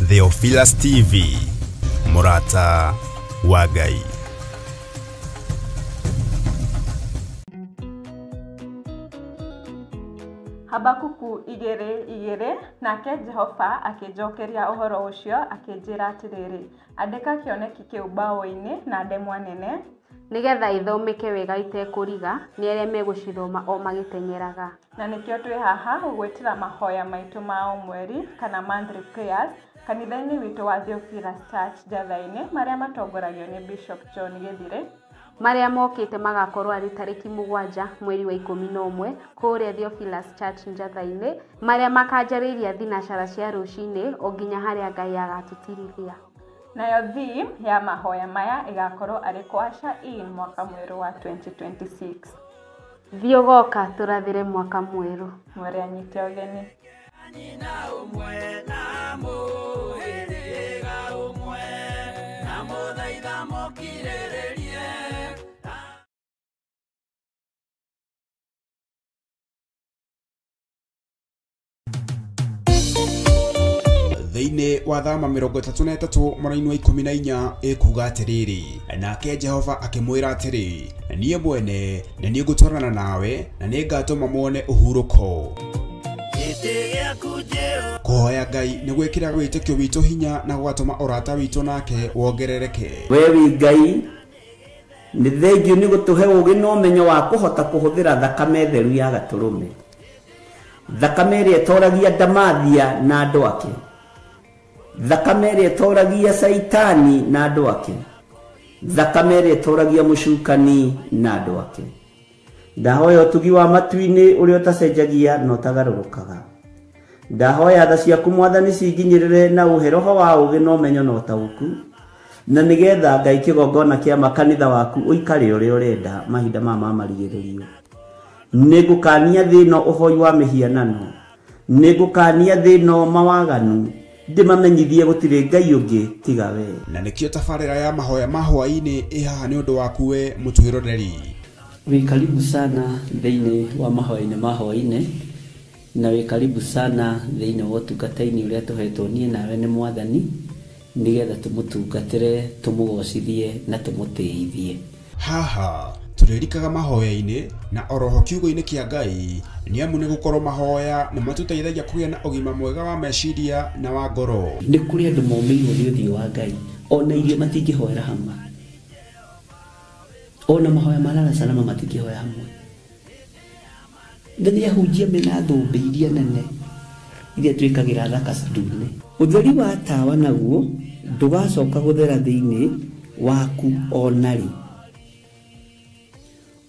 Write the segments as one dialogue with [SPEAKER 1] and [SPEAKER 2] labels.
[SPEAKER 1] Theophilus TV, mũrata wa Ngai.
[SPEAKER 2] Habakuku 2:2. Nake Jehova akĩnjokeria ũhoro ũcio, akĩnjĩra atĩrĩrĩ, andĩka kĩoneki kĩu mbaũ-inĩ na ndemwa nene,
[SPEAKER 3] nĩgetha ithomeke wega itekũriga nĩ arĩa megũcithoma o magĩteng'eraga.
[SPEAKER 2] Na nĩkĩo twĩ haha gũgwĩtĩra mahoya maitũ ma o mweri kana monthly prayers kanitha-inĩ witũ wa Theophilus Church Njatha-inĩ, marĩa matongoragio nĩ Bishop John Gĩthire.
[SPEAKER 3] Marĩa mokĩte magakorwo arĩ tarĩki 7 mweri wa 11 kũrĩa Theophilus Church Njatha-inĩ, marĩa makanjarĩria thinacara cia rũcinĩ o nginya harĩa Ngai agatũtirithia.
[SPEAKER 2] Nayo theme ya mahoya maya ĩgakorwo arĩ Kwasha in mwaka mwerũ wa 2026.
[SPEAKER 3] Thiĩ ũgoka tũrathĩre mwaka mwerũ.
[SPEAKER 2] Mwere anyite ũgeni.
[SPEAKER 1] Thĩinĩ wa Thama 33 mũraini wa 14 ĩkuga atĩrĩrĩ, nake Jehova akĩmwĩra atĩrĩ, niĩ mwene nĩ niĩ ngũtwarana nawe na nĩngatũma muone ũhurũko. Kũhoya Ngai nĩ gwĩkĩra wĩtĩkio witũ hinya na gũgatũma ũrata witũ nake wongerereke.
[SPEAKER 4] We wĩ Ngai, nĩ thengiũ nĩ gũtũhe ũũgĩ na ũmenyo wa kũhota kũhũthĩra thakame theru ya gatũrũme, thakame ĩrĩa ĩtoragia Ndamathia na andũ ake, thakame ĩrĩa ĩtoragia Caitani na andũ ake, thakame ĩrĩa ĩtoragia mũcukani na andũ ake. Ndahoya ũtugi wa matu-inĩ ũrĩa ũtacenjagia na ũtagarũrũkaga. Ndahoya tha ciaku Mwathani cinginyĩrĩre na ũhe roho wa ũũgĩ na ũmenyo na ũtaũku, na nĩgetha Ngai kĩgongona kĩa makanitha waku ũikare ũrĩa ũrenda mahinda maya ma marigĩrĩrio. Nĩngũkania thĩ ĩno ũhoi wa mĩhianano, nĩngũkania thĩ ĩno mawaganu, ndĩmamenyithie gũtirĩ Ngai ũngĩ tiga we.
[SPEAKER 1] Na nĩkĩo tabarĩra ya mahoya ma hwaĩ-inĩ ĩ haha nĩ ũndũ waku we mũtwĩroreri.
[SPEAKER 4] Wĩ karibu sana thĩinĩ wa mahoya-inĩ ma hwaĩ-inĩ, na wĩ karibu sana thĩinĩ wa ũtungata-inĩ ũrĩa tũhetwo niĩ nawe nĩ Mwathani, nĩgetha tũmũtungatĩre, tũmũgocithie na tũmũtĩithie.
[SPEAKER 1] Haha tũrĩrikaga mahoya-inĩ na oroho kiugo-inĩ kĩa Ngai, nĩ amu nĩ gũkorwo mahoya nĩ matũteithagia kũgĩa na ũgima mwega wa meciria na wa ngoro.
[SPEAKER 4] Nĩ kũrĩ andũ momĩirwo nĩ ũthiũ wa Ngai, ona irio matingĩhoera hamwe, ona mahoya ma lala salama matingĩhoya hamwe. Na nĩ ahunjia mena thũmbĩ iria nene iria twĩkagĩra thaka ndune. Ũtheri wa tawa naguo ndũgacoka gũthera thĩinĩ waku ona rĩ.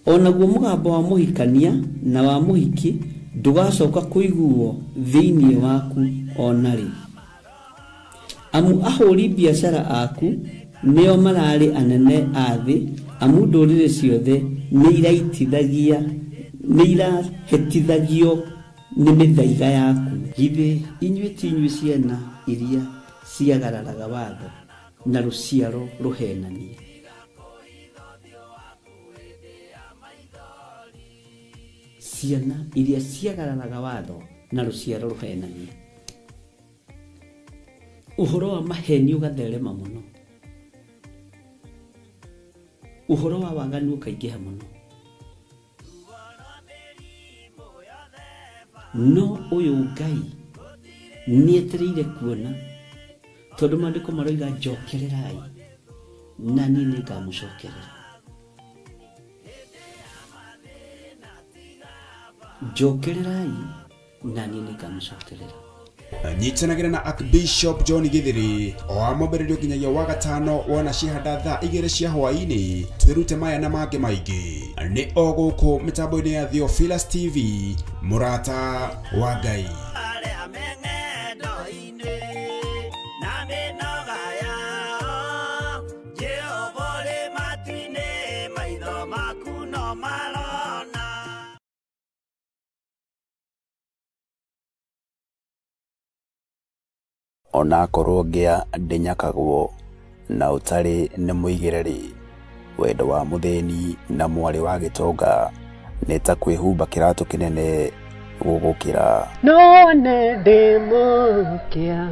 [SPEAKER 4] Onaguo mũgambo wa mũhikania na wa mũhiki ndũgacoka kũiguo thĩinĩ waku ona rĩ. Amu ahũri biacara aku nĩo mararĩ anene a thĩ, amu ndũrĩrĩ ciothe nĩ irahĩtithagio nĩ mĩthaiga yaku. Githĩ inyuĩ ti inyuĩ ciana iria ciagararaga watho na rũciaro rũhenanie? Ciana iria ciagararaga watho na rũciaro rũhenanie. Ũhoro wa maheni ũgatherema mũno, ũhoro wa waganu ũkaingĩha mũno, no ũyũ Ngai nĩetereire kuona, tondũ maandĩko maroiga njokererai na niĩ nĩngamũcokerera. Njokererai na niĩ nĩngamũcokerera.
[SPEAKER 1] Nyitanagĩra na Archbishop John Gĩthĩrĩ o wa mwambĩrĩrio nginyagia wa gatano wona ciahanda thaa 2 cia hwaĩ-inĩ, twĩrute maya na mangĩ maingĩ. Nĩ o gũkũ mĩtambo-inĩ ya Theophilus TV, mũrata wa Ngai. Onakorwo ngĩa ndĩnyakagwo na ũtarĩ nĩ mũigĩre-rĩ, wendo wa mũthĩni na mwarĩ wa gĩtonga nĩ ta kwĩhumba kĩratũ kĩnene gũgũkĩra.
[SPEAKER 5] No nĩ ndĩ mũkĩa,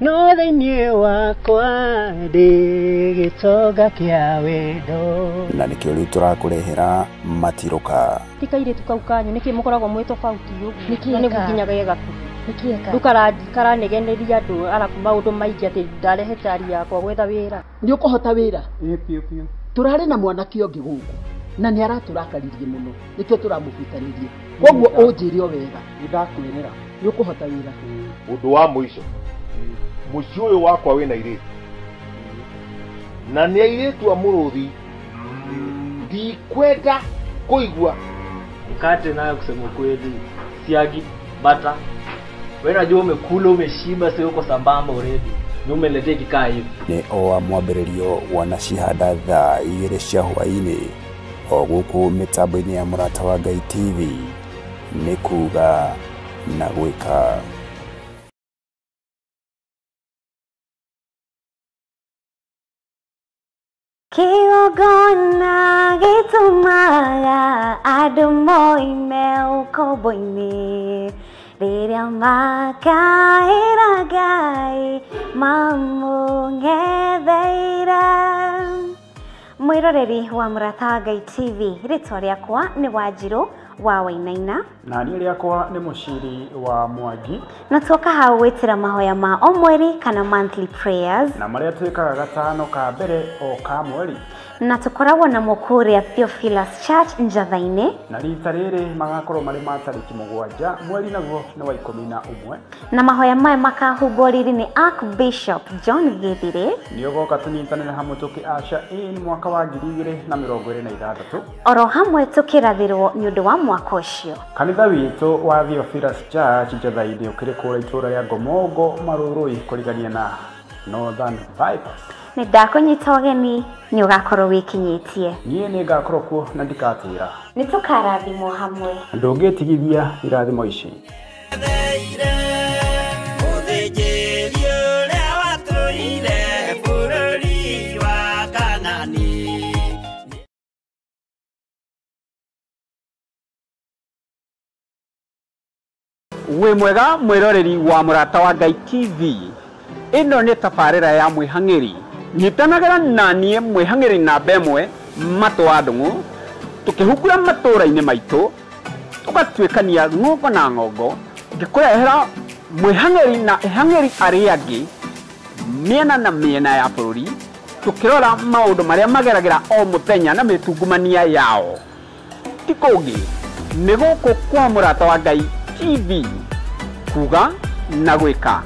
[SPEAKER 5] No thĩinĩ wakwa ndĩ gĩtonga kĩa wendo.
[SPEAKER 1] Na nĩkĩo rĩu tũrakũrehera matirũka.
[SPEAKER 6] Ti kairĩtu kau kanyu nĩkĩ mũkoragwo mwĩ tofauti ũguo na nĩguo nginya ge gakuhĩ rĩu karanegeneria andũ arabu maũndũ maingĩ atĩ ndarehe tari yakwa gwetha wĩra.
[SPEAKER 7] Nĩ ũkũhota wĩra? Biũ biũ. Tũrarĩ na mwanake ũngĩ gũkũ na nĩ aratũrakaririe mũno nĩkĩo tũramũbutanirie, koguo ũnjĩre o wega.
[SPEAKER 8] Nĩndakwĩrĩra.
[SPEAKER 7] Nĩ ũkũhota wĩra.
[SPEAKER 9] Ũndũ wa mũico, mũciĩ ũyũ wakwa wĩna airĩtu na nĩ airĩtu a mũrũthi, ndikwenda kũigua.
[SPEAKER 10] Mkate nayo kusema kweli, siagi bata, wewe unajua umekula umeshiba, sio uko sambamba already, ni umeletea kikaa hivi.
[SPEAKER 1] Nĩ o wa mwambĩrĩrio wanacihanda thaa 2 cia hwaĩ-inĩ o gũkũ mĩtambo-inĩ ya Mũrata wa Ngai TV, nĩ kuga na gwĩka.
[SPEAKER 3] Kĩgongona gĩtũmaga andũ moime ũkombo-inĩ rĩrĩa makaĩra Ngai mamũng'etheire. Mwĩroreri wa Mũrata wa Ngai TV, rĩtwa rĩakwa nĩ Wanjirũ wa Wainaina.
[SPEAKER 8] Na niĩ rĩakwa nĩ Mũciri wa Mwangi.
[SPEAKER 3] Na tuoka hau gwĩtĩra mahoya ma o mweri kana monthly prayers,
[SPEAKER 8] na marĩa twĩkaga gatano ka mbere o ka mweri,
[SPEAKER 3] na tũkoragwo namo kũrĩa Theophilus Church Njatha-inĩ,
[SPEAKER 8] na rita rĩrĩ magakorwo marĩ ma tarĩki 7 mweri naguo nĩ wa 11,
[SPEAKER 3] na mahoya maya makahumbwo riri nĩ Archbishop John Githire.
[SPEAKER 8] Nĩ ũgoka tũnyitanĩre hamwe tũkĩ usher in mwaka wa 2026,
[SPEAKER 3] oro hamwe tũkĩrathĩrwo nĩ ũndũ wa mwaka ũcio.
[SPEAKER 8] Kanitha witũ wa Theophilus Church Njatha-inĩ ũkĩrĩ kũrĩa itũũra rĩa Ngomongo Marũrũi kũrigania na Northern Bypass.
[SPEAKER 3] Nĩ ndakũnyita ũgeni, nĩ ũgakorwo wĩkinyĩtie.
[SPEAKER 8] Niĩ nĩ ngakorwo kuo na ndikatĩra.
[SPEAKER 3] Nĩ tũkarathimwo hamwe.
[SPEAKER 8] Ndũngĩtigithia irathimo ici.
[SPEAKER 11] Wĩ mwega mwĩroreri wa Mũrata wa Ngai TV, ĩno nĩ tabarĩra ya mwĩhang'ĩri. Nyitanagĩra na niĩ mwĩhang'ĩri namba 1 Matũ wa Ndung'u, tũkĩhungura matũũra-inĩ maitũ, tũgatuĩkania ng'ongo na ng'ongo, ngĩkũrehera mwĩhang'ĩri na ĩhang'ĩri arĩa angĩ mĩena na mĩena ya bũrũri, tũkĩrora maũndũ marĩa mageragĩra o mũthenya na mĩtungumania yao. Ti kũngĩ, nĩ gũkũ kwa Mũrata wa Ngai TV, kuga na gwĩka.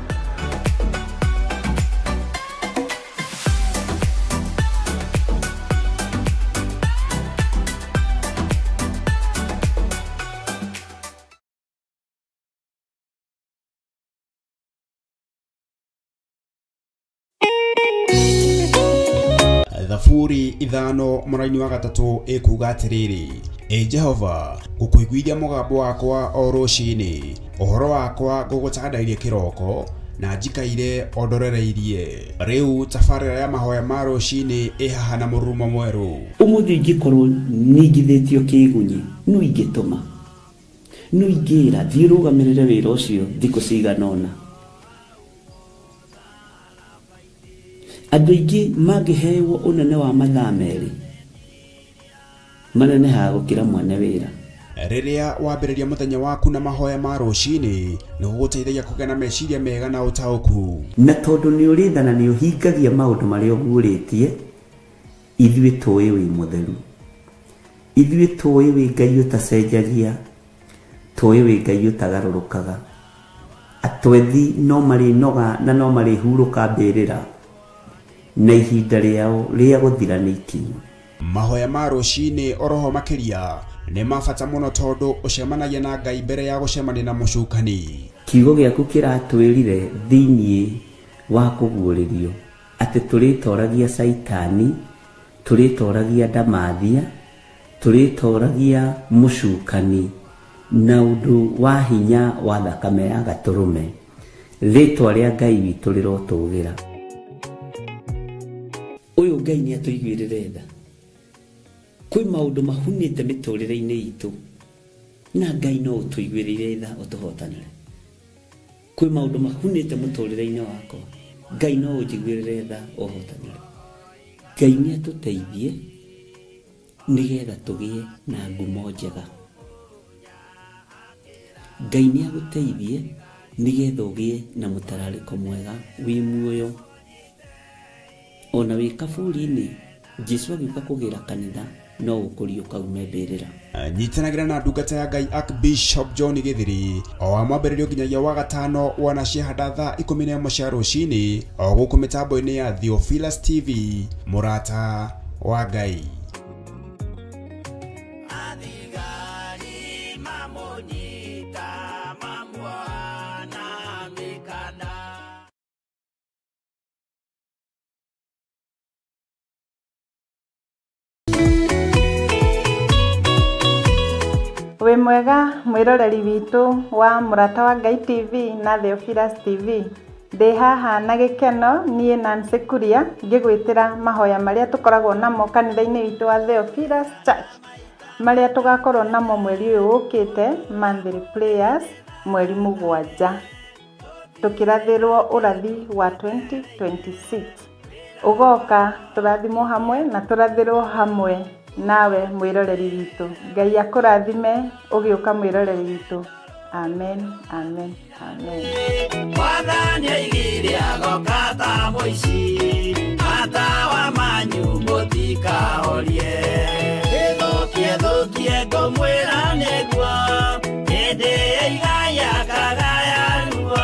[SPEAKER 1] Thaburi 5 mũraini wa 3 ĩkuga atĩrĩrĩ, ĩ Jehova, ngũkũiguithia mũgambo wakwa o rũcinĩ, ũhoro wakwa ngũgũtandairie kĩroko, na njikaire o ndorereirie. Rĩu tabarĩra ya mahoya ma rũcinĩ ĩ haha na mũrurumo mwerũ.
[SPEAKER 4] Ũmũthĩ ingĩkorwo ningithĩtio kĩgunyi, no ingĩtũma, no ingĩra thiĩ rũgamĩrĩre wĩra ũcio thikũ cigana ũna. Andũ aingĩ mangĩhewo ũnene wa mathaa 2 manenehaga gũkĩra mwene wĩra.
[SPEAKER 1] Rĩrĩa wambĩrĩria mũthenya waku na mahoya ma rũcinĩ, nĩ gũgũteithagia kũgĩa na meciria mega na ũtaũku.
[SPEAKER 4] Na tondũ nĩ ũrĩ tha na nĩ ũhingagia maũndũ marĩa ũguũrĩtie, ithuĩ tũĩ wĩ mũtheru, ithuĩ tũĩ wĩ Ngai ũtacenjagia, tũĩ wĩ Ngai ũtagarũrũkaga. Atwethi no marĩnoga na no marĩhurũka mbĩrĩra, na ihinda rĩao rĩa gũthira nĩ ikinyu.
[SPEAKER 1] Mahoya ma rũcinĩ oroho makĩria nĩ ma bata mũno tondũ ũcemanagia na Ngai mbere ya gũcemania na mũcukani.
[SPEAKER 4] Kiugo gĩaku kĩratwĩrire thĩinĩ wa kũguũrĩrio atĩ tũrĩtoragia Caitani, tũrĩtoragia ndamathia, tũrĩtoragia mũcukani na ũndũ wa hinya wa thakame ya gatũrũme. Rĩtwa rĩa Ngai witũ rĩrotũgĩra. Ũyũ Ngai nĩ atũiguĩrĩre tha. Kwĩ maũndũ mahunĩte mĩtũrĩre-inĩ itũ na Ngai no ũtũiguĩrĩire tha ũtũhotanĩre. Kwĩ maũndũ mahunĩte mũtũrĩre-inĩ wakwa Ngai no ũnjiguĩrĩre tha ũhotanĩre. Ngai nĩ atũteithie nĩgetha tũgĩe na ngumo njega. Ngai nĩ agũteithie nĩgetha ũgĩe na mũtararĩko mwega wĩ muoyo. Ona wĩ kaburi-inĩ Jesu agĩũka kũgĩra kanitha no ũkũriũka ume mbĩrĩra.
[SPEAKER 1] Nyitanagĩra na ndungata ya Ngai Archbishop John Githiri o wa mwambĩrĩrio nginyagia wa gatano wana ciahanda thaa 11 cia rũcinĩ o gũkũ mĩtambo-inĩ ya Theophilus TV mũrata wa Ngai.
[SPEAKER 2] Wĩ mwega mwĩroreri witũ wa Mũrata wa Ngai TV na Theophilus TV. Ndĩ haha na gĩkeno niĩ Nancy Kuria ngĩgwĩtĩra mahoya marĩa tũkoragwo namo kanitha-inĩ witũ wa Theophilus Church, marĩa tũgakorwo namo mweri ũyũ ũkĩte, monthly prayers mweri 7, tũkĩrathĩrwo ũrathi wa 2026. Ũgoka tũrathimwo hamwe na tũrathĩrwo hamwe nawe mwĩroreri witũ. Ngai akũrathime ũgĩũka mwĩroreri witũ. Amen, amen, amen.
[SPEAKER 12] Mwathani aigire agoka ta mũici, matawa manyu mũtikahorie. Ĩthũkie thũkie ngũmwĩra nĩguo, hĩndĩ ĩigaya kagaya ruo.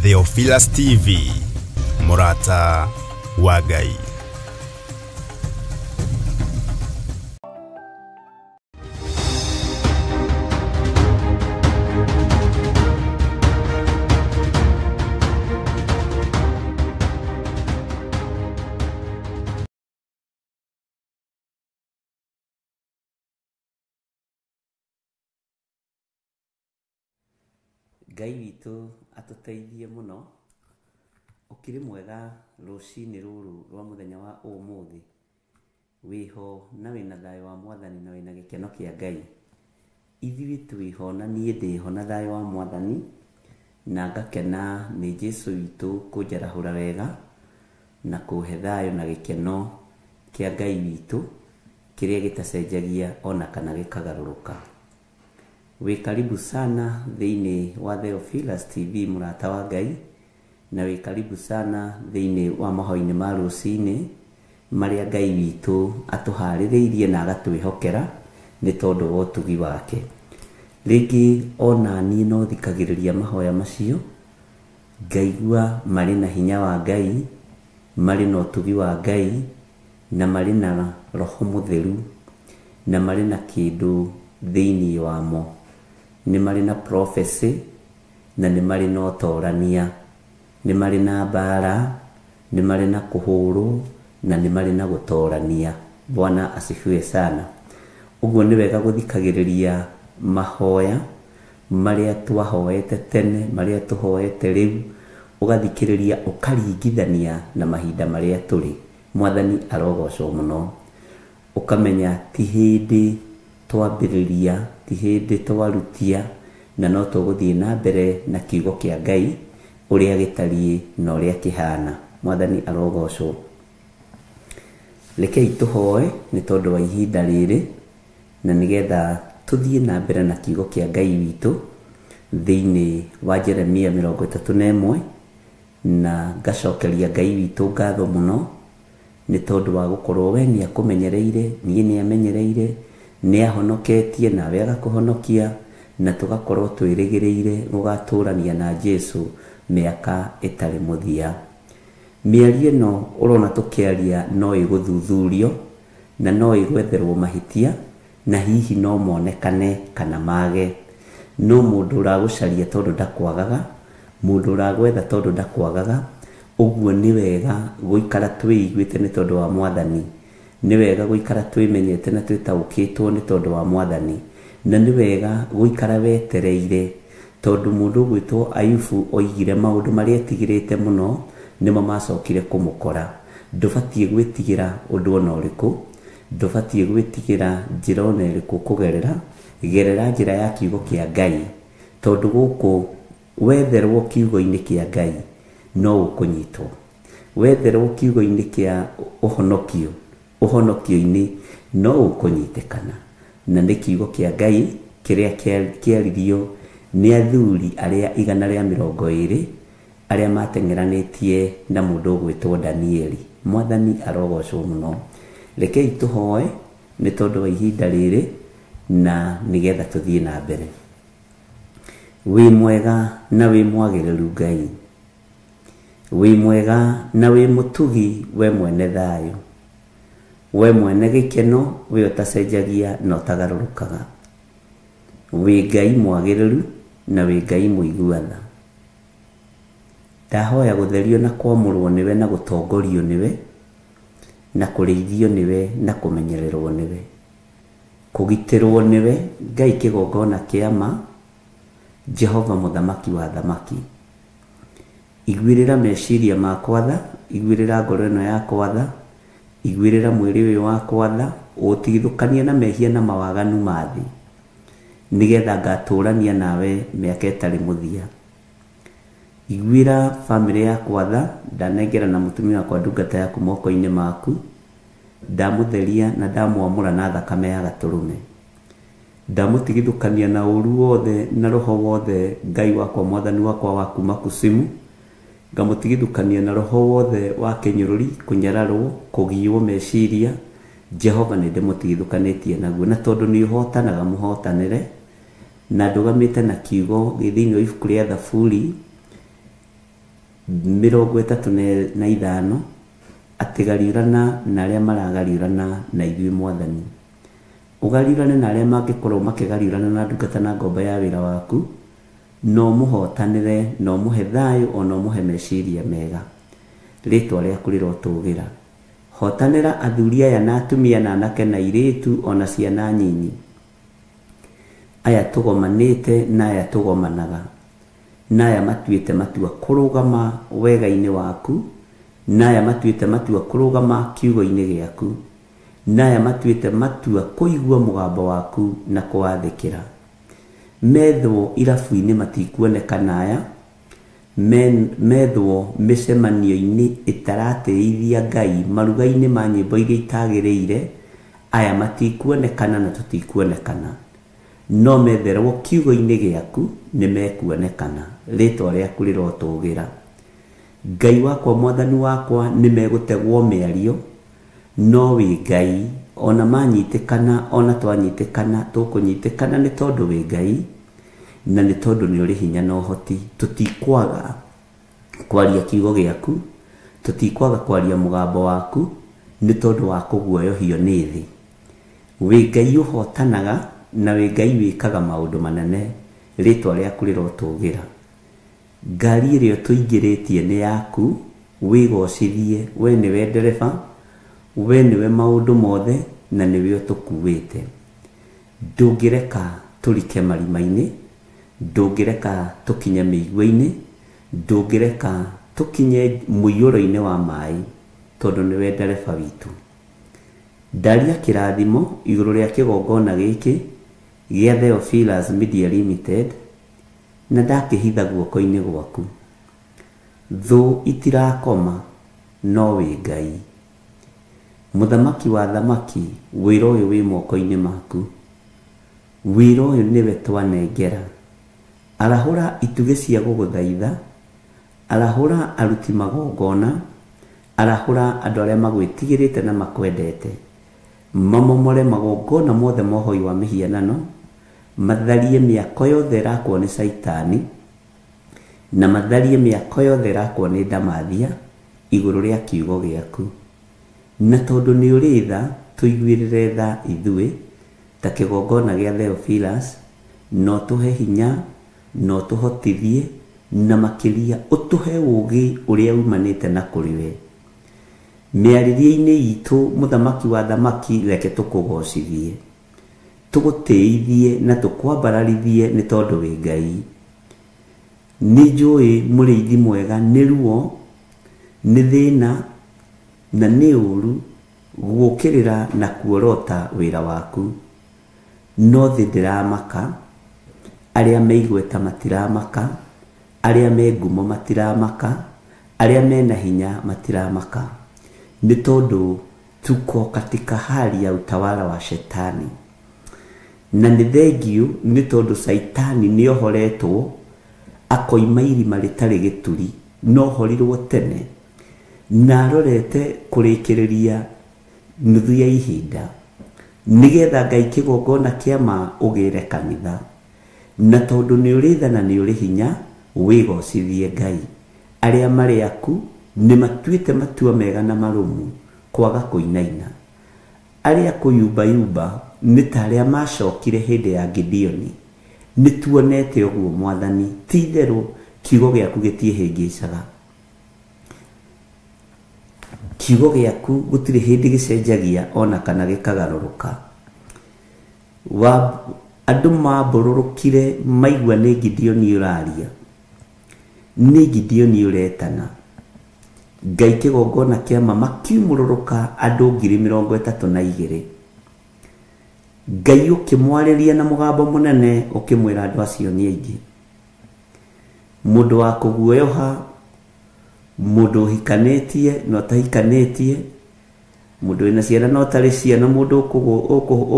[SPEAKER 1] Theophilus TV mũrata wa Ngai.
[SPEAKER 4] Ngai witũ atũteithie mũno. Ũkĩrĩ mwega rũcinĩ rũrũ rwa mũthenya wa ũmũthĩ, wĩho na wĩna thayũ wa mwathani na wĩna gĩkeno kĩa Ngai. Ithuĩ twĩho na niĩ ndĩho na thayũ wa mwathani na ngakena nĩ Jesu witũ kũnjarahũra wega na kũhe thayũ na gĩkeno kĩa Ngai witũ kĩrĩa gĩtacenjagia ona kana gĩkagarũrũka. Wĩ karibu sana thĩinĩ wa Theophilus TV mũrata wa Ngai, na wĩ karibu sana thĩinĩ wa mahoya-inĩ ma rũcinĩ marĩa Ngai witũ atũharĩrĩirie na agatwĩhokera nĩ tondũ wa ũtugi wake. Rĩngĩ ona niĩ no thikagĩrĩria mahoya macio, ngaigua marĩ na hinya wa Ngai, marĩ na ũtugi wa Ngai, na marĩ na roho mũtheru, na marĩ na kĩndũ thĩinĩ wamo. Nĩ marĩ na prophecy na nĩ marĩ na ũtorania, nĩ marĩ na mbara, nĩ marĩ na kũhũrwo na nĩ marĩ na gũtorania. Bwana asifiwe sana. Ũguo nĩ wega gũthikagĩrĩria mahoya marĩa twahoete tene, marĩa tũhoete rĩu, ũgathikĩrĩria ũkaringithania na mahinda marĩa tũrĩ. Mwathani arogocwo mũno. Ũkamenya ti hĩndĩ twambĩrĩria, ti hĩndĩ twarutia, na no tũgũthiĩ na mbere na kiugo kĩa Ngai ũrĩa gĩtariĩ na ũrĩa kĩhana. Mwathani arogocwo. Rekei tũhoe nĩ tondũ wa ihinda rĩrĩ, na nĩgetha tũthiĩ na mbere na kiugo kĩa Ngai witũ thĩinĩ wa Jeremia 31, na ngacokeria Ngai witũ ngatho mũno nĩ tondũ wa gũkorwo we nĩ akũmenyereire, niĩ nĩ amenyereire, nĩ ahonoketie nawe agakũhonokia, na tũgakorwo twĩrĩgĩrĩire gũgatũrania na Jesu mĩaka ĩtarĩ mũthia. Mĩario ĩno ũrona tũkĩaria no ĩgũthuthurio na no ĩgwetherwo mahĩtia, na hihi no monekane kana mage. No mũndũ ũragũcaria tondũ ndakwagaga, mũndũ ũragwetha tondũ ndakwagaga, Ũguo nĩ wega gũikara twĩiguĩte nĩ tondũ wa Mwathani, nĩ wega gũikara twĩmenyete na twĩtaũkĩtwo nĩ tondũ wa Mwathani, na nĩ wega gũikara wetereire tondũ mũndũ ũgwĩtwo Ayubu oigire maũndũ marĩa etigĩrĩte mũno nĩmo macokire kũmũkora. Ndũbatiĩ gwĩtigĩra ũndũ ona ũrĩkũ, ndũbatiĩ gwĩtigĩra njĩra ona ĩrĩkũ kũgerera, gerera njĩra ya kiugo kĩa Ngai, tondũ gũkũ wetherwo kiugo-inĩ kĩa Ngai no ũkũnyitwo, wetherwo kiugo-inĩ kĩa ũhonokio, ũhonokio-inĩ no ũkũnyitĩkana. Na nĩ kiugo kĩa Ngai kĩrĩa kĩaririo nĩ athuri arĩa 120 arĩa mateng'eranĩtie na mũndũ ũgwĩtwo Danieli. Mwathani arogocwo mũno. Rekei tũhoe nĩ tondũ wa ihinda rĩrĩ na nĩgetha tũthiĩ na mbere. Wĩ mwega na wĩ mwagĩrĩru Ngai, wĩ mwega na wĩ mũtugi, we mwene thayũ, we mwene gĩkeno, we ũtacenjagia na ũtagarũrũkaga. Wĩ Ngai mwagĩrĩru na wĩ Ngai mũigua tha. Ndahoya gũtherio na kwamũrwo nĩwe na gũtongorio nĩwe na kũrĩithio nĩwe na kũmenyererwo nĩwe, kũgitĩrwo nĩwe Ngai kĩgongona kĩa ma, Jehova mũthamaki wa thamaki. Iguĩrĩra meciria makwa tha, iguĩrĩra ngoro ĩno yakwa tha, iguĩrĩra mwĩrĩ ũyũ wakwa tha, ũtigithũkanie na mehia na mawaganu ma thĩ, nĩgetha ngatũrania nawe mĩaka ĩtarĩ mũthia. Iguĩra bamĩrĩ yakwa tha, ndanengera na mũtumia wakwa ndungata yaku moko-inĩ maku, ndamũtheria na ndamwamũra na thakame ya gatũrũme. Ndamũtigithũkania na ũru wothe na roho wothe Ngai wakwa Mwathani wakwa wa kuma kusimu, ngamũtigithũkania na roho wothe wa kĩnyũrũri, kũnyararwo, kũgiwo meciria. Jehova nĩ ndĩmũtigithũkanĩtie naguo, na tondũ nĩ ũhotanaga mũhotanĩre, na ndũgamĩte na kiugo gĩ thĩinĩ wa ibuku rĩa Thaburi 35 atĩ gariũrana na arĩa maragariũrana na ithuĩ Mwathani, ũgariũrane na arĩa mangĩkorwo makĩgariũrana na ndungata na ngombo ya wĩra waku, no mũhotanĩre, no mũhe thayũ, ona mũhe meciria mega. Rĩtwa rĩaku rĩrotũgĩra. Hotanĩra athuri aya na atumia na anake na airĩtu ona ciana nyinyi, aya tũgomanĩte na aya tũgomanaga, na aya matuĩte matua kũrũgama wega-inĩ waku, na aya matuĩte matua kũrũgama kiugo-inĩ gĩaku, na aya matuĩte matua kũigua mũgambo waku na kũwathĩkĩra. Methwo irabu-inĩ matikuonekana aya, methwo mĩcemanio-inĩ ĩtaratĩithia Ngai, maruga-inĩ ma nyĩmbo iria itagĩrĩire, aya matikuonekana na tũtikuonekana, no metherwo kiugo-inĩ gĩaku nĩ mekuonekana. Rĩtwa rĩaku rĩrotũgĩra. Ngai wakwa Mwathani wakwa, nĩ megũtegwo mĩario, no wĩ Ngai, ona manyitĩkana ona twanyitĩkana tũkũnyitĩkana nĩ tondũ wĩ Ngai, na nĩ tondũ nĩ ũrĩ hinya na ũhoti. Tũtikwaga kwaria kiugo gĩaku, tũtikwaga kwaria mũgambo waku, nĩ tondũ wa kũguoyohio nĩ thĩ. Wĩ Ngai ũhotanaga na wĩ Ngai wĩkaga maũndũ manene. Rĩtwa rĩaku rĩrotũgĩra. Ngari ĩrĩa tũingĩrĩtie nĩ yaku, wĩgocithie, we nĩwe ndereba, we nĩwe maũndũ mothe, na nĩwe ũtũkuĩte. Ndũngĩreka tũrike marima-inĩ, ndũngĩreka tũkinye mĩigua-inĩ, ndũngĩreka tũkinye mũiyũro-inĩ wa maĩ, tondũ nĩwe ndereba witũ. Ndaria kĩrathimo igũrũ rĩa kĩgongona gĩkĩ gĩa Theophilus Media Limited, na ndakĩhitha guoko-inĩ gwaku. Thũ itirakoma, no wĩ Ngai. Mũthamaki wa thamaki, wĩra ũyũ wĩ moko-inĩ maku, wĩra ũyũ nĩwe twanengera. Arahũra itugĩ cia gũgũthaitha, arahũra aruti magongona, arahũra andũ arĩa magwĩtigĩrĩte na makwendete, mamomore magongona mothe ma ũhoi wa mĩhianano, matharie mĩako yothe ĩrakwo nĩ Caitani, na matharie mĩako yothe ĩrakwo nĩ ndamathia igũrũ rĩa kiugo gĩaku. Na tondũ nĩ ũrĩ tha, tũiguĩrĩre tha ithuĩ ta kĩgongona gĩa Theophilus, no tũhe hinya, no tũhotithie, Na makĩria ũtũhe ũũgĩ ũrĩa umanĩte na kũrĩ we. Mĩarĩrie-inĩ itũ mũthamaki wa thamaki reke tũkũgocithie, tũgũtĩithie na tũkwambararithie nĩ tondũ wĩ Ngai. Nĩ njũĩ mũrĩithi mwega nĩ ruo, nĩ thĩna na nĩ ũũru gũũkĩrĩra na kuorota wĩra waku. No thĩ ndĩramaka, arĩa me igweta matiramaka, arĩa me ngumo matiramaka, arĩa mena hinya matiramaka, nĩ tondũ tuko katika hali ya utawala wa shetani. Na nĩ thengiũ nĩ tondũ Saitani nĩ ohoretwo akoima irima rĩtarĩ gĩturi, no horirwo tene na arorete kũrĩkĩrĩria nuthu ya ihinda, nĩgetha Ngai kĩgongona kĩa ma ũgĩre kanitha. Na tondũ nĩ ũrĩ tha na nĩ ũrĩ hinya, wĩgocithie Ngai. Arĩa marĩ aku nĩ matuĩte matua mega na marũmu kwaga kũinaina. Arĩa kũyumbayumba nĩ ta arĩa macokire hĩndĩ ya Gideoni. Nĩ tuonete ũguo Mwathani, ti itherũ kiugo gĩaku gĩtiĩhĩngĩcaga. Kiugo gĩaku gũtirĩ hĩndĩ gĩcenjagia ona kana gĩkagarũrũka. Andũ mambũrũrũkire maigua nĩ Gideoni ũraria, nĩ Gideoni ũretana. Ngai kĩgongona kĩa ma makiumũrũrũka andũ 32,000. Ngai ũkĩmwarĩria na mũgambo mũnene ũkĩmwĩra andũ acio nĩ aingĩ. Mũndũ wa kũguoyoha, mũndũ ũhikanĩtie na ũtahikanĩtie, mũndũ wĩna ciana na ũtarĩ ciana, mũndũ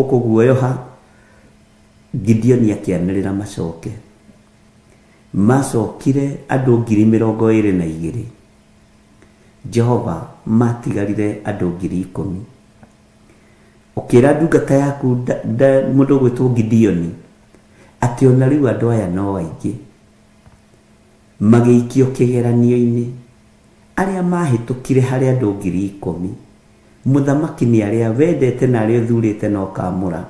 [SPEAKER 4] ũkũguoyoha. Gideoni akĩanĩrĩra macoke. Macokire andũ 22,000. Jehova matigarire andũ 10,000. Ũkĩra ndungata yaku mũndũ ũgwĩtwo Gideoni atĩ ona rĩu andũ aya no aingĩ. Magĩikio kĩgeranio-inĩ. Arĩa mahĩtũkire harĩ andũ 10,000, mũthamaki nĩ arĩa wendete na arĩa ũthurĩte na ũkamũra,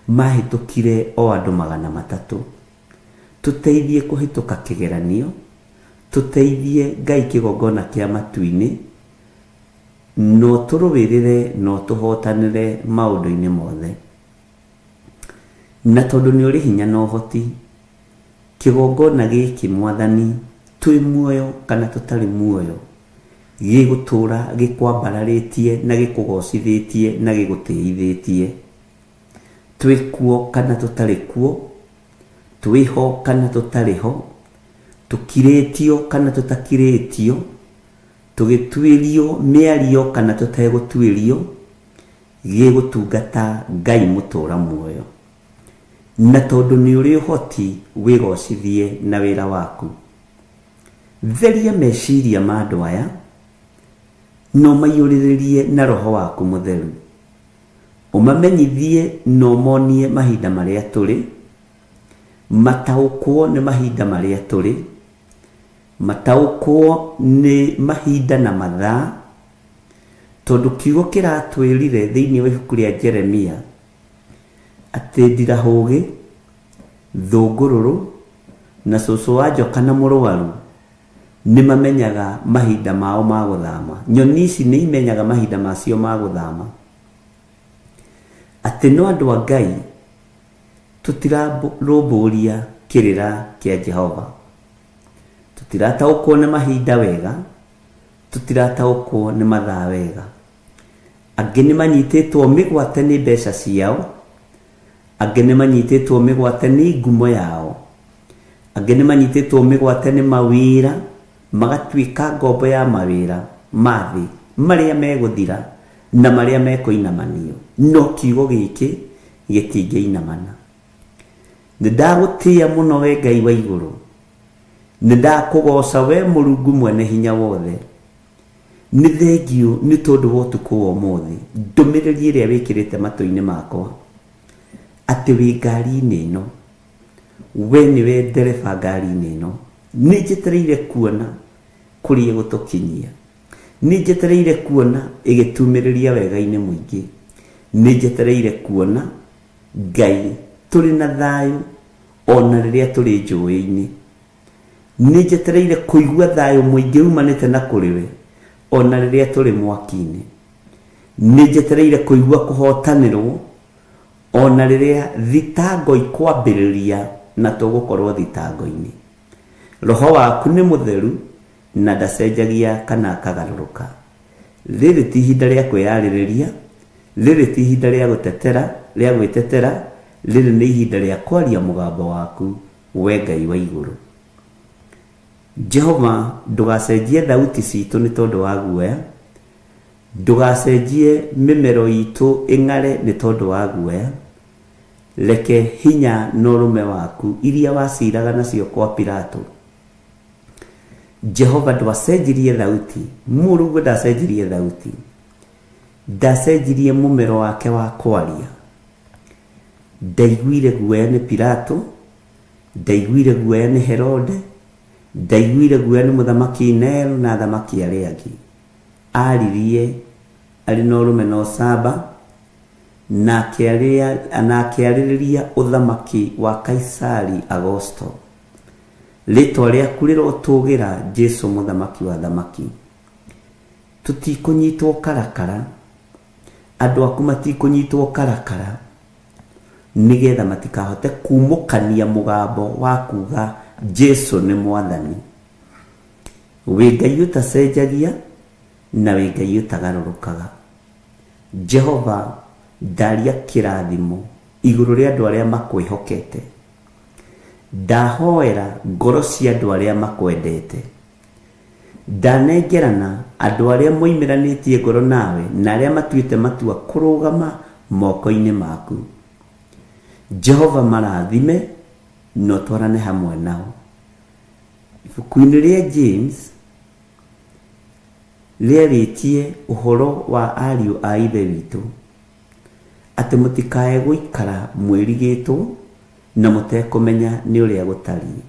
[SPEAKER 4] mahĩtũkire o andũ 300. Tũteithie kũhĩtũka kĩgeranio, tũteithie Ngai kĩgongona kĩa matu-inĩ, no tũrũĩrĩre no tũhotanĩre maũndũ-inĩ mothe. Na tondũ nĩ ũrĩ hinya na ũhoti, kĩgongona gĩkĩ Mwathani, twĩ muoyo kana tũtarĩ muoyo, gĩgũtũra gĩkwambararĩtie na gĩkũgocithĩtie na gĩgũtĩithĩtie. Twĩ kuo kana tũtarĩ kuo, twĩho kana tũtarĩ ho, tũkirĩtio kana tũtakirĩtio, tũgĩtuĩrio mĩario kana tũtegũtuĩrio, gĩgũtungata Ngai mũtũra muoyo. Na tondũ nĩ ũrĩ ũhoti, wĩgocithie na wĩra waku. Theria meciria ma andũ aya, no maiyũrĩrĩrie na roho waku mũtheru. Ũmamenyithie na ũmonie mahinda marĩa tũrĩ, mataũkwo nĩ mahinda marĩa tũrĩ, mataũkwo nĩ mahinda na mathaa, tondũ kiugo kĩratwĩrire thĩinĩ wa ibuku rĩa Jeremia atĩ ndirahũgĩ, thũngũrũrũ na cũcũ wa njoka na mũrwaru nĩ mamenyaga mahinda mao ma gũthama. Nyoni ici nĩ imenyaga mahinda macio ma gũthama. Atĩ no andũ a Ngai tũtirarũmbũria kĩrĩra kĩa Jehova, tũtirataũkwo nĩ mahinda wega, tũtirataũkwo nĩ mathaa wega. Angĩ nĩ manyitĩtwo mĩgwate nĩ mbeca ciao, angĩ nĩ manyitĩtwo mĩgwate nĩ ngumo yao, angĩ nĩ manyitĩtwo mĩgwate nĩ mawĩra, magatuĩka ngombo ya mawĩra ma thĩ marĩa megũthira na marĩa mekũinamanio. No kiugo gĩkĩ gĩtingĩinamana. Nĩ ndagũtĩĩa mũno we Ngai wa igũrũ, nĩ ndakũgoca we Mũrungu mwene hinya wothe. Nĩ thengiũ nĩ tondũ wa ũtukũ wa ũmũthĩ, ndũmĩrĩri ĩrĩa wĩkĩrĩte matũ-inĩ makwa atĩ wĩ ngari-inĩ ĩno, we nĩwe ndereba ngari-inĩ ĩno. Nĩ njetereire kuona kũrĩa ĩgũtũkinyia, nĩ njetereire kuona ĩgĩtumĩrĩria wega-inĩ mũingĩ, nĩ njetereire kuona Ngai tũrĩ na thayũ ona rĩrĩa tũrĩ njũĩ-inĩ. Nĩ njetereire kũigua thayũ mũingĩ umanĩte na kũrĩ we ona rĩrĩa tũrĩ mwaki-inĩ. Nĩ njetereire kũigua kũhotanĩrwo ona rĩrĩa thitango ikwambĩrĩria na tũgũkorwo thitango-inĩ. Roho waku nĩ mũtheru na ndacenjagia kana akagarũrũka. Rĩrĩ ti ihinda rĩa kwĩyarĩrĩria, rĩrĩ ti ihinda rĩa gũtetera, rĩa gwĩtetera, rĩrĩ nĩ ihinda rĩa kwaria mũgambo waku we Ngai wa igũrũ. Jehova, ndũgacenjie thauti citũ nĩ tondũ wa guoya, ndũgacenjie mĩmero itũ ĩng'are nĩ tondũ wa guoya. Reke hinya na ũrũme waku iria waciraga nacio kwa Pilato. Jehova, ndwacenjirie thauti, mũrũguo ndacenjirie thauti, ndacenjirie mũmero wake wa kwaria. Ndaiguire guoya nĩ Pilato, ndaiguire guoya nĩ Herode, ndaiguire guoya nĩ mũthamaki Nero na athamaki arĩa angĩ. Aririe arĩ na ũrũme na ũcamba, na akĩarĩrĩria ũthamaki wa Kaisari Augusto. Rĩtwa rĩaku rĩrotũgĩra, Jesu mũthamaki wa thamaki. Tũtikũnyitwo karakara, andũ aku matikũnyitwo karakara, nĩgetha matikahote kumũkania mũgambo wa kuga Jesu nĩ mwathani. Wĩ Ngai ũtacenjagia na wĩ Ngai ũtagarũrũkaga. Jehova, ndaria kĩrathimo igũrũ rĩa andũ arĩa makwĩhokete. Ndahoera ngoro cia andũ arĩa makwendete. Ndanengerana andũ arĩa moimĩranĩtie ngoro nawe na arĩa matuĩte matua kũrũgama moko-inĩ maku. Jehova, marathime na ũtwarane hamwe nao. Ibuku-inĩ rĩa James rĩarĩtie ũhoro wa ariũ a ithe witũ, atĩ mũtikae gũikara mwĩrigĩtwo na mũtekũmenya nĩ ũrĩa gũtariĩ.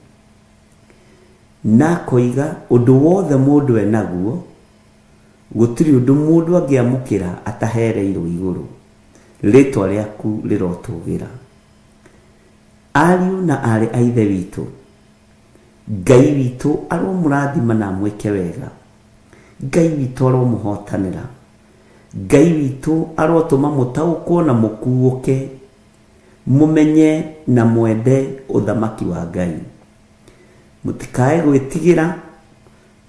[SPEAKER 4] Na akoiga ũndũ wothe mũndũ enaguo, gũtirĩ ũndũ mũndũ angĩamũkĩra atahereirwo igũrũ. Rĩtwa rĩaku rĩrotũgĩra. Ariũ na aarĩ a ithe witũ, Ngai witũ aromũrathima na amwĩke wega. Ngai witũ aromũhotanĩra. Ngai witũ arotũma mũtaũkwo na mũkuũke, mũmenye na mwende ũthamaki wa Ngai. Mũtikae gwĩtigĩra,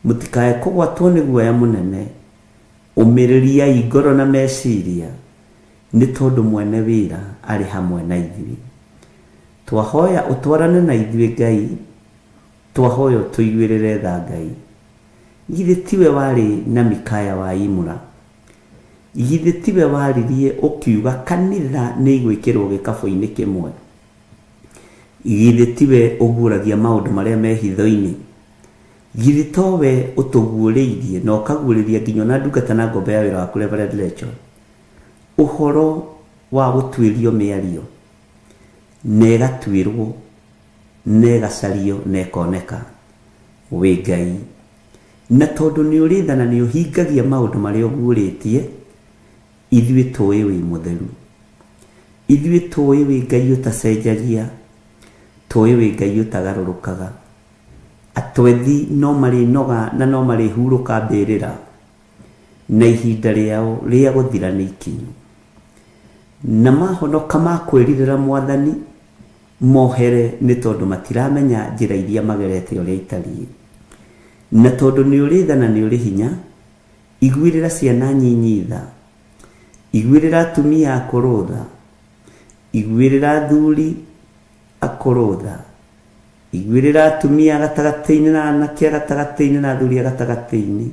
[SPEAKER 4] mũtikae kũgwatwo nĩ guoya mũnene. Ũmĩrĩriai ngoro na meciria, nĩ tondũ mwene wĩra arĩ hamwe na ithuĩ. Twahoya ũtwarane na ithuĩ Ngai, twahoya ũtũiguĩrĩre tha Ngai. Githĩ tiwe warĩ na Mikaya wa Imũra? Githĩ tiwe waririe ũkiuga kanitha nĩ igwĩkĩrwo gĩkabũ-inĩ kĩmwe? Githĩ tiwe ũguũragia maũndũ marĩa me hitho-inĩ? Githĩ towe ũtũguũrĩirie na ũkaguũrĩria nginya ona ndungata na ngombo ya wĩra waku Reverend Rachel ũhoro wa gũtuĩrio mĩario, na ĩgatuĩrwo, na ĩgacario, na ĩkoneka. Wĩ Ngai, na tondũ nĩ ũrĩ tha na nĩ ũhingagia maũndũ marĩa ũguũrĩtie, ithuĩ tũĩ wĩ mũtheru. Ithuĩ tũĩ wĩ Ngai ũtacenjagia, tũĩ wĩ Ngai ũtagarũrũkaga. Atwethi no marĩnoga na no marĩhurũka mbĩrĩra, na ihinda rĩao rĩa gũthira nĩ ikinyu. Na mahonoka makwĩrirĩra Mwathani, mohere nĩ tondũ matiramenya njĩra iria magerete ũrĩa itariĩ. Na tondũ nĩ ũrĩ tha na nĩ ũrĩ hinya, iguĩrĩra ciana nyinyi tha, iguĩrĩra atumia akũrũ tha, iguĩrĩra athuri akũrũ tha, iguĩrĩra atumia gatagatĩ-inĩ na anake gatagatĩ-inĩ na athuri gatagatĩ-inĩ,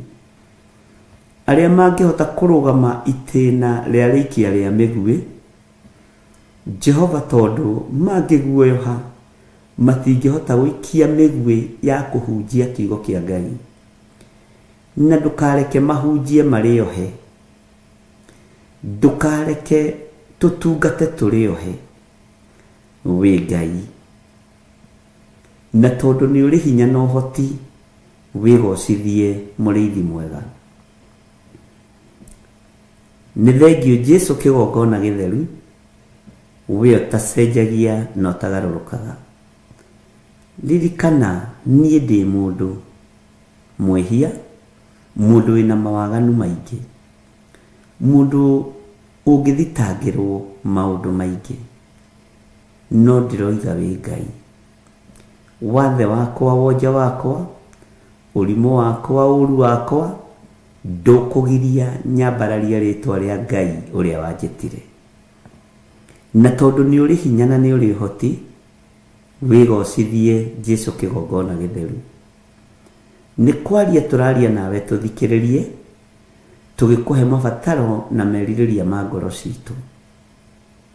[SPEAKER 4] arĩa mangĩhota kũrũgama itĩna rĩa rĩikia rĩa mĩguĩ. Jehova, tondũ mangĩguoyoha matingĩhota gũikia mĩguĩ ya kũhunjia kiugo kĩa Ngai. Na ndũkareke mahunjie marĩ ohe, ndũkareke tũtungate tũrĩ ohe. Wĩ Ngai, na tondũ nĩ ũrĩ hinya na ũhoti, wĩgocithie mũrĩithi mwega. Nĩ thengio Jesu kĩgongona gĩtheru, we ũtacenjagia na ũtagarũrũkaga. Ririkana niĩ ndĩ mũndũ mwĩhia, mũndũ wĩna mawaganu maingĩ, mũndũ ũngĩthitangĩrwo maũndũ maingĩ, no ndĩroiga wĩ Ngai. Wathe wakwa, wonje wakwa, ũrimũ wakwa, ũru wakwa, ndũkũgiria nyambararia rĩtwa rĩa Ngai ũrĩa wanjĩtire. Na tondũ nĩ ũrĩ hinya na nĩ ũrĩ ũhoti, wĩgocithie Jesu kĩgongona gĩtheru. Nĩ kwaria tũraria nawe tũthikĩrĩrie, tũgĩkũhe mabataro na merirĩria ma ngoro citũ.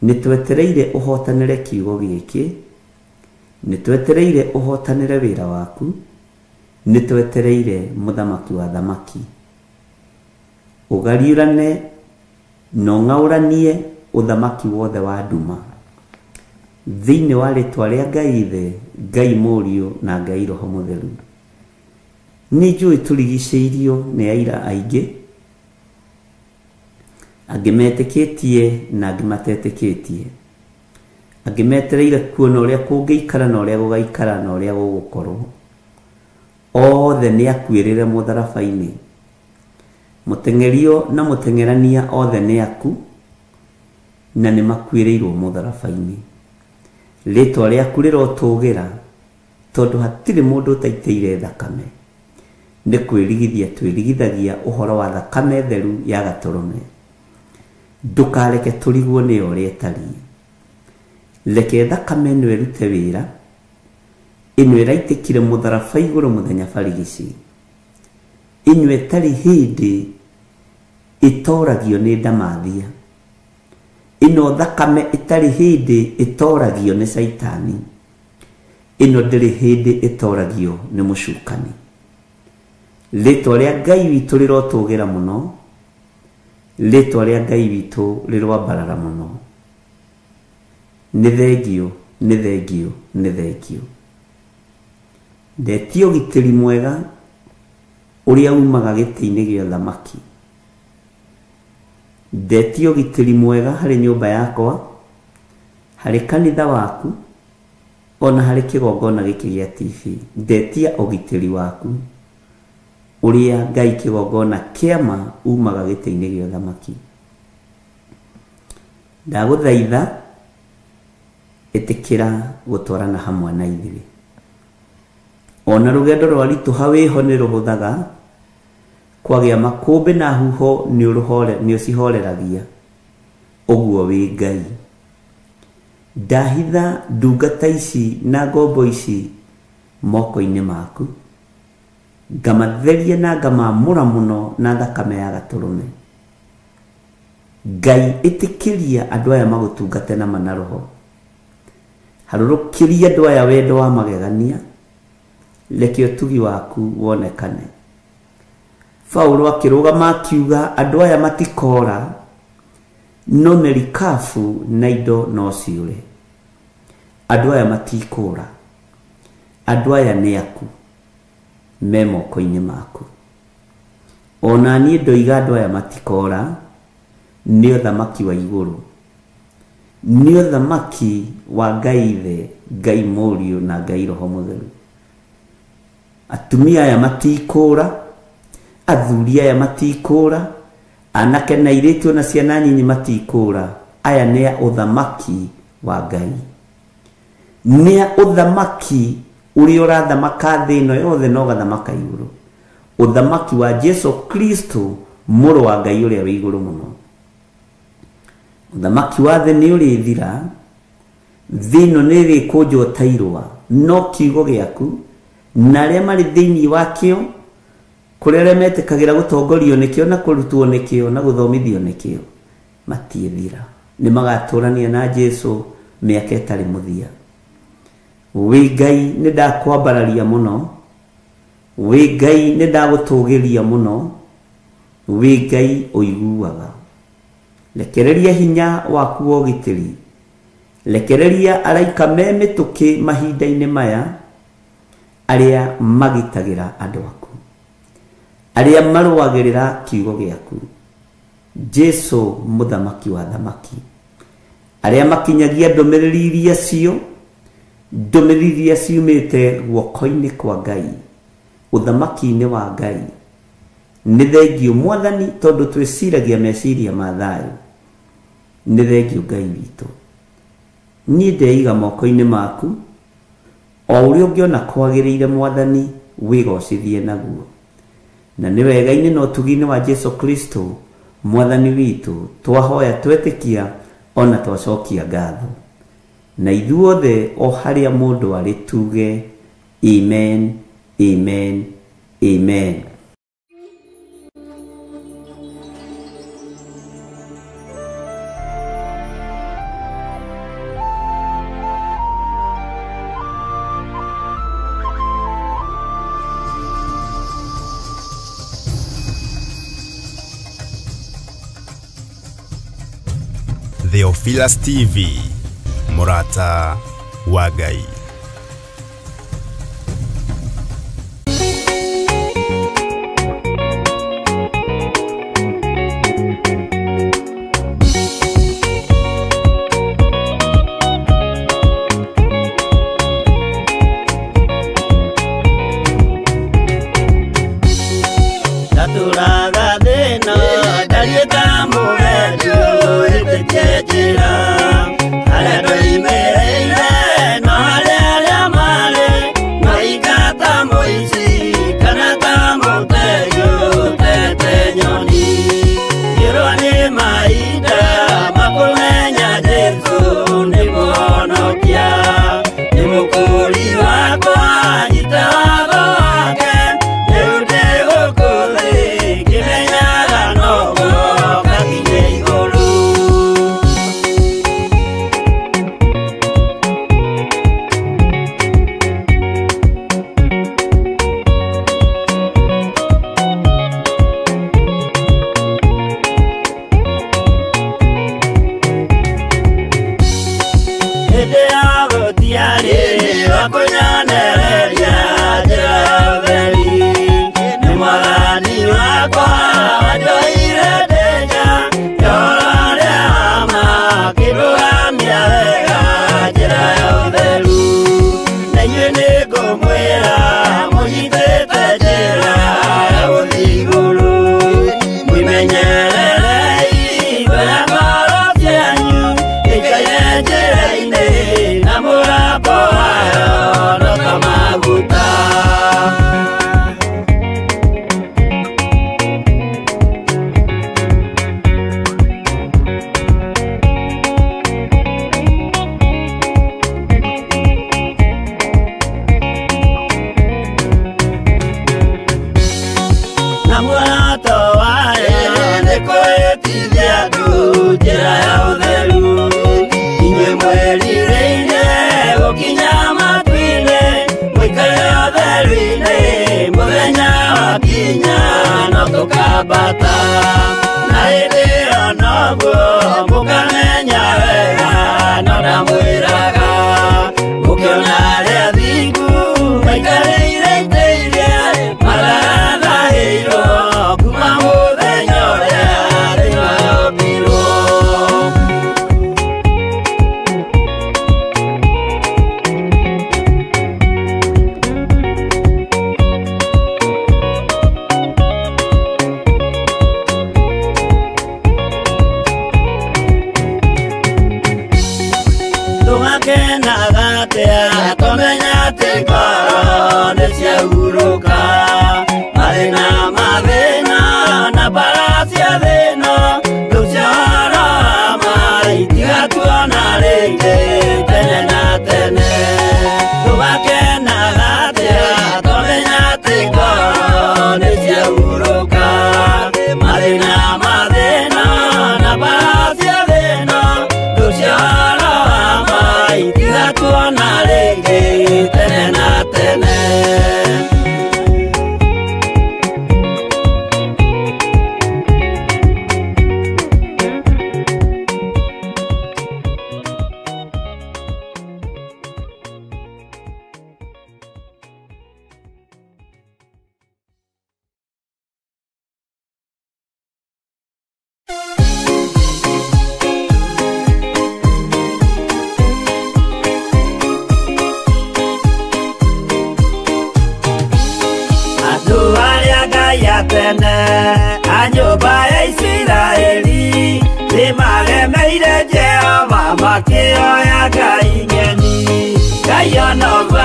[SPEAKER 4] Nĩ twetereire ũhotanĩre kiugo gĩkĩ, nĩ twetereire ũhotanĩre wĩra waku, nĩ twetereire mũthamaki wa thamaki. Ũgariũrane na ũng'aũranie ũthamaki wothe wa nduma. Thĩinĩ wa rĩtwa rĩa Ngai Ithe, Ngai Mũriũ na Ngai Roho Mũtheru. Nĩ njũĩ tũrigicĩirio nĩ aira aingĩ, angĩ metĩkĩtie na angĩ matetĩkĩtie, angĩ metereire kuona ũrĩa kũngĩikara na ũrĩa gũgaikara na ũrĩa gũgũkorwo. Othe nĩ akuĩrĩre mũtharaba-inĩ. Mũteng'erio na mũteng'erania othe nĩ aku, na nĩ makuĩrĩirwo mũtharaba-inĩ. Rĩtwa rĩaku rĩrotũgĩra, tondũ hatirĩ mũndũ ũtaitĩire thakame. Nĩ kwĩrigithia twĩrigithagia ũhoro wa thakame theru ya gatũrũme. Ndũkareke tũrigwo nĩ ũrĩa ĩtariĩ. Reke thakame ĩno ĩrute wĩra, ĩno ĩraitĩkire mũtharaba igũrũ mũthenya barigici, ĩno ĩtarĩ hĩndĩ ĩtoragio nĩ ndamathia, ĩno thakame ĩtarĩ hĩndĩ ĩtoragio nĩ caitani, ĩno ndĩrĩ hĩndĩ ĩtoragio nĩ mũcukani. Rĩtwa rĩa Ngai witũ rĩrotũgĩra mũno, rĩtwa rĩa Ngai witũ rĩroambarara mũno. Nĩ thengio, nĩ thengio, nĩ thengio. Ndetie ũgitĩri mwega ũrĩa umaga gĩtĩ-inĩ gĩa ũthamaki. Ndetie ũgitĩri mwega harĩ nyũmba yakwa, harĩ kanitha waku, ona harĩ kĩgongona gĩkĩ gĩa TV. Ndetia ũgitĩri waku ũrĩa Ngai kĩgongona kĩama umaga gĩtĩ-inĩ gĩa ũthamaki. Ndagũthaitha ĩtĩkĩra gũtwarana hamwe na ithuĩ. Ona rũgendo rwa ritũha wĩho nĩ rũhũthaga, kwagĩa makũmbĩ na huho nĩ ũcihoreragia. Ũguo wĩ Ngai. Ndahitha ndungata ici na ngombo ici moko-inĩ maku, ngamatheria na ngamamũra mũno na thakame ya gatũrũme. Ngai ĩtĩkĩria andũ aya magũtungate na mana roho. Harũrũkĩria andũ aya wendo wa magegania, reke ũtugi waku wonekane. Paulo akĩrũgama akiuga andũ aya matikora, no merikabu na indo no ciũre. Andũ aya matikũra, andũ aya nĩ aku, me moko-inĩ maku. Ona niĩ ndoiga andũ aya matikora, nĩ ũthamaki wa igũrũ, nĩ ũthamaki wa Ngai Ithe, Ngai Mũriũ na Ngai Roho Mũtheru. Atumia aya matikũra, athuri aya matikũra, anake na airĩtu na ciana nyinyi matikũra. Aya nĩ a ũthamaki wa Ngai, nĩ a ũthamaki ũrĩa ũrathamaka thĩ ĩno yothe na ũgathamaka igũrũ, ũthamaki wa Jesu Kristo mũrũ wa Ngai ũrĩa wĩ igũrũ mũno. Ũthamaki wa thĩ nĩ ũrĩthira, thĩ ĩno nĩ ĩrĩkũnjwo ta irũa, no kiugo gĩaku na arĩa marĩ thĩinĩ wakĩo, kũrĩ arĩa metĩkagĩra gũtongorio nĩkĩo na kũrutwo nĩkĩo na gũthomithio nĩkĩo, matiĩthira. Nĩ magatũrania na Jesu mĩaka ĩtarĩ mũthia. Wĩ Ngai nĩ ndakwambararia mũno, wĩ Ngai nĩ ndagũtũgĩria mũno, wĩ Ngai ũiguaga. Rekereria hinya waku wa ũgitĩri, rekereria araika me mĩtũkĩ mahinda-inĩ maya, arĩa magitagĩra andũ aku, arĩa marũagĩrĩra kiugo gĩaku. Jesu mũthamaki wa thamaki, arĩa makinyagia ndũmĩrĩri iria cio, Ndũmĩrĩri iria ciumĩte guoko-inĩ kwa Ngai, ũthamaki-inĩ wa Ngai. Nĩ thengio Mwathani tondũ twĩciragia meciria ma thayũ. Nĩ thengio Ngai witũ. Niĩ ndeiga moko-inĩ maku, o ũrĩa ũngĩona kwagĩrĩire Mwathani wĩgocithie naguo. Na nĩ wega-inĩ na ũtugi-inĩ wa Jesu Kristo Mwathani witũ twahoya twetĩkia ona twacokia ngatho. Na ithuothe o harĩa mũndũ arĩ tuge amen, amen, amen.
[SPEAKER 1] Theophilus TV, Murata wa Ngai.
[SPEAKER 12] Ndatũraga thĩna ndariĩ ta mũgendi ũhĩtĩtie njĩra harĩa ndoimĩrĩire no harĩa arĩa marĩ maika ta mũici kana ta mũtegi ũtete nyoni ngĩrwo nĩ mahinda makũmenya Jesũ nĩ mũhonokia nĩ mũkũũri wakwa nyita watho wake rĩu ndĩ gũkũ thĩ ngĩmenyaga noguo ngakinye igũrũ. Hĩndĩ ya gũtiarĩ wa kũnyonereria njĩra ya ũtheri nĩ Mwathani wakwa wanjoire ndĩ nja ya ũhoro ũrĩa wa ma akĩndũgamia wega njĩra ya ũtheru na inyuĩ nĩngũmwĩra mũnyitĩte njĩra ya gũthiĩ igũrũ mwĩmenyererei mbere ngoro cianyu ikaire njĩra-inĩ na mũgambo wayo no ta maguta. Na muoroto wayo nĩ kwĩtithia andũ njĩra ya ũtheru inyuĩ mwĩrirĩirie gũkinya matu-inĩ mũikare ũtheru-inĩ mũthenya wakinya no tũkambata na hĩndĩ ĩyo noguo mũkamenya wega no ndamwĩraga mũkĩona arĩa athingu maikarĩire itĩ iria matarathahĩirwo kuma mũthenya ũrĩa thĩ yombirwo. Tũgakenaga atĩa tũmenya atĩ ngoro nĩ ciahurũka mathĩna mathĩna na mbara cia thĩna rĩu cia ũhoro wa ma itigatuona rĩngĩ tene na tene. Tũgakenaga atĩa tũmenya atĩ ngoro nĩ ciahurũka mathĩna mathĩna na mbara cia thĩna rĩu cia ũhoro wa ma itigatuona rĩngĩ tene na tene.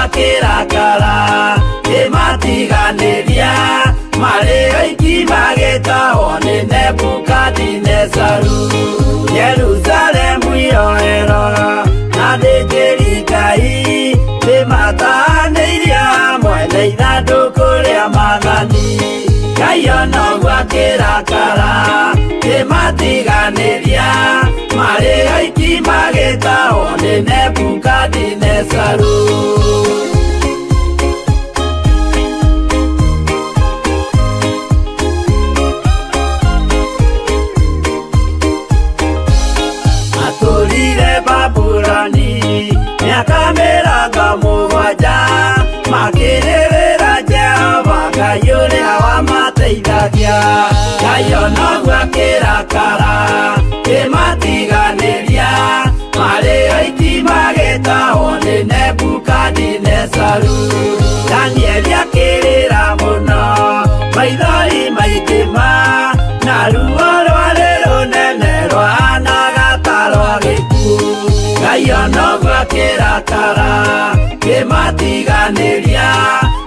[SPEAKER 12] akĩrakara kĩmatiganĩria marĩ oiki magĩtahwo nĩ Nebukadinezaru. Jerusalemu iroero na thĩnjĩri Ngai nĩmatanĩirie hamwe na ithandũkũ rĩa maathani. Ngai ona ũguo akĩrakara kĩmatiganĩria marĩ oiki magĩtahwo nĩ Nebukadinezaru. Atũrire Babuloni mĩaka 70 makĩrĩrĩra Jehova Ngai ũrĩa wamateithagia. Ngai ona ũguo akĩrakara kĩmatiganĩria marĩ oiki magĩtahwo nĩ Nebukadinezaru. Danieli akĩrĩra mũno maithori maingĩ ma na ruo rwarĩ rũnene rwahanaga ta rwa gĩkuũ. Ngai ona ũguo akĩrakara kĩmatiganĩria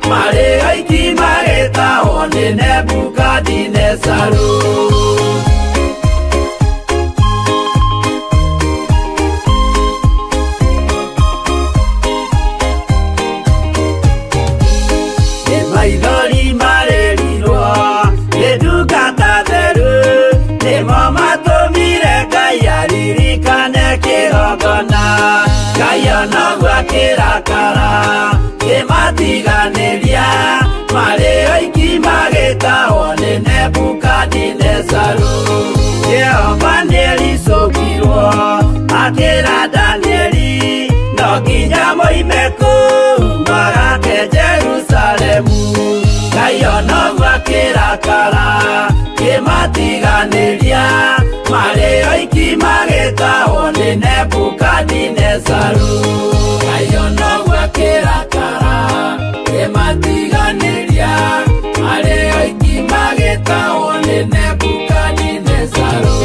[SPEAKER 12] marĩ oiki magĩtahwo nĩ Nebukadinezaru. Maithori marĩrirwo nĩ ndungata theru nĩmo matũmire Ngai aririkane kĩgongona. Ngai ona ũguo akĩrakara kĩmatiganĩria marĩ oiki magĩtahwo nĩ Nebukadinezaru. Jehova nĩericũkirwo akĩra Danieli no nginya moime kũu magake Jerusalemu. Ngai ona ũguo akĩrakara kĩmatiganĩria marĩ oiki magĩtahwo nĩ Nebukadinezaru. Ngai ona ũguo akĩrakara kĩmatiganĩria marĩ oiki magĩtahwo nĩ Nebukadinezaru.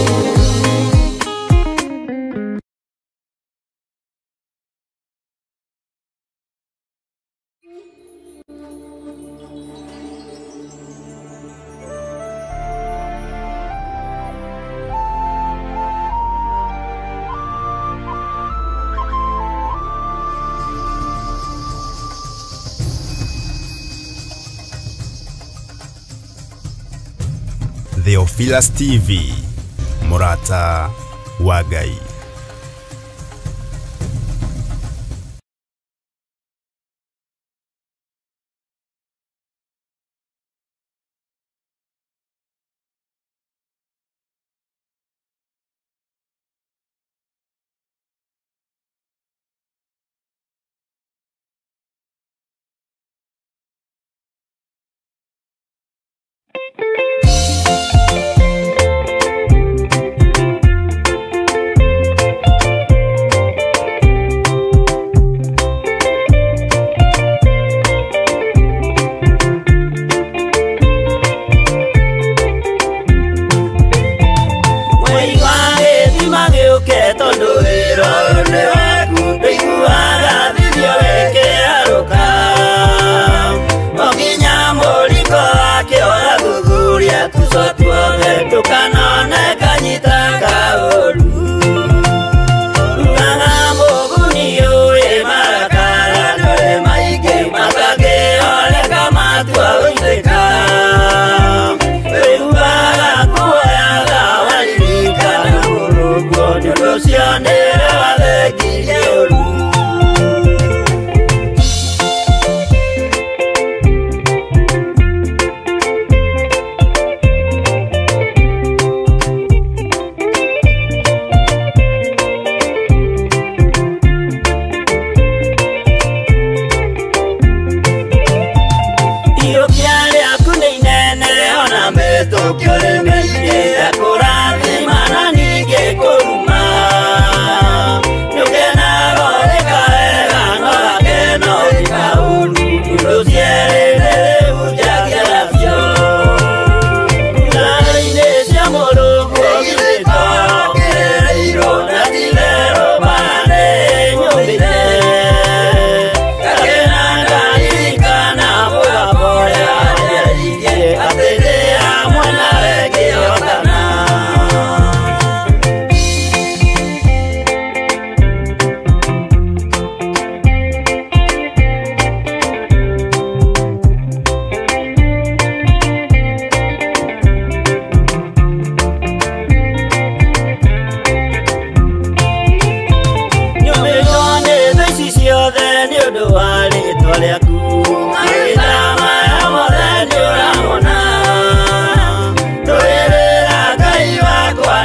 [SPEAKER 1] Theophilus TV, Murata wa Ngai.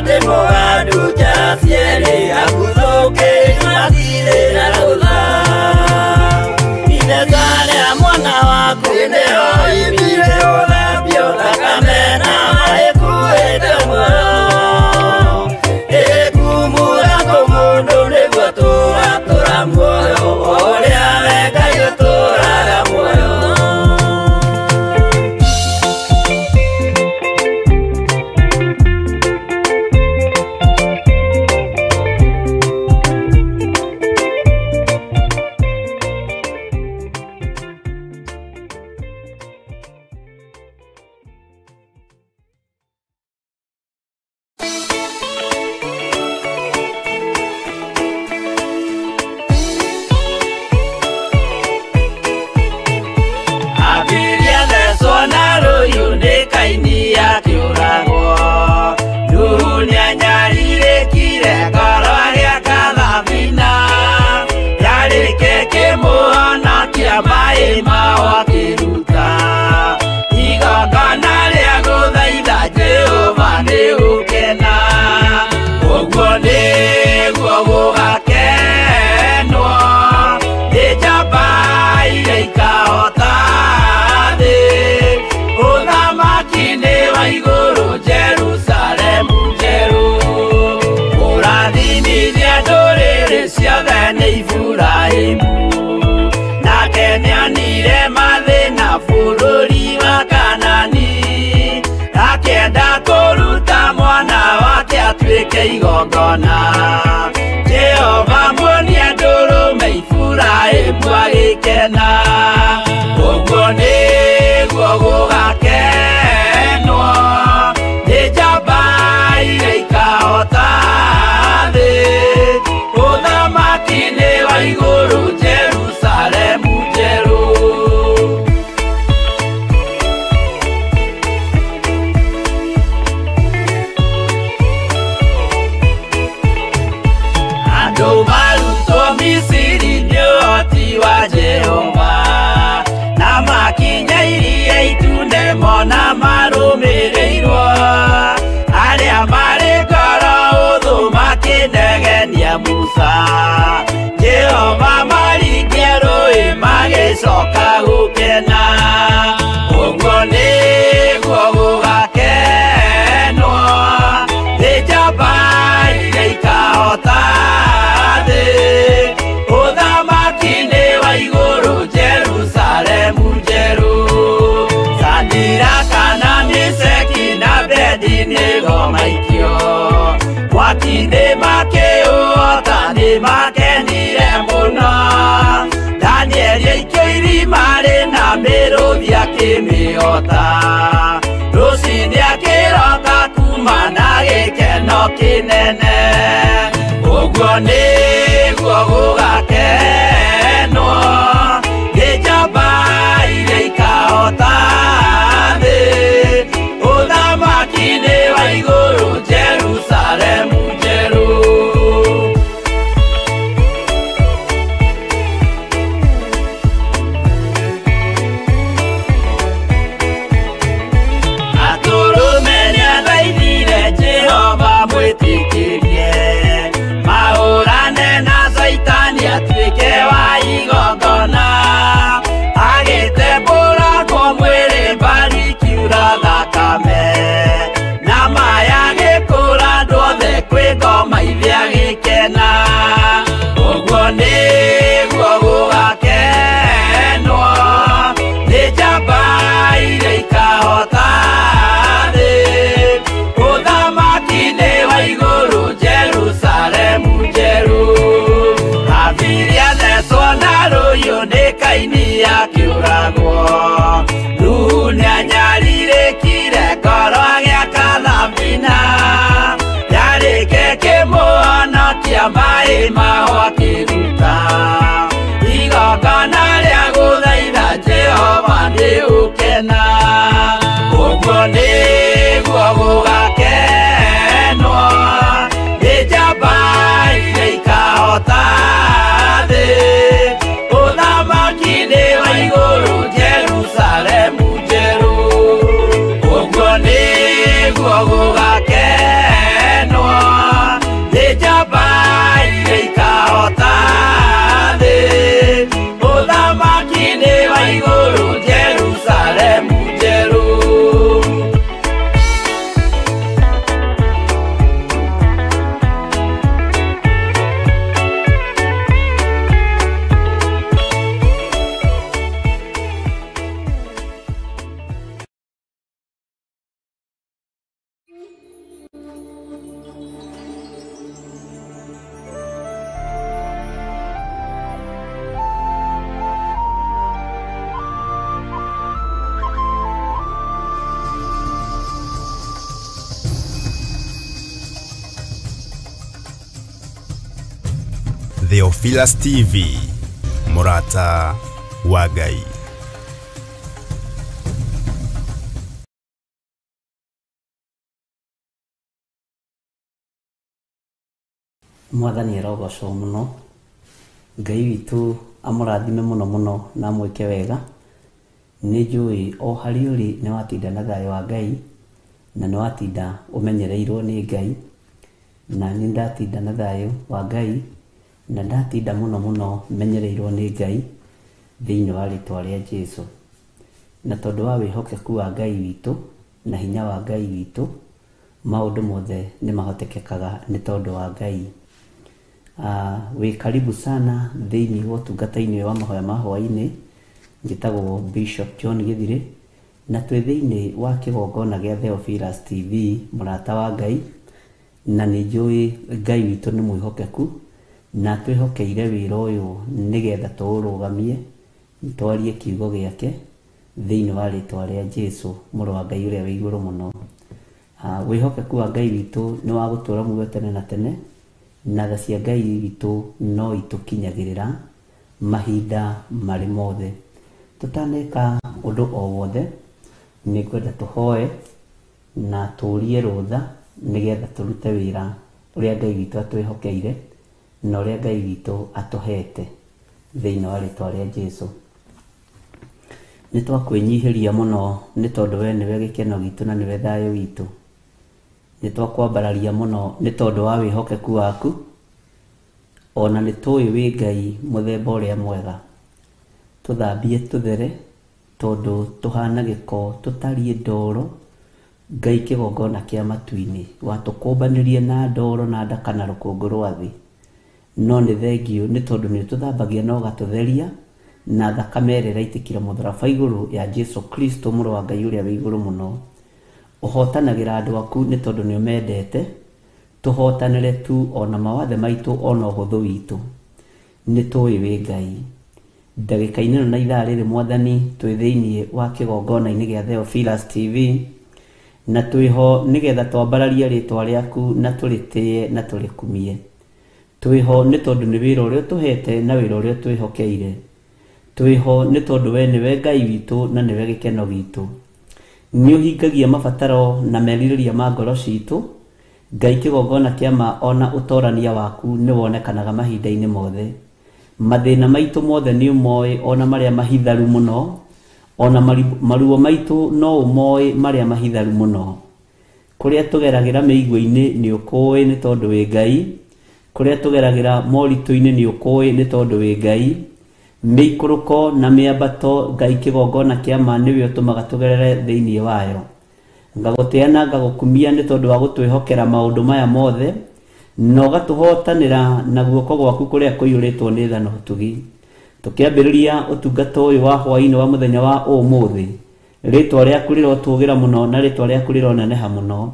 [SPEAKER 12] atĩ mũgandu njara cierĩ aguthũkĩri matirĩ na rũtha. Ithenya rĩa mwana waku nĩho imire gũthambio thakame na ĩkuĩte muoyo. Ĩkumura kũmũndũ nĩguo tũratũra muoyo ũrĩa we Ngai ũtũraga muoyo. Abiria thecwo na rũhiũ nĩ Kaini akĩũragwo. Nuhu nĩanyarirĩkire ngoro agĩaka thabina. Yarĩke kĩmũhonokia maĩ mao akĩruta. Igongona rĩa gũthaitha Jehova nĩ gũkena. Ũguo nĩguo gũgakenwo nĩ njamba iria ikahota thĩ. Ũthamaki nĩ wa igũrũ Jerusalemu njerũ. Kũrathimithia ndũrĩrĩ ciothe nĩ Iburahĩmu. Nake nĩonire mathĩna bũrũri wa Kanani. Akĩenda kũruta mwana wake atuĩke igongona. Jehova muonia ndũrũme Iburahĩmu agĩkena. Ũguo nĩguo gũgakenwo nĩ njamba iria ikahota thĩ. Ũthamaki nĩ wa igũrũ Jerusalemu njerũ. Andũ marutwo Misiri nĩ ũhoti wa Jehova. Na makinya iria itune mona marũmĩrĩirwo. Arĩa marĩ ngoro ũthũ makĩnegenia Musa. Jehova maringia rũĩ magĩcoka gũkena. Ũguo nĩguo gũgakenwo nĩ njamba iria ikahota thĩ. Ũthamaki nĩ wa igũrũ Jerusalemu njerũ. Sadiraka na Meshaki na Abednego maikio. Mwaki-inĩ makĩũhota nĩ makenire mũno. Danieli aikio irima rĩna mĩrũthi akĩmĩhota. Rũciinĩ akĩroka kuma na gĩkeno kĩnene. Ũguo nĩguo gũgakenwo nĩ njamba iria ikahota thĩ. Ũthamaki nĩ wa igũrũ Jerusalemu njerũ. Atũrũme nĩathaithire Jehova mwĩtĩkĩrie. Mahũrane na Caitani atuĩke wa igongona. Agĩtembũrangwo mwĩrĩ mbari ikiura thakame. Na maya agĩkũra andũ othe kwĩ ngoma ithe agĩkena. Ũguo nĩguo gũgakenwo nĩ njamba iria ikahota thĩ. Ũthamaki nĩ wa igũrũ Jerusalemu njerũ. Abiria thecwo na rũhiũ nĩ Kaini akĩũragwo. Nuhu nĩanyarirĩkire ngoro agĩaka thabina. Yarĩke kĩmũhonokia maĩ mao akĩruta. Igongona rĩa gũthaitha Jehova nĩ ũkena. Ũguo nĩguo gũgakenwo nĩ njamba iria ikahota thĩ. Ũthamaki nĩ wa igũrũ Jerusalemu njerũ. Ũguo nĩguo gũgakenwo
[SPEAKER 1] Theophilus TV, mũrata wa Ngai.
[SPEAKER 4] Mwathani arogocwo mũno. Ngai witũ amũrathime mũno mũno na amwĩke wega. Nĩ njũĩ o harĩa ũrĩ nĩ watinda na thayũ wa Ngai na nĩ watinda ũmenyereirwo nĩ Ngai, na nĩ ndatinda na thayũ wa Ngai na ndatinda mũno mũno menyereirwo nĩ Ngai thĩinĩ wa rĩtwa rĩa Jesũ. Na tondũ wa wĩhokeku wa Ngai witũ na hinya wa Ngai witũ, maũndũ mothe nĩ mahotekekaga nĩ tondũ wa Ngai. Wĩ karibu sana thĩinĩ wa ũtungata-inĩ wa mahoya ma hwaĩ-inĩ. Njĩtagwo Bishop John Gĩthirĩ na twĩ thĩinĩ wa kĩgongona gĩa Theophilus TV, mũrata wa Ngai, na nĩ njũĩ Ngai witũ nĩ mwĩhokeku na twĩhokeire wĩra ũyũ nĩgetha tũũrũgamie, twarie kiugo gĩake thĩinĩ wa rĩtwa rĩa Jesũ, mũrũ wa Ngai ũrĩa wĩ igũrũ mũno. Wĩhokeku wa Ngai witũ nĩ wa gũtũũra muoyo tene na tene, na tha cia Ngai witũ no itũkinyagĩrĩra mahinda marĩ mothe. Tũtaneka ũndũ o wothe, nĩ ngwenda tũhoe na tũrie rũtha nĩgetha tũrute wĩra ũrĩa Ngai witũ atwĩhokeire na ũrĩa Ngai witũ atũhete thĩinĩ wa rĩtwa rĩa Jesũ. Nĩ twakwĩnyihĩria mũno nĩ tondũ we nĩwe gĩkeno gitũ na nĩwe thayũ witũ. Nĩ twakwambararia mũno nĩ tondũ wa wĩhokeku waku, ona nĩ tũĩ wĩ Ngai mũthemba ũrĩa mwega. Tũthambie tũthere tondũ tũhana gĩko, tũtariĩ ndoro. Ngai kĩgongona kĩa matu-inĩ watũkũmbanĩrie na ndoro na ndaka na rũkũngũ rwa thĩ, no nĩ thengiũ nĩ tondũ nĩ ũtũthambagia na ũgatũtheria na thakame ĩrĩa ĩraitĩkire mũtharaba igũrũ ya Jesũ Kristo, mũrũ wa Ngai ũrĩa wĩ igũrũ mũno. Ũhotanagĩra andũ aku nĩ tondũ nĩ ũmendete. Tũhotanĩre tu ona mawathe maitũ ona ũhũthũ witũ, nĩ tũĩ wĩ Ngai. Ndagĩka-inĩ ĩno na ithaa rĩrĩ, Mwathani, twĩ thĩinĩ wa kĩgongona-inĩ gĩa Theophilus TV na twĩho nĩgetha twambararie rĩtwa rĩaku na tũrĩtĩe na tũrĩkumie. Twĩho nĩ tondũ nĩ wĩra ũrĩa ũtũhete na wĩra ũrĩa ũtwĩhokeire. Twĩho nĩ tondũ we nĩwe Ngai witũ na nĩwe gĩkeno gitũ. Nĩ ũhingagia mabataro na merirĩria ma ngoro citũ. Ngai kĩgongona kĩa ma, ona ũtorania waku nĩ wonekanaga mahinda-inĩ mothe. Mathĩna maitũ mothe nĩ ũmoĩ, ona marĩa mahitharu mũno, ona maruo maitũ no ũmoĩ marĩa mahitharu mũno. Kũrĩa tũgeragĩra mĩigua-inĩ nĩ ũkũĩ nĩ tondũ wĩ Ngai. Kũrĩa tũgeragĩra moritũ-inĩ nĩ ũkũĩ nĩ tondũ wĩ Ngai. Mĩikũrũko na mĩambato, Ngai kĩgongona kĩa ma nĩwe ũtũmaga tũgerere thĩinĩ wayo. Ngagũtĩa na ngagũkumia nĩ tondũ wa gũtwĩhokera maũndũ maya mothe, na ũgatũhotanĩra na guoko gwaku kũrĩa kũiyũrĩtwo nĩ tha na ũtugi. Tũkĩambĩrĩria ũtungata ũyũ wa hwaĩ-inĩ wa mũthenya wa ũmũthĩ, rĩtwa rĩaku rĩrotũgĩra mũno na rĩtwa rĩaku rĩroneneha mũno.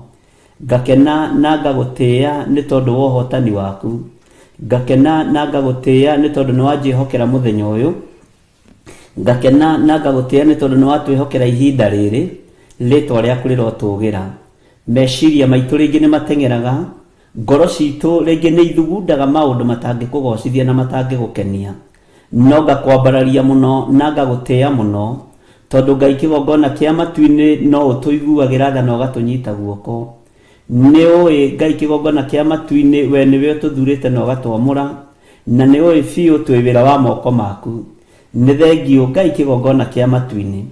[SPEAKER 4] Ngakena na ngagũtĩĩa nĩ tondũ wa ũhotani waku. Ngakena na ngagũtĩĩa nĩ tondũ nĩ wanjĩhokera mũthenya ũyũ. Ngakena na ngagũtĩĩa nĩ tondũ nĩ watwĩhokera ihinda rĩrĩ. Rĩtwa rĩaku rĩrotũgĩra. Meciria maitũ rĩngĩ nĩ mateng'eraga, ngoro citũ rĩngĩ nĩ ithugundaga maũndũ matangĩkũgocithia na matangĩgũkenia, no ngakwambararia mũno na ngagũtĩĩa mũno tondũ Ngai kĩgongona kĩa matu-inĩ no ũtũiguagĩra tha na ũgatũnyita guoko. Nĩ ũĩ Ngai kĩgongona kĩa matu-inĩ we nĩwe ũtũthurĩte na ũgatwamũra, na nĩ ũĩ biũ twĩ wĩra wa moko maku. Nĩ thengiũ Ngai kĩgongona kĩa matu-inĩ.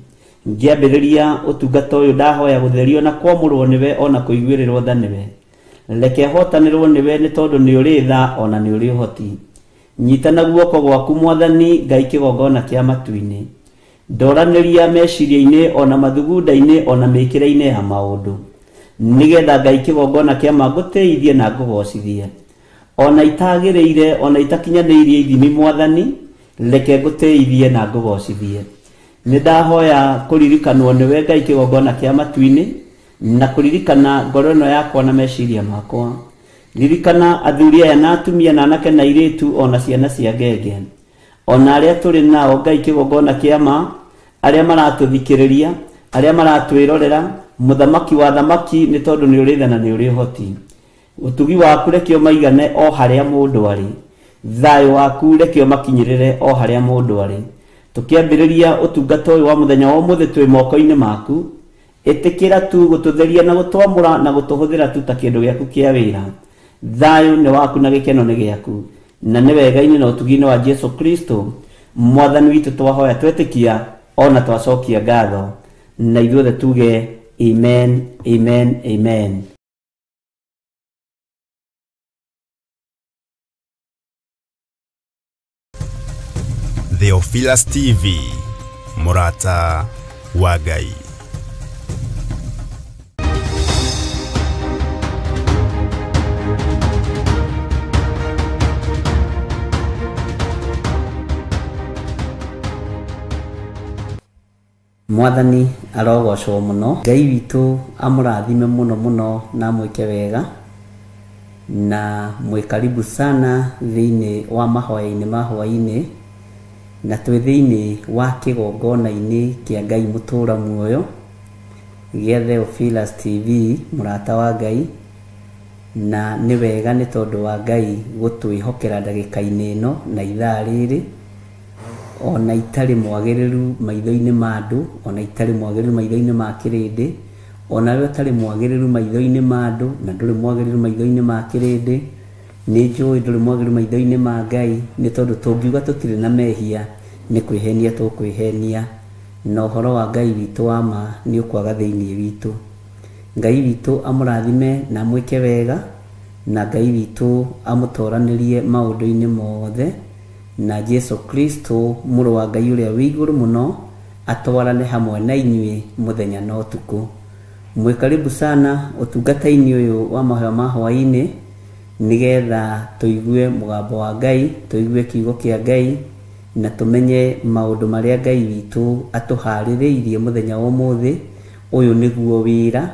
[SPEAKER 4] Ngĩambĩrĩria ũtungata ũyũ ndahoya gũtherio na kwamũrwo nĩwe ona kũiguĩrĩrwo tha nĩwe. Reke hotanĩrwo nĩwe nĩ tondũ nĩ ũrĩ tha ona nĩ ũrĩ ũhoti. Nyita na guoko gwaku Mwathani Ngai kĩgongona kĩa matu-inĩ. Ndoranĩria meciria-inĩ ona mathugunda-inĩ ona mĩkĩre-inĩ ya maũndũ, nĩgetha Ngai kĩgongona kĩa ma ngũtĩithie na ngũgocithie. Ona itagĩrĩire ona itakinyanĩirie ithimi Mwathani, reke ngũtĩithie na ngũgocithie. Nĩ ndahoya kũririkanwo nĩwe Ngai kĩgongona kĩa matu-inĩ, na kũririkana ngoro ĩno yakwa na meciria makwa. Ririkana athuri aya na atumia na anake na airĩtu ona ciana cia ngenge, ona arĩa tũrĩ nao Ngai kĩgongona kĩa ma, arĩa maratũthikĩrĩria, arĩa maratwĩrorera, mũthamaki wa thamaki nĩ tondũ nĩ ũrĩ tha na nĩ ũrĩ ũhoti. Ũtugi waku reke ũmaigane o harĩa mũndũ arĩ. Thayũ waku reke ũmakinyĩrĩre o harĩa mũndũ arĩ. Tũkĩambĩrĩria ũtungata ũyũ wa mũthenya wa ũmũthĩ twĩ moko-inĩ maku. Ĩtĩkĩra tu gũtũtheria na gũtwamũra na gũtũhũthĩra tu ta kĩndũ gĩaku kĩa wĩra. Thayũ nĩ waku na gĩkeno nĩ gĩaku, na nĩ wega-inĩ na ũtugi-inĩ wa Jesu Kristo mwathani witũ twahoya twetĩkia ona twacokia ngatho, na ithuothe tuge amen, amen, amen.
[SPEAKER 1] Theophilus TV, Murata wa Ngai.
[SPEAKER 4] Mwathani arogocwo muno. Ngai witũ amũrathime muno muno na amwĩke wega, na mwĩ karibu sana thĩinĩ wa mahoya-inĩ ma hwaĩ-inĩ, na twĩ thĩinĩ wa kĩgongona-inĩ kĩa Ngai mũtũra muoyo gĩa Theophilus TV, mũrata wa Ngai. Na nĩ wega nĩ tondũ wa Ngai gũtwĩhokera ndagĩka-inĩ ĩno na ithaa rĩrĩ, ona itarĩ mwagĩrĩru maitho-inĩ ma andũ, ona itarĩ mwagĩrĩru maitho-inĩ ma kĩrĩndĩ, ona we ũtarĩ mwagĩrĩru maitho-inĩ ma andũ na ndũrĩ mwagĩrĩru maitho-inĩ ma kĩrĩndĩ. Nĩ njũĩ ndũrĩ mwagĩrĩru maitho-inĩ ma Ngai, nĩ tondũ tũngiuga tũtirĩ na mehia nĩ kwĩhenia tũkwĩhenia, na ũhoro wa Ngai witũ wa ma nĩ ũkwaga thĩinĩ witũ. Ngai witũ amũrathime na amwĩke wega, na Ngai witũ amũtoranĩrie maũndũ-inĩ mothe, na Jesu Kristo mũrũ wa Ngai ũrĩa wĩ igũrũ mũno atwarane hamwe na inyuĩ mũthenya na ũtukũ. Mwĩ karibu sana ũtungata-inĩ ũyũ wa mahoya ma hwaĩ-inĩ, nĩgetha tũigue mũgambo wa Ngai, tũigue kiugo kĩa Ngai, na tũmenye maũndũ marĩa Ngai witũ atũharĩrĩirie mũthenya wa ũmũthĩ. Ũyũ nĩguo wĩra,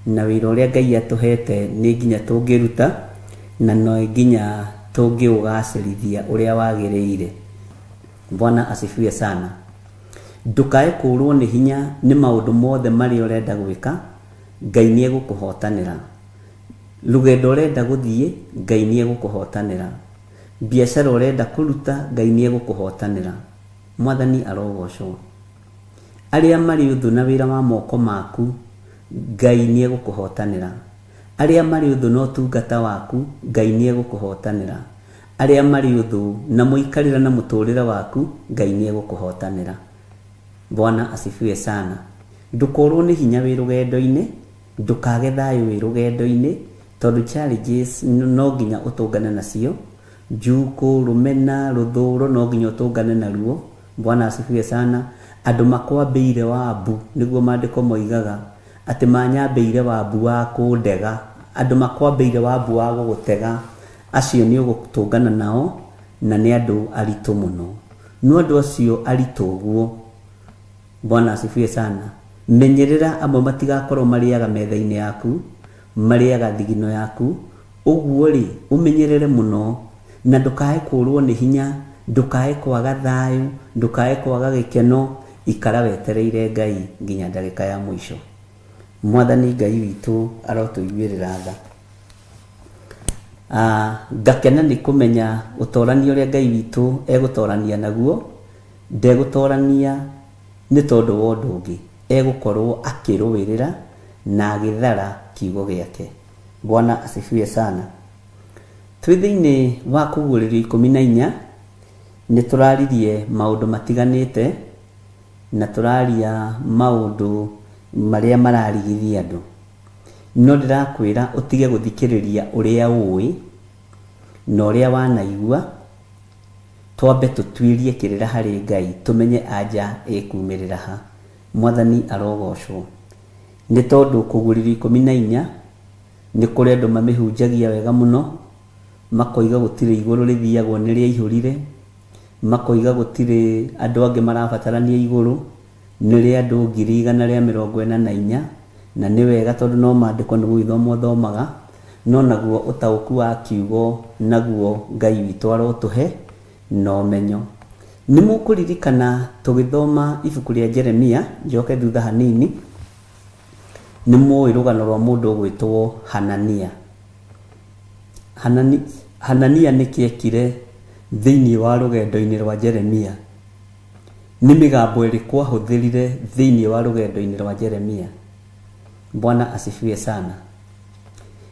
[SPEAKER 4] na wĩra ũrĩa Ngai atũhete nĩ nginya tũngĩruta, na no nginya tũngĩũgacĩrithia ũrĩa wagĩrĩire. Bwana asifiwe sana. Ndũkae kũũrwo nĩ hinya nĩ maũndũ mothe marĩa ũrenda gwĩka, Ngai nĩ egũkũhotanĩra. Rũgendo ũrenda gũthiĩ, Ngai nĩ egũkũhotanĩra. Biacara ũrenda kũruta, Ngai nĩ egũkũhotanĩra. Mwathani arogocwo. Arĩa marĩ ũthũ na wĩra wa moko maku, Ngai nĩ egũkũhotanĩra. Arĩa marĩ ũthũ na ũtungata waku, Ngai nĩ egũkũhotanĩra. Arĩa marĩ ũthũ na mũikarĩre na mũtũrĩre waku, Ngai nĩ egũkũhotanĩra. Bwana asifiwe sana. Ndũkorwo nĩ hinya wĩ rũgendo-inĩ, ndũkage thayũ wĩ rũgendo-inĩ, tondũ challenges no nginya ũtũngane nacio. Njukũ, rũmena, rũthũro no nginya ũtũngane naruo. Bwana asifiwe sana. Andũ makwambĩire wambu, nĩguo maandĩko moigaga atĩ manyambĩire wambu wa kũndega. Andũ makwambĩire wambu wa gũgũtega, acio nĩ ũgũtũngana nao, na nĩ andũ aritũ mũno. No andũ acio aritũ ũguo, Bwana asifiwe sana, menyerera amwe matigakorwo marĩaga metha-inĩ yaku, marĩaga thigino yaku. Ũguo rĩ, ũmenyerere mũno, na ndũkae kũũrwo nĩ hinya, ndũkae kwaga thayũ, ndũkae kwaga gĩkeno. Ikara wetereire Ngai nginya ndagĩka ya mũico. Mwathani Ngai witũ arotũiguĩrĩra tha. Ngakena nĩ kũmenya ũtorania ũrĩa Ngai witũ egũtorania naguo. Ndegũtorania nĩ tondũ wa ũndũ ũngĩ, egũkorwo akĩrũĩrĩra na agĩthara kiugo gĩake. Bwana asifiwe sana. Twĩ thĩinĩ wa kũguũrĩrio 14 nĩ tũraririe maũndũ matiganĩte, na tũraria maũndũ marĩa mararigithia andũ. No ndĩrakwĩra ũtige gũthikĩrĩria ũrĩa ũĩ na ũrĩa wanaigua. Twambe tũtuĩrie kĩrĩra harĩ Ngai, tũmenye anja ĩkumĩrĩra ha. Mwathani arogocwo. Nĩ tondũ kũguũrĩrio 14 nĩ kũrĩ andũ mamĩhunjagia wega mũno, makoiga gũtirĩ igũrũ rĩthiagwo nĩ rĩaihũrire, makoiga gũtirĩ andũ angĩ marabatarania igũrũ, nĩ rĩa andũ 144,000, na nĩ wega tondũ no maandĩko nĩ gũgĩthomwo thomaga, no naguo ũtaũku wa kiugo naguo Ngai witũ arotũhe na ũmenyo. Nĩ mũkũririkana tũgĩthoma ibuku rĩa Jeremia, njoke thutha hanini, nĩ mũĩ rũgano rwa mũndũ ũgwĩtwo Hanania. Hanania nĩ kĩekire Thĩinĩ wa rũgendo-inĩ rwa Jeremia? Nĩ mĩgambo ĩrĩkũ ahũthĩrire thĩinĩ wa rũgendo-inĩ rwa Jeremia? Bwana asifiwe sana.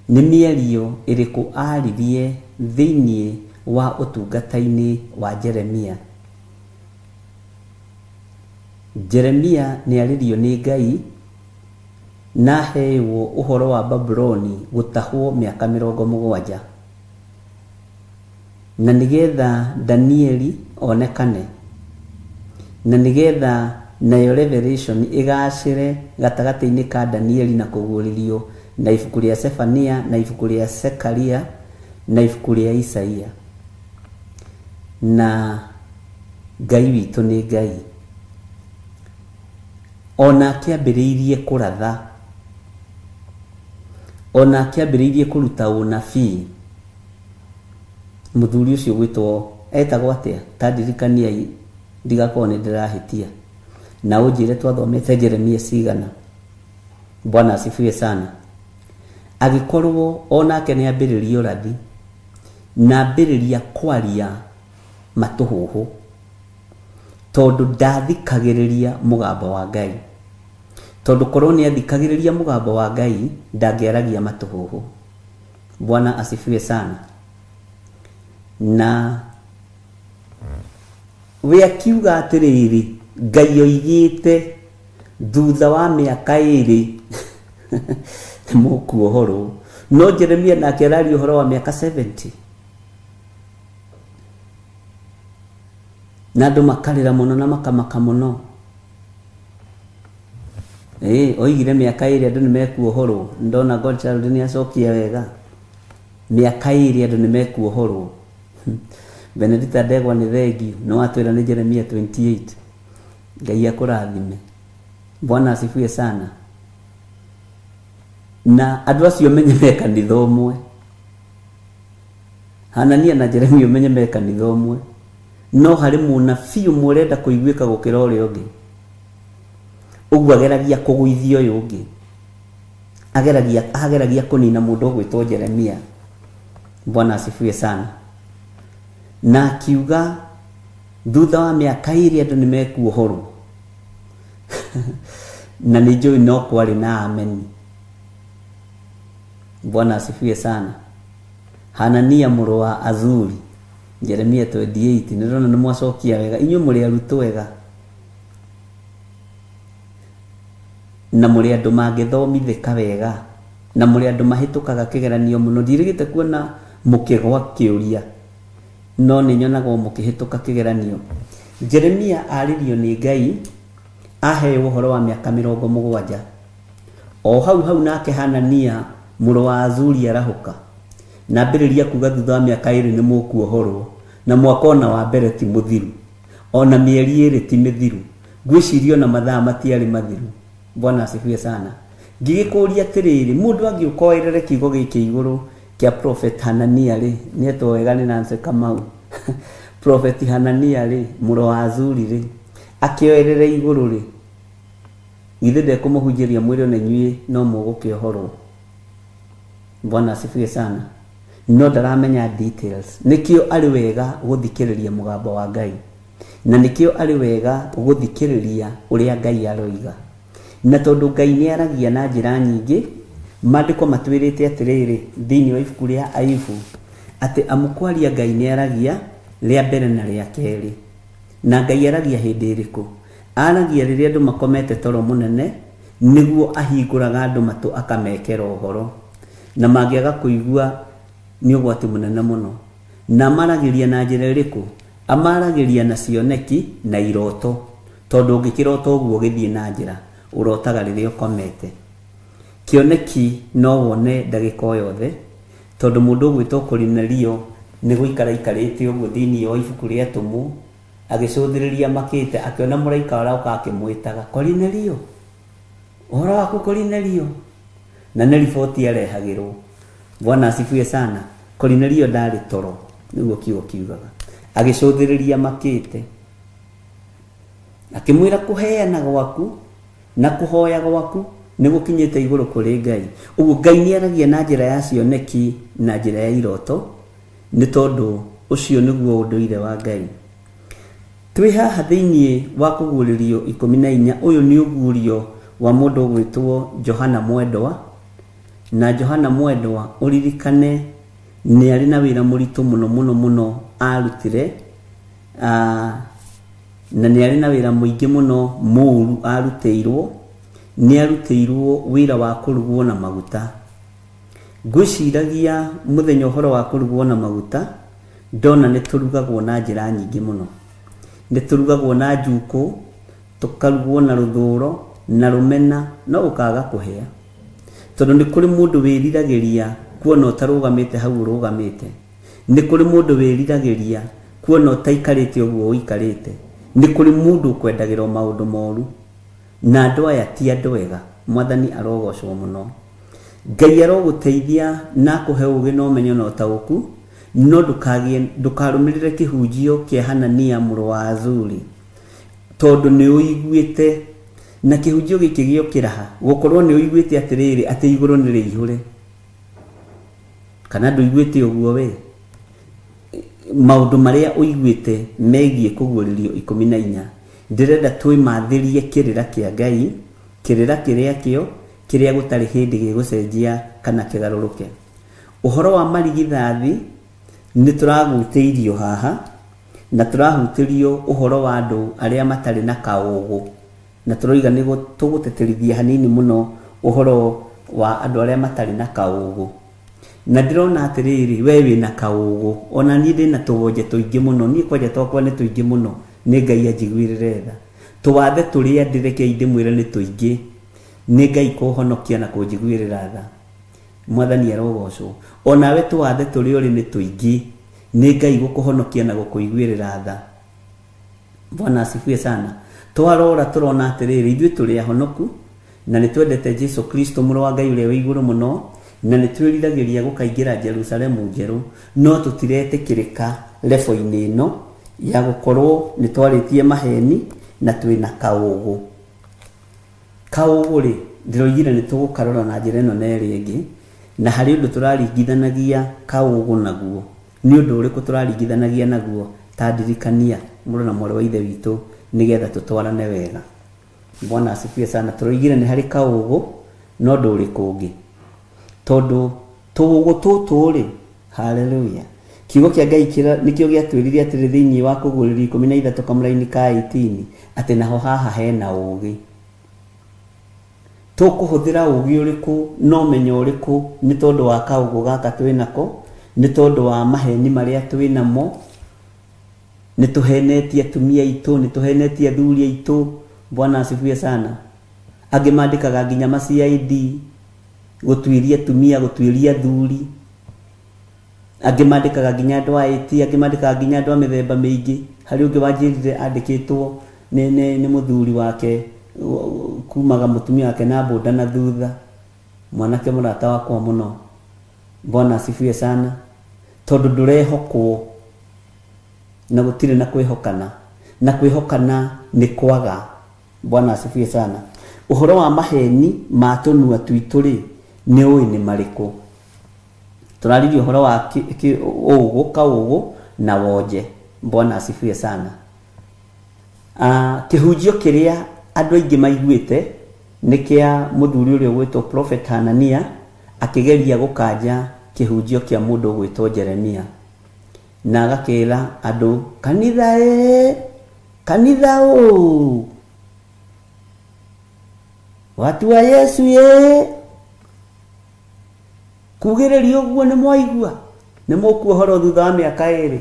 [SPEAKER 4] Nĩ mĩario ĩrĩkũ aaririe thĩinĩ wa ũtungata-inĩ wa Jeremia? Jeremia nĩ arĩrio nĩ Ngai na aheirwo ũhoro wa Babuloni gũtahwo mĩaka 70 na nĩgetha Danieli onekane na nĩgetha nayo revelation ĩgacĩre gatagatĩ-inĩ ka Danieli na kũguũrĩrio na ibuku rĩa Sefania na ibuku rĩa Sekaria na ibuku rĩa Isaia. Na Ngai witũ nĩ Ngai ona akĩambĩrĩirie kũratha, ona akĩambĩrĩirie kũruta ũnabii. Mũthuri ũcio gwĩtwo etagwo atĩa? Ta ndirikaniai ndigakorwo nĩ ndĩrahĩtia. Na ũnjĩre twathomete Jeremia cigana. Bwana asifiwe sana. Agĩkorwo onake nĩ ambĩrĩria ũrathi na ambĩrĩria kwaria matũhũhũ tondũ ndathikagĩrĩria mũgambo wa Ngai. Tondũ korwo nĩ athikagĩrĩria mũgambo wa Ngai ndangĩaragia matũhũhũ. Bwana asifiwe sana. Na we akiuga atĩrĩrĩ, Ngai oigĩte thutha wa mĩaka 2 nĩ mũkuohorwo. No Jeremia nake araria ũhoro wa mĩaka 70 na andũ makarĩra mũno na makamaka mũno. Oigire mĩaka 2 andũ nĩ mekuohorwo. Ndona Godchild nĩ acokia wega. Mĩaka 2 andũ nĩ mekuohorwo. Benedicta Ndegwa nĩ thengiũ, no atwĩra nĩ Jeremia 28. Ngai akũrathime. Bwana asifiwe sana. Na andũ acio menye me kanitha ũmwe. Hanania na Jeremia menye me kanitha ũmwe. No harĩ mũnabii ũmwe ũrenda kũiguĩka gũkĩra ũrĩa ũngĩ. Ũguo ageragia kũgũithia ũyũ ũngĩ. Ageragia kũnina mũndũ ũgwĩtwo Jeremia. Bwana asifiwe sana. Na akiuga thutha wa mĩaka 2 andũ nĩ mekuohorwo. Na nĩ njũĩ no kwarĩ na ameni. Bwana asifiwe sana. Hanania mũrũ wa Azuri, Jeremia 28. Nĩndĩrona nĩ mwacokia wega. Inyuĩ mũrĩ arutwo wega na mũrĩ andũ mangĩthomithĩka wega na mũrĩ andũ mahĩtũkaga kĩgeranio mũno. Ndirĩgĩte kuona mũkĩgwa kĩũria, no nĩ nyonagwo mũkĩhĩtũka kĩgeranio. Jeremia arĩrio nĩ Ngai aheo ũhoro wa mĩaka 70. O hau hau nake Hanania mũrũ wa Azuri arahũka na ambĩrĩria kuga thutha wa mĩaka 2 nĩ mũkuohorwo, na mwaka ona wa mbere ti mũthiru, ona mĩeri 2 ti mĩthiru, ngwĩciria ona mathaa matiarĩ mathiru. Bwana asifiwe sana. Ngĩgĩkũria atĩrĩrĩ, mũndũ angĩũka oerere kiugo gĩkĩ igũrũ kĩa Prophet Hanania rĩ, nĩetwo wega nĩ Nancy Kamau. Prophet Hanania rĩ, mũrũ wa Azuri rĩ, akĩoerere igũrũ rĩ, githĩ ndekũmũhunjĩria mwĩre ona inyuĩ no mũgũkĩohorwo? Bwana asifiwe sana. No ndaramenya details. Nĩkĩo arĩ wega gũthikĩrĩria mũgambo wa Ngai, na nĩkĩo arĩ wega gũthikĩrĩria ũrĩa Ngai aroiga. Na tondũ Ngai nĩ aragia na njĩra nyingĩ, maandĩko matwĩrĩte atĩrĩrĩ thĩinĩ wa ibuku rĩa Ayubu atĩ amũkwaria Ngai nĩ aragia rĩa mbere na rĩa kerĩ. Na Ngai aragia hĩndĩ ĩrĩkũ? Aragia rĩrĩa andũ makomete toro mũnene, nĩguo ahingũraga andũ matũ akamekera ũhoro, na mangĩaga kũigua nĩ ũgwati mũnene mũno. Na amaragĩria na njĩra ĩrĩkũ? Amaragĩria na cioneki na iroto, tondũ ũngĩkĩrota ũguo ũgĩthiĩ na njĩra ũrotaga rĩrĩa ũkomete. Kĩoneki no wone ndagĩka o yothe, tondũ mũndũ ũgwĩtwo Korinelio nĩ gũikara aikarĩte ũguo thĩinĩ wa ibuku rĩa Atũmwo agĩcũthĩrĩria makĩte, akĩona mũraika aroka akĩmwĩtaga, Korinelio, ũhoro waku Korinelio. Na nĩ riboti arehagĩrwo. Bwana asifiwe sana. Korinelio ndarĩ toro, nĩguo kiugo kiugaga. Agĩcũthĩrĩria makĩte, akĩmwĩra kũheana gwaku na kũhoya gwaku nĩ gũkinyĩte igũrũ kũrĩ Ngai. Ũguo Ngai nĩ aragia na njĩra ya cioneki na njĩra ya iroto, nĩ tondũ Ũcio nĩguo ũndũire wa Ngai. Twĩ haha thĩinĩ wa kũguũrĩrio 14, ũyũ nĩ ũguũrio wa mũndũ ũgwĩtwo Johana Mwendwa. Na Johana Mwendwa ũririkane nĩ arĩ na wĩra mũritũ mũno mũno mũno arutire, na nĩ arĩ na wĩra mũingĩ mũno mũũru arutĩirwo. Nĩ arutĩirwo wĩra wa kũrugwo na maguta. Ngwĩciragia mũthenya ũhoro wa kũrugwo na maguta, ndona nĩ tũrugagwo na njĩra nyingĩ mũno. Nĩ tũrugagwo na njukũ, tũkarugwo na rũthũro na rũmena, no ũkaga kũhĩa. Tondũ nĩ kũrĩ mũndũ wĩriragĩria kuona ũtarũgamĩte hau ũrũgamĩte. Nĩ kũrĩ mũndũ wĩriragĩria kuona ũtaikarĩte ũguo ũikarĩte. Nĩ kũrĩ mũndũ ũkwendagĩrwo maũndũ moru. Na andũ aya ti andũ ega. Mwathani arogocwo mũno. Ngai arogũteithia na akũhe ũũgĩ na ũmenyo na ũtaũku, no ndũkarũmĩrĩre kĩhunjio kĩa Hanania mũrũ wa Azuri, tondũ nĩ ũiguĩte. Na kĩhunjio gĩkĩ gĩokĩra ha, gũkorwo nĩ ũiguĩte atĩrĩrĩ atĩ igũrũ nĩ rĩihũre, kana ndũiguĩte ũguo we. Maũndũ marĩa ũiguĩte megiĩ kũguũrĩrio 14, ndĩrenda twĩmathĩrie kĩrĩra kĩa Ngai, kĩrĩra kĩrĩa kĩo kĩrĩa gũtarĩ hĩndĩ gĩgũcenjia kana kĩgarũrũke. Ũhoro wa marigithathi nĩ tũragutĩirio haha, na tũrahutĩrio ũhoro wa andũ arĩa matarĩ na kaũgũ, na tũroiga nĩ tũgũtĩtĩrithia hanini mũno ũhoro wa andũ arĩa matarĩ na kaũgũ. Na ndĩrona atĩrĩrĩ, we wĩna kaũgũ, ona niĩ ndĩna tũwonje tũingĩ mũno, niĩ kwanja twakwa nĩ tũingĩ mũno, nĩ Ngai anjiguĩrĩre tha. Tũwathe tũrĩa ndĩrekei ndĩmwĩre nĩ tũingĩ, nĩ Ngai kũhonokia na kũnjiguĩrĩra tha. Mwathani arogocwo. Onawe tũwathe tũrĩa ũrĩ nĩ tũingĩ, nĩ Ngai gũkũhonokia na gũkũiguĩrĩra tha. Bwana asifiwe sana. Twarora tũrona atĩrĩrĩ, ithuĩ tũrĩ ahonoku na nĩ twendete Jesu Kristo mũrũ wa Ngai ũrĩa wĩ igũrũ mũno, na nĩ twĩriragĩria gũkaingĩra Jerusalemu njerũ, no tũtiretĩkĩrĩka lebo-inĩ ĩno ya gũkorwo nĩ twarĩtie maheni na twĩna kaũgũ. Kaũgũ rĩ, ndĩroigire nĩ tũgũkarora na njĩra ĩno na ĩrĩa ĩngĩ, na harĩ ũndũ tũraringithanagia kaũgũ naguo. Nĩ ũndũ ũrĩkũ tũraringithanagia naguo? Ta ndirikania mũrũ na mwarĩ wa ithe witũ, nĩgetha tũtwarane wega. Bwana asifiwe sana. Tũroigire nĩ harĩ kaũgũ, no ũndũ ũrĩkũ ũngĩ? Tondũ tũũgũ tũtũ rĩ, haleluya, kiugo kĩa Ngai nĩkĩo gĩatwĩrire atĩrĩ thĩinĩ wa kũguũrĩrio 13 kamũraini ka 18, atĩ naho haha hena ũũgĩ. Tũkũhũthĩra ũũgĩ ũrĩkũ na ũmenyo ũrĩkũ nĩ tondũ wa kaũgũ gaka twĩnako, nĩ tondũ wa maheni marĩa twĩnamo. Nĩ tũhenetie atumia aitũ, nĩ tũhenetie athuri aitũ. Bwana asifiwe sana. Angĩ mandĩkaga nginya ma CID gũtuĩria atumia, gũtuĩria athuri. Angĩ mandĩkaga nginya andũ a IT, angĩ mandĩkaga nginya andũ a mĩthemba mĩingĩ. Harĩ ũngĩ wanjĩrire andĩkĩtwo nĩ mũthuri wake, kumaga mũtumia wake na mbũnda na thutha. Mwanake mũrata wakwa mũno. Bwana asifiwe sana. Tondũ ndũrehokwo na gũtirĩ na kwĩhokana, na kwĩhokana nĩ kwaga. Bwana asifiwe sana. Ũhoro wa maheni ma tũnua twitũ rĩ, nĩ ũĩ nĩ marĩkũ? Tũraririe ũhoro wa ũũgũ, kaũgũ na wonje. Bwana asifiwe sana. Kĩhunjio kĩrĩa andũ aingĩ maiguĩte nĩ kĩa mũthuri ũrĩa ũgwĩtwo Prophet Hanania akĩgeria gũkanja kĩhunjio kĩa mũndũ ũgwĩtwo Jeremia, na agakĩra andũ kanitha ĩ, kanitha ũ, watu wa Yesu ĩ, kugĩrĩria ũguo nĩ mwaigua, nĩ mũkuohorwo thutha wa mĩaka 2.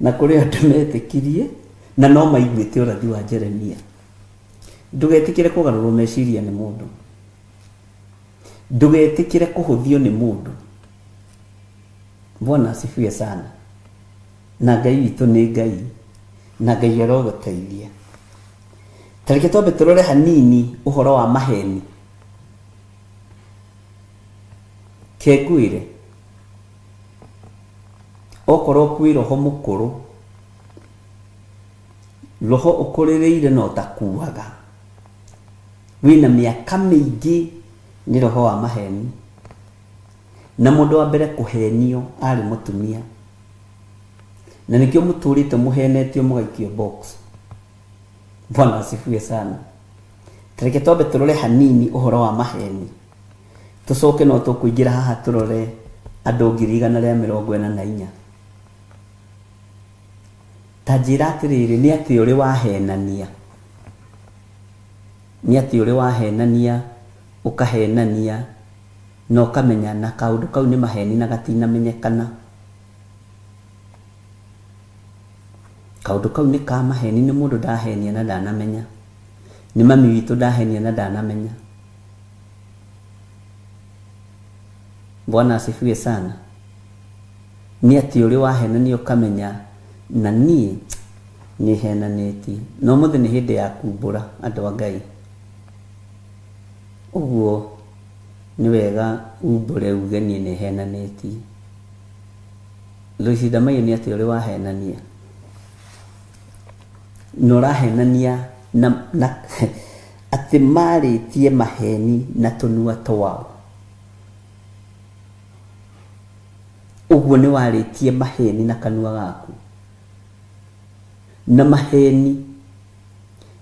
[SPEAKER 4] Na kũrĩ andũ metĩkirie na no maiguĩte ũrathi wa Jeremia. Ndũgetĩkĩre kũgarũrwo meciria nĩ mũndũ, ndũgetĩkĩre kũhũthio nĩ mũndũ. Bwana asifiwe sana. Na Ngai witũ nĩ Ngai, na Ngai arogũteithia. Ta reke twambe tũrore hanini ũhoro wa maheni. Kengwĩre, okorwo kwĩ roho mũkũrũ, roho ũkũrĩrĩire na ũtakuaga, wĩna mĩaka mĩingĩ, nĩ roho wa maheni. Na mũndũ wa mbere kũhenio arĩ mũtumia. Na nĩkĩo mũtũrĩte mũhenetio mũgaikio box. Bwana asifiwe sana. Tareke twambe tũrore hanini ũhoro wa maheni. Tũcoke no tũkũingĩra haha tũrore andũ 144,000. Ta njĩra atĩrĩrĩ, nĩ atĩ ũrĩ wahenania. Nĩ atĩ ũrĩ wahenania, ũkahenania na ũkamenya na kaũndũ kau nĩ maheni na gatinamenyekana. Kaũndũ kau nĩ ka maheni, nĩ mũndũ ndahenia na ndanamenya. Nĩ mami witũ ndahenia na ndanamenya. Bwana asifiwe sana. Nĩ atĩ ũrĩ wahenania ũkamenya na niĩ nĩ henanĩtie. No mũthĩ nĩ hĩndĩ ya kumbũra andũ a Ngai. Ũguo nĩ wega umbũre uge niĩ nĩ henanĩtie. Loice Ndamaiyũ nĩ atĩ ũrĩ wahenania. Na ũrahenania na atĩ marĩtie maheni na tũnua twao. Ũguo nĩ warĩtie maheni na kanua gaku. Na maheni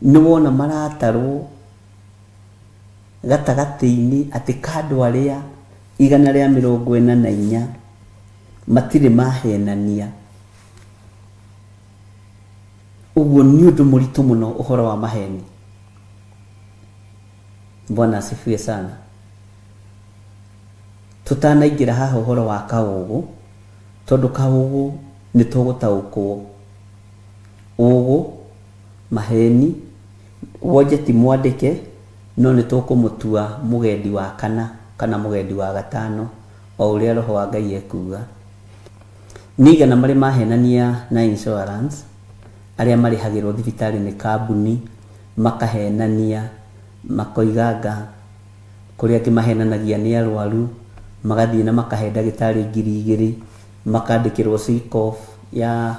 [SPEAKER 4] nĩ wona maratarwo gatagatĩ-inĩ atĩ ka andũ arĩa 144 matirĩ mahenania. Ũguo nĩ ũndũ mũritũ mũno ũhoro wa maheni. Bwana asifiwe sana. Tũtanaingĩra haha ũhoro wa kaũgũ, tondũ kaũgũ nĩ tũgũtaũkwo. Ũgũ, maheni, wonje ti mwandĩke, no nĩ tũkũmũtua mũgendi wa kana kana mũgendi wa gatano, o ũrĩa roho wa Ngai ekuuga. Nĩ igana marĩ mahenania na insurance, arĩa marĩhagĩrwo thibitarĩ nĩ kambuni, makahenania, makoiganga, kũrĩa angĩ mahenanagia nĩ arwaru, magathiĩ na makahe ndagĩtarĩ 2,000, makandĩkĩrwo sick off ya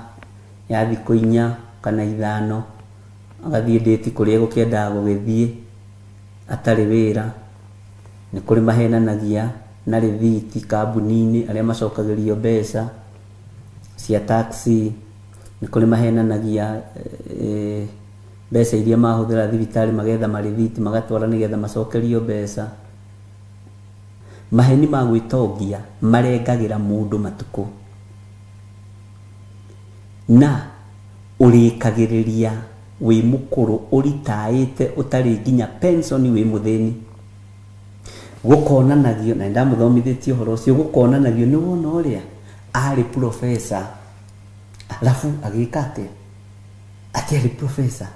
[SPEAKER 4] thikũ 4 kana 5, agathiĩ ndĩti kũrĩa egũkĩendaga gũgĩthiĩ atarĩ wĩra. Nĩ kũrĩ mahenanagia na rĩthiti kambuni-inĩ, arĩa macokagĩrio mbeca cia taxi. Nĩ kũrĩ mahenanagia mbeca iria mahũthĩra thibitarĩ, magetha marĩthiti magatwara nĩgetha macokerio mbeca. Maheni ma gwĩtongia marengagĩra mũndũ matukũ, na ũrĩkagĩrĩria wĩ mũkũrũ ũritaĩte ũtarĩ nginya pension wĩ mũthĩni. Gũkonanagio, na ndamũthomithĩtie ũhoro ũcio, gũkonanagio nĩ wona ũrĩa arĩ professor, alafu agĩka atĩa? Atĩ arĩ professor.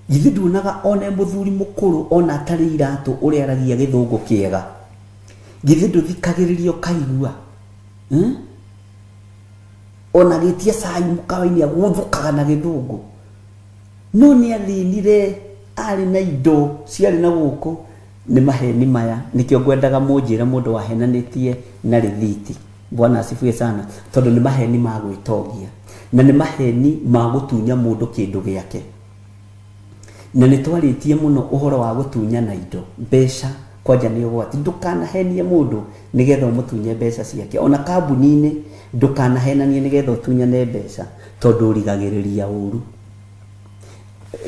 [SPEAKER 4] Githĩ nduonaga ona mũthuri mũkũrũ ona atarĩ iratũ ũrĩa aragia gĩthũngũ kĩega? Githĩ ndũthikagĩrĩria ũkaigua? Ona gĩtia cai mũkawa-inĩ agũthũkaga na gĩthũngũ. No nĩ athĩnire, arĩ na indo ciarĩ na gũkũ. Nĩ maheni maya, nĩkĩo ngwendaga mũnjĩre mũndũ wahenanĩtie na rĩthiti. Bwana asifiwe sana. Tondũ nĩ maheni ma gwĩtongia, na nĩ maheni ma gũtunya mũndũ kĩndũ gĩake. Na nĩ twarĩtie mũno ũhoro wa gũtunyana indo, mbeca kwanja nĩ ũgwati. Ndũkanahenie mũndũ nĩgetha ũmũtunye mbeca ciake. Ona kambuni-inĩ ndũkanahenanie nĩgetha ũtunyane mbeca, tondũ ũrigagĩrĩria ũru.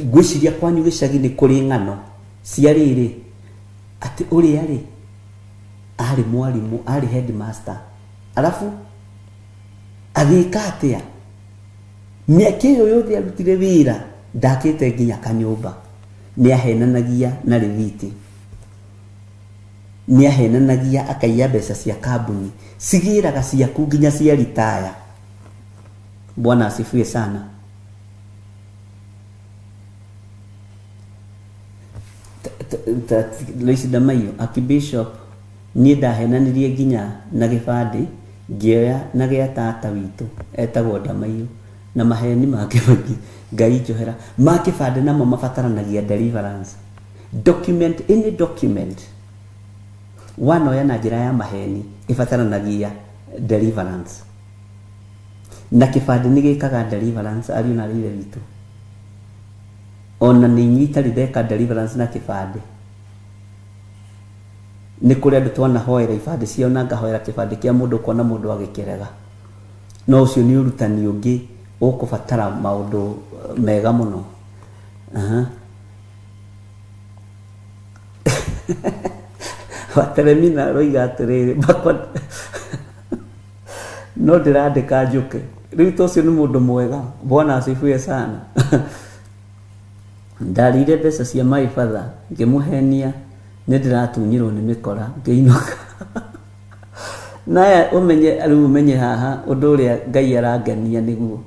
[SPEAKER 4] Ngwĩciria kwanyu gĩcagi nĩ kũrĩ ng'ano cia rĩrĩ, atĩ ũrĩa rĩ arĩ mwarimũ, arĩ headmaster, alafu agĩka atĩa? Mĩaka ĩyo yothe arutire wĩra ndakĩte nginya kanyũmba. Nĩ ahenanagia na rĩthiti, nĩ ahenanagia akaiya mbeca cia kambuni, cigĩraga ciaku nginya cia ritaya. Bwana asifiwe sana. Loice Ndamaiyũ, Archbishop, niĩ ndahenanirie nginya na gĩbandĩ, ngĩoya na gĩa tata witũ etagwo Ndamaiyũ, na maheni make maingĩ, Ngai njohera. Ma kĩbandĩ namo mabataranagia deliverance document, any document wanoya na njĩra ya maheni ĩbataranagia deliverance. Na kĩbandĩ nĩ gĩkaga deliverance, ariũ na ithe witũ. Ona nĩ inyuĩ itarĩ ndeka deliverance na kĩbandĩ. Nĩ kũrĩ andũ twanahoera ibandĩ ciao na ngahoera kĩbandĩ kĩa mũndũ ũkona mũndũ agĩkĩrega. No ũcio nĩ ũrutani ũngĩ ũkũbatara maũndũ mega mũno. Aha. Wateremina roiga atĩrĩrĩ bakwa no ndĩrandĩka njũke. Rĩu to ũcio nĩ mũndũ mwega. Bwana asifiwe sana. Ndarĩire mbeca cia my father ngĩmũhenia nĩ ndĩratunyirwo nĩ mĩkora ngĩinũka. Naya ũmenye rĩu ũmenye haha ũndũ ũrĩa Ngai arangenia nĩguo.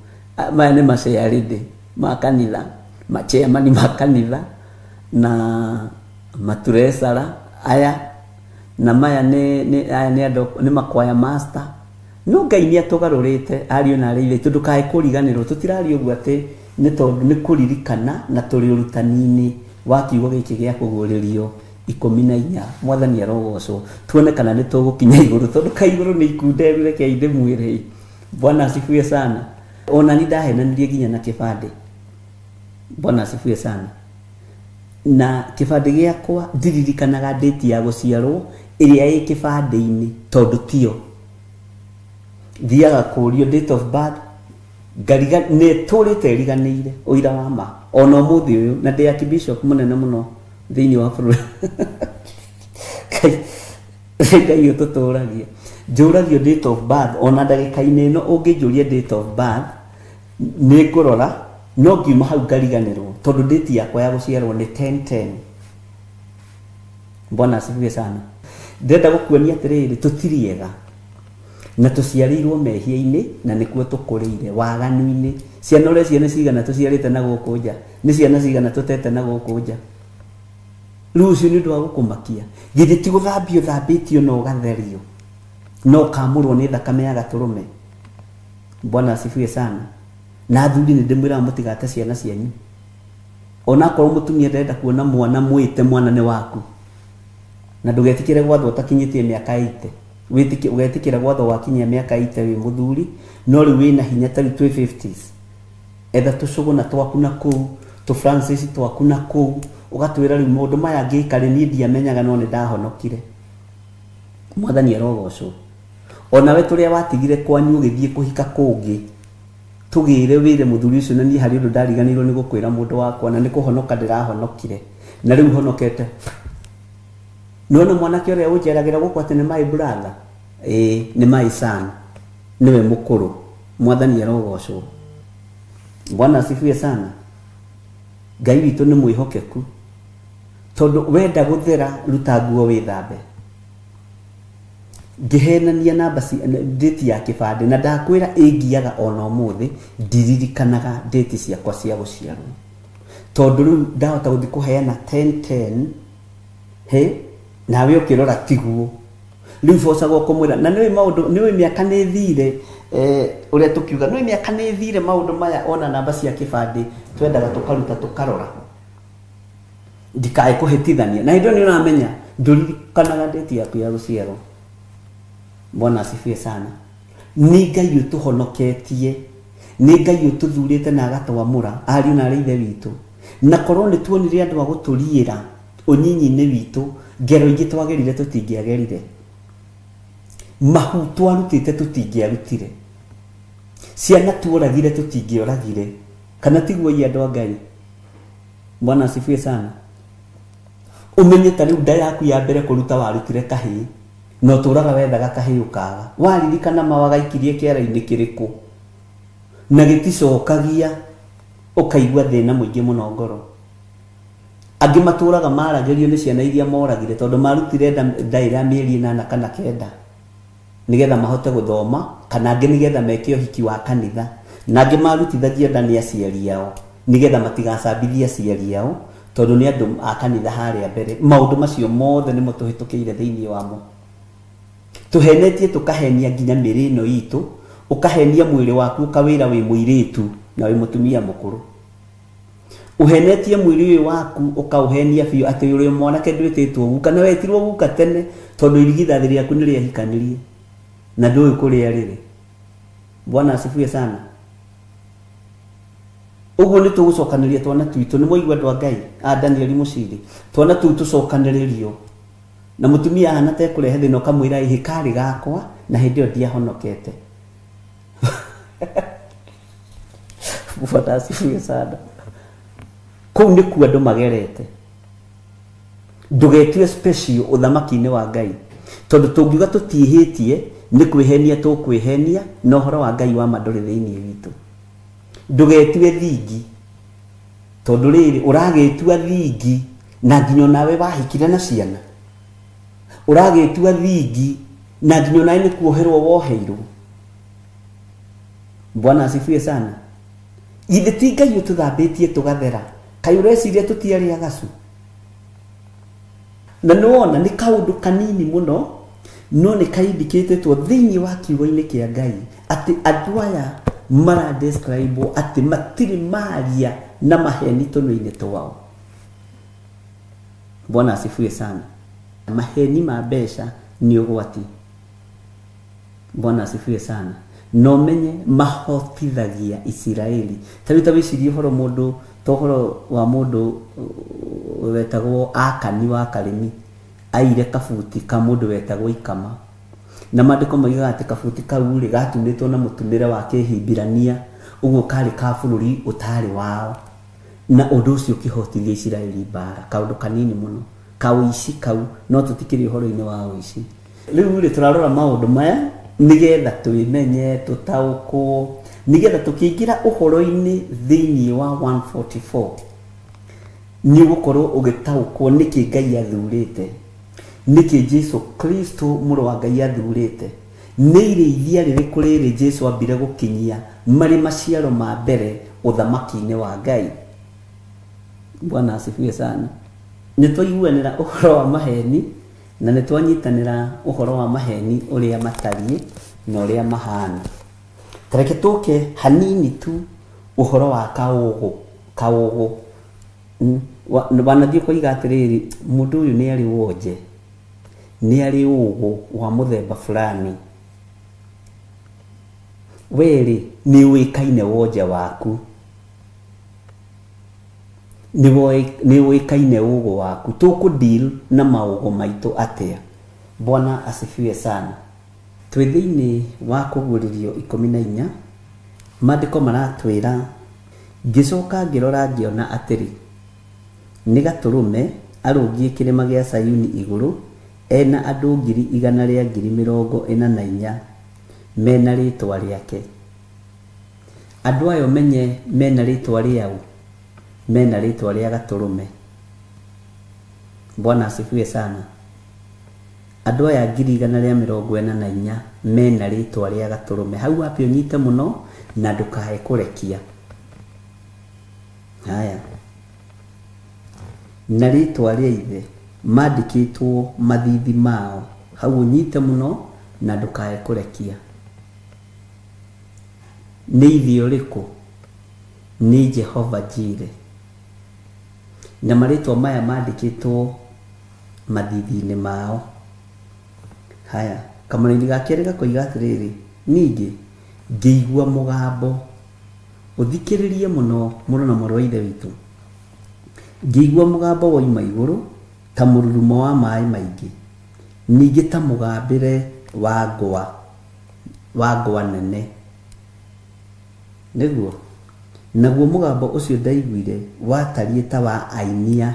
[SPEAKER 4] Maya nĩ macearĩndĩ ma kanitha, machairman ma kanitha na maturesara aya na maya nĩ aya nĩ andũ nĩ makwaya master. No Ngai nĩ atũgarũrĩte ariũ na arĩ ithe ndũkae kũriganĩrwo. Tũtiraria ũguo atĩ nĩ tondũ nĩ kũririkana na tũrĩ ũrutani-inĩ wa kiugo gĩkĩ gĩa kũguũrĩrio 14. Mwathani arogocwo. Tuone kana nĩ tũgũkinya igũrũ tondũ ka igũrũ nĩ ikunderu reke ndĩmwĩre. Bwana asifiwe sana. Ona ni ndahenanirie nginya na kĩbandĩ. Bwana asifiwe sana. Na kĩbandĩ gĩakwa ndiririkanaga date ya gũciarwo ĩrĩa ĩ kĩbandĩ-inĩ tondũ tio. Thiaga kũrio date of birth ngariga nĩ tũrĩte riganĩire ũira wa ma ona ũmũthĩ ũyũ na ndĩ archbishop mũnene mũno thĩinĩ wa bũrũri. Ngai ũtũtũragia. Njũragio date of birth ona ndagĩka-inĩ ĩno ũngĩnjũria date of birth nĩ ngũrora no ngiuma hau ngariganĩrwo tondũ date yakwa ya gũciarwo nĩ 10/10. Bwana asifiwe sana. Ndĩrenda gũkuonia atĩrĩrĩ tũtirĩ ega na tũciarĩirwo mehia-inĩ na nĩkuo tũkũrĩire waganu-inĩ. Ciana ũrĩa ciana cigana tũciarĩte na gũkũ nja, nĩ ciana cigana tũtete na gũkũ nja. Rĩu ũcio nĩ ũndũ wa gũkũmakia. Githĩ ti gũthambio ũthambĩtio na ũgatherio na ũkamũrwo nĩ thakame ya gatũrũme. Bwana asifiwe sana. Na athuri nĩ ndĩmwĩraga mũtigate ciana cianyu. Onakorwo mũtumia ndarenda kuona mwana mwĩte mwana nĩ waku. Na ndũgetĩkĩre gwathwo ũtakinyĩtie mĩaka 80. Wĩtĩkĩre ũgetĩkĩra gwathwo wakinyia mĩaka 80 wĩ mũthuri no rĩu wĩna hinya ta rĩu twĩ 50s. Etha tũcũgũna twaku na kũu, tũ Francis twaku na kũu, ũgatwĩra rĩu maũndũ maya ngĩka rĩ niĩ ndiamenyaga no nĩ ndahonokire. Mwathani arogocwo. Onawe tũrĩa watigire kwanyu ũgĩthiĩ kũhika kũngĩ tũgĩre wĩre mũthuri ũcio na niĩ harĩ ũndũ ndariganĩirwo nĩ gũkwĩra mũndũ wakwa na nĩ kũhonoka ndĩrahonokire na rĩu honokete. Nĩwona mwanake ũrĩa ũnjeragĩra gũkũ atĩ nĩ my brother, ĩĩ nĩ my son, nĩwe mũkũrũ. Mwathani arogocwo. Bwana asifiwe sana. Ngai witũ nĩ mwĩhokeku tondũ wenda gũthera ruta nguo wĩthambe. Ngĩhenania namba date ya kĩbandĩ na ndakwĩra ĩngiaga ona ũmũthĩ ndiririkanaga date ciakwa cia gũciarwo tondũ rĩu ndahota gũthiĩ kũheana 10/10 he nawe ũkĩrora tiguo. Rĩu bocagwo kũmwĩra na nĩũĩ maũndũ nĩũĩ mĩaka nĩ ĩthire ũrĩa tũkiuga nĩũĩ mĩaka nĩ ĩthire maũndũ maya ona namba cia kĩbandĩ twendaga tũkaruta tũkarora ndikae kũhĩtithania na hĩndĩ ĩyo nĩ ũramenya ndũririkanaga date yaku ya gũciarwo. Bwana asifiwe sana. Nĩ Ngai ũtũhonoketie, nĩ Ngai ũtũthurĩte na agatwamũra ariũ na arĩ ithe witũ. Na korwo nĩ tuonire andũ a gũtũriĩra ũnyinyi-inĩ witũ ngero ingĩ twagerire tũtingĩagerire, mahu twarutĩte tũtingĩarutire, ciana tuoragire tũtingĩoragire, kana tiguo i andũ a Ngai. Bwana asifiwe sana. Ũmenye ta rĩu nda yaku ya mbere kũruta warutire kahĩĩ no tũraga wethaga kahĩĩ ũkaga waririkana mawagaikirie kĩara-inĩ kĩrĩkũ na gĩticokagia ũkaigua thĩna mũingĩ mũno ngoro. Angĩ matũraga maragĩrio nĩ ciana iria moragire tondũ marutire nda ĩrĩa mĩeri 8 kana 9 nĩgetha mahote gũthoma kana angĩ nĩgetha meke ũhiki wa kanitha na angĩ marutithagia nda nĩ aciari ao nĩgetha matigacambithie aciari ao tondũ nĩ andũ a kanitha harĩa mbere. Maũndũ macio mothe nĩmo tũhĩtũkĩire thĩinĩ wamo. Tũhenetie tũkahenia nginya mĩrĩ ĩno itũ, ũkahenia mwĩrĩ waku ũkawĩra wĩ mũirĩtu na wĩ mũtumia mũkũrũ. Ũhenetie mwĩrĩ ũyũ waku ũkaũhenia biũ atĩ ũrĩ mwanake ndwĩtĩtwo guka na wetirwo guka tene tondũ irigithathi rĩaku nĩ rĩahikanirie na ndũĩ kũrĩa rĩrĩ. Bwana asifiwe sana. Ũguo nĩ tũgũcokanĩria twana twitũ. Nĩ mwaigua andũ a Ngai a Daniel Mũciri, twana tũu tũcokanĩrĩrio Na mutumia ahana ta ekũrehe thĩna ũkamwĩra ĩhĩ karĩ gakwa na hĩndĩ ĩyo ndiahonokete. Bwana asifiwe sana. Kũu nĩkuo andũ magerete. Ndũgetue special ũthamaki-inĩ wa Ngai, tondũ tũngiuga tũtihĩtie nĩ kwĩhenia tũkwĩhenia na ũhoro wa Ngai wa ma ndũrĩ thĩinĩ witũ. Ndũgetue thingi, tondũ rĩrĩ ũragĩtua thingi na nginya nawe wahikire na ciana, ũragĩtua thingi na nginya nawe nĩ kuoherwo woheirwo. Bwana asifiwe sana. Ithe ti Ngai ũtũthambĩtie tũgathera, kaĩ ũreciria tũtiarĩ agacu? Na nĩwona nĩ kaũndũ kanini mũno no nĩ kaindikĩtĩtwo thĩinĩ wa kiugo-inĩ kĩa Ngai atĩ andũ aya mara describe atĩ matirĩ maria na maheni tũnua-inĩ twao. Bwana asifiwe sana. Maheni ma mbeca nĩ ũgwati. Bwana asifiwe sana. No menye mahotithagia Isiraeli. Ta rĩu ta wĩcirie ũhoro mũndũ ta ũhoro wa mũndũ wetagwo Akani wa Karĩmi, aire kabuti ka mũndũ wetagwo Ikama. Na maandĩko moigaga atĩ kabuti kau rĩ gatumĩtwo na mũtumĩre wa Kĩhibirania, ũguo karĩ ka bũrũri ũtarĩ wao. Na ũndũ ũcio ũkĩhotithia Isiraeli mbara, kaũndũ kanini mũno kaũici kau, no tũtikĩrĩ ũhoro-inĩ wa ũici. Rĩu rĩ tũrarora maũndũ maya nĩgetha twĩmenye, tũtaũkwo, nĩgetha tũkĩingĩra ũhoro-inĩ thĩinĩ wa 144 nĩ ũgũkorwo ũgĩtaũkwo nĩkĩ Ngai athurĩte, nĩkĩ Jesu Kristo mũrũ wa Ngai athurĩte, nĩ irĩithia rĩrĩkũ rĩrĩ Jesu ambire gũkinyia marĩ maciaro ma mbere ũthamaki-inĩ wa Ngai. Bwana asifiwe sana. Nĩ twaiguanĩra ũhoro wa maheni na nĩ twanyitanĩra ũhoro wa maheni ũrĩa matariĩ na ũrĩa mahana. Tareke tũke hanini tu ũhoro wa kaũgũ. Kaũgũ wanathiĩ ũkoiga atĩrĩrĩ, mũndũ ũyũ nĩ arĩ wonje, nĩ arĩ ũgũ wa mũthemba fulani, werĩ nĩ ũĩkaine wonje waku, nĩ ũĩkaine ũgũ waku, tũkũ deal na maũgũ maitũ atĩa? Bwana asifiwe sana. Twĩ thĩinĩ wa kũguũrĩrio 14, maandĩko maratwĩra, ngĩcoka ngĩrora ngĩona atĩrĩ, nĩ gatũrũme arũngiĩ kĩrĩma gĩa Sayuni igũrũ, ena andũ 144,000 mena rĩtwa rĩake. Andũ ayo menye mena rĩtwa rĩao, mena rĩtwa rĩa gatũrũme. Bwana asifiwe sana. Andũ aya 144,000 mena rĩtwa rĩa gatũrũme. Hau wapi ũnyite mũno na ndũkae kũrekia. Haya, na rĩtwa rĩa ithe mandĩkĩtwo mathithi mao. Hau ũnyite mũno na ndũkae kũrekia. Nĩ ithe ũrĩkũ? Nĩ Jehova Jire. Na marĩtwa maya mandĩkĩtwo mathithi-inĩ mao. Haya, kamũraini ga kerĩ gakoiga atĩrĩrĩ, ningĩ ngĩigua mũgambo, ũthikĩrĩrie mũno mũno na mũrũ wa ithe witũ, ngĩigua mũgambo woima igũrũ ta mũrurumo wa maĩ maingĩ, ningĩ ta mũgambĩre wa ngwa nene. Nĩguo naguo mũgambo ũcio ndaiguire watariĩ ta wa ainia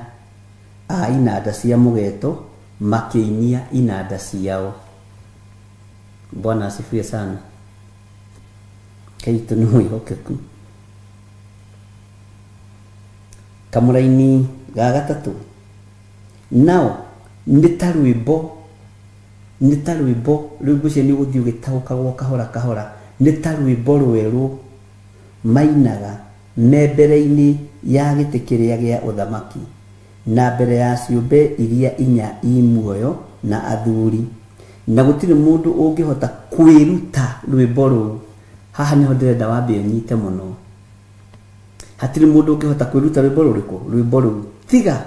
[SPEAKER 4] a inanda cia mũgeto makĩinia inanda ciao. Bwana asifiwe sana. Kaitũ nĩ mwĩhokeku. Kamũraini ga gatatũ, nao nĩ ta rwĩmbo, nĩ ta rwĩmbo rĩu ngwĩciria nĩ ũgũthiĩ ũgĩtaũkagwo kahora kahora, nĩ ta rwĩmbo rwerũ mainaga me mbere-inĩ ya gĩtĩ kĩrĩa gĩa ũthamaki na mbere ya ciũmbe iria inya i muoyo na athuri, na gũtirĩ mũndũ ũngĩhota kwĩruta rwĩmbo rũu. Haha nĩho ndĩrenda wambe ũnyite mũno. Hatirĩ mũndũ ũngĩhota kwĩruta rwĩmbo rũrĩkũ? Rwĩmbo rũu tiga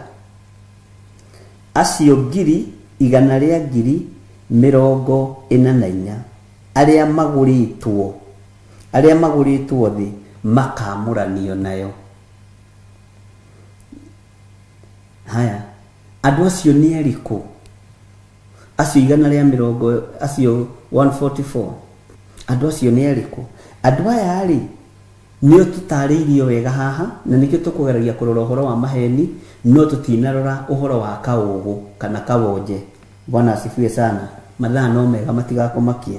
[SPEAKER 4] acio 144,000 arĩa magũrĩtwo, arĩa magũrĩtwo thĩ makamũranio nayo. Haya, andũ acio nĩ arĩkũ? Acio igana rĩa mĩrongo acio 144 andũ acio nĩ arĩkũ? Andũ aya rĩ nĩo tũtarĩirio wega haha, na nĩkĩo tũkũgeragia kũrora ũhoro wa maheni, no tũtinarora ũhoro wa kaũgũ kana kawonje. Bwana asifiwe sana. Mathaa no mega matigakũmakie.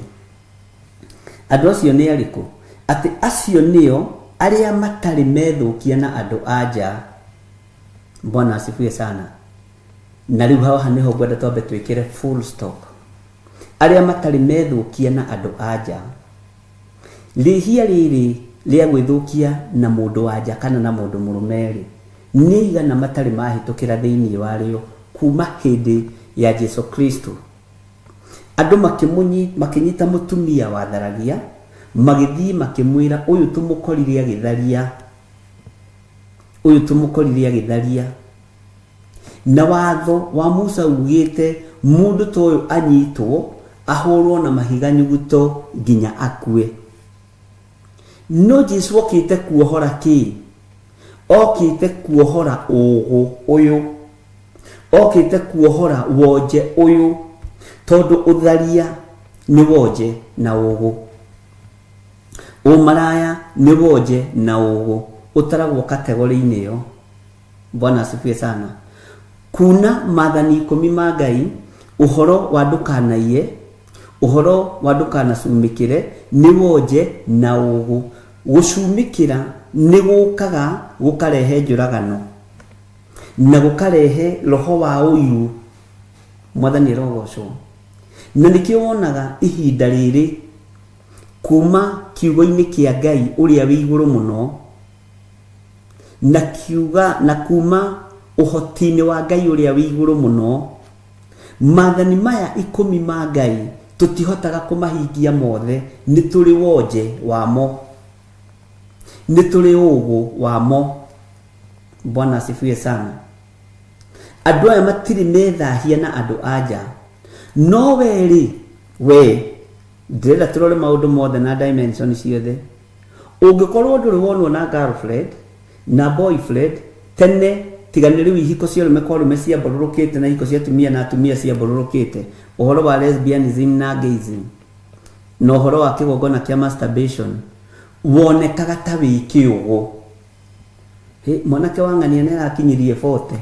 [SPEAKER 4] Andũ acio nĩ arĩkũ? Atĩ acio nĩo arĩa matarĩ methũkia na andũ a nja. Bwana asifiwe sana. Na rĩu haha nĩho ngwenda twambe twĩkĩre full stop. Arĩa matarĩ methũkia na andũ a nja. Rĩhia rĩrĩ rĩa gwĩthũkia na mũndũ wa nja kana na mũndũ mũrũme rĩ, nĩ igana matarĩ mahĩtũkĩra thĩinĩ warĩo kuma hĩndĩ ya Jesu Kristo. Andũ makĩnyita mũtumia watharagia, magĩthiĩ makĩmwĩra ũyũ tũmũkorire agĩtharia, ũyũ tũmũkorire agĩtharia. Na watho wa Musa ugĩte mũndũ ta ũyũ anyitwo ahũrwo na mahiga nyuguto nginya akue. No Jesu okĩte kuohora kĩ? Okĩte kuohora ũgũ ũyũ, okĩte kuohora wonje ũyũ, tondũ ũtharia nĩ wonje na ũgũ, ũmaraya nĩ wonje na ũgũ, ũtaragwo kategori-inĩ ĩyo. Bwana asifiwe sana. Kuna maathani 10 ma Ngai, ũhoro wa ndũkanaiye, ũhoro wa ndũkanacumĩkĩre nĩ wonje na ũgũ. Gũcumĩkĩra nĩ gũkaga gũkarehe njũragano na gũkarehe roho wa ũiru. Mwathani arogocwo. Na nĩkĩo wonaga ihinda rĩrĩ kuma kiugo-inĩ kĩa Ngai ũrĩa wĩ igũrũ mũno, na kiuga na kuma ũhoti-inĩ wa Ngai ũrĩa wĩ igũrũ mũno, maathani maya 10 ma Ngai tũtihotaga kũmahingia mothe. Nĩ tũrĩ wonje wamo, nĩ tũrĩ ũgũ wamo. Bwana asifiwe sana. Andũ aya matirĩ methahia na andũ a nja. No we rĩ, we ndĩrenda tũrore maũndũ mothe na dimension ciothe. Ũngĩkorwo ndũrĩ wonwo na girlfriend na boyfriend tene, tiga nĩ rĩu ihiko cia arũme kwa arũme ciambũrũrũkĩte na ihiko cia atumia na atumia ciambũrũrũkĩte, ũhoro wa lesbianism na gayism na ũhoro wa kĩgongona kĩa masturbation wonekaga ta wĩ kĩũgũ. Mwanake wa ng'ania nĩ arakinyirie 40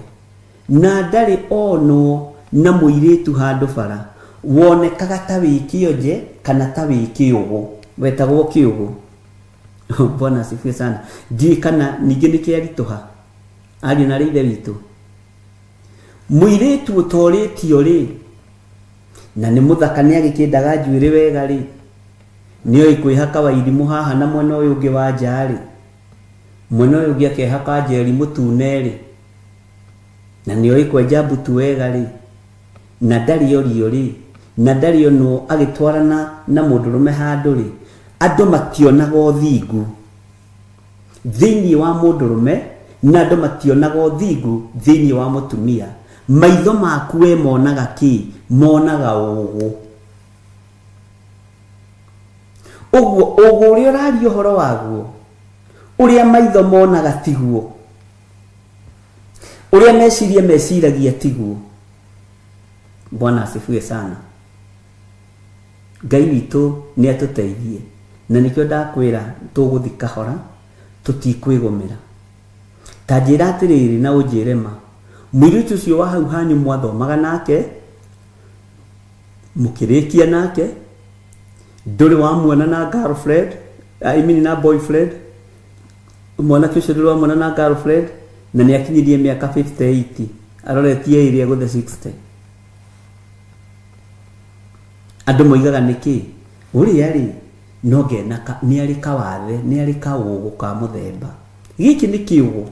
[SPEAKER 4] na ndarĩ onwo na mũirĩtu handũ bara, wonekaga ta wĩ kĩonje kana ta wĩ kĩũgũ, wetagwo kĩũgũ. Bwana asifiwe sana. Ndiũĩ kana ningĩ nĩ kĩaritũha ariũ na ithe witũ. Mũirĩtu ũtorĩtio rĩ, na nĩ mũthaka nĩ agĩkĩndaga njuĩrĩ wega rĩ, nĩoĩ kwĩhaka wairimũ haha na mwena ũyũ ũngĩ wa nja rĩ, mwena ũyũ ũngĩ akehaka njeri mũtune rĩ, na nĩoĩ kwenja mbutu wega rĩ, na ndarĩ orio rĩ, na ndarĩ onwo agĩtwarana na mũndũrũme handũ rĩ, andũ mationaga ũthingu thĩinĩ wa mũndũrũme, na andũ mationaga ũthingu thĩinĩ wa mũtumia. Maitho maku we monaga kĩ? Monaga ũgũ. Ũguo ũgũ ũrĩa ũraria ũhoro waguo, ũrĩa maitho monaga tiguo, ũrĩa meciria meciragia tiguo. Bwana asifiwe sana. Ngai witũ nĩ atũteithie, na nĩkĩo ndakwĩra tũgũthiĩ kahora, tũtikwĩgũmĩra. Ta njĩra atĩrĩrĩ na ũnjĩre ma, mũirĩtu ũcio wa hau hanyu mwathomaga nake, mũkĩrĩkia nake, ndũrĩ wamuona na girlfriend, I mean na boyfriend, mwanake ũcio ndũrĩ wamuona na girlfriend, na nĩ akinyirie mĩaka 58, aroretie ĩrĩa gũthe 60. Andũ moigaga nĩkĩ? Ũrĩa rĩ, no ngena nĩ arĩ kawathe, nĩ arĩ kaũgũ ka mũthemba. Gĩkĩ nĩ kĩũgũ.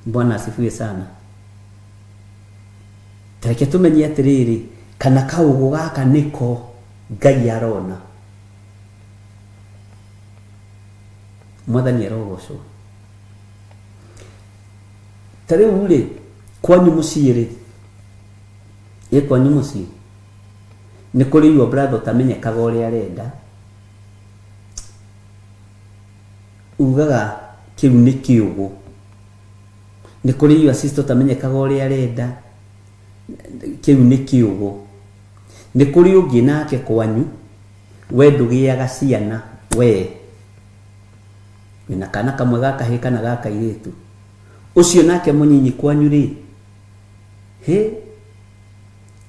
[SPEAKER 4] Bwana asifiwe sana. Tareke tumenye atĩrĩrĩ, kana kaũgũ gaka nĩko Ngai arona. Mwathani arogocwo. Ta rĩu rĩ, kwanyu mũciĩ rĩ, ĩ kwanyu mũciĩ nĩ kũrĩ your brother ũtamenyekaga ũrĩa arenda, ugaga kĩu nĩ kĩũgũ. Nĩ kũrĩ your sister ũtamenyekaga ũrĩa arenda, Kĩu nĩ kĩũgũ. Nĩ kũrĩ ũngĩ nake kwanyu we ndũgĩaga ciana we wĩna kana kamwe ga kahĩĩ kana ga kairĩtu. Ũcio nake mũnyinyi kwanyu rĩ, hĩ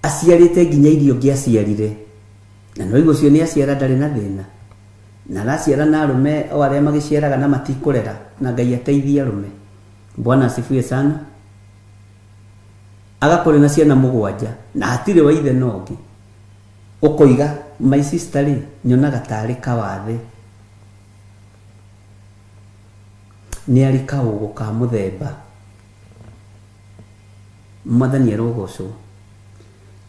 [SPEAKER 4] aciarĩte nginya irio ngĩaciarire, na no igũ ũcio nĩ aciara ndarĩ na thĩna, na araciara na arũme o arĩa magĩciaraga na matikũrera, na Ngai ateithie arũme. Bwana asifiwe sana. Agakũrĩ na ciana 7 na hatirĩ wa ithe na ũngĩ. Ũkoiga my sister rĩ, nyonaga tarĩ kawathe, nĩ arĩ kaũgũ ka mũthemba. Mwathani arogocwo.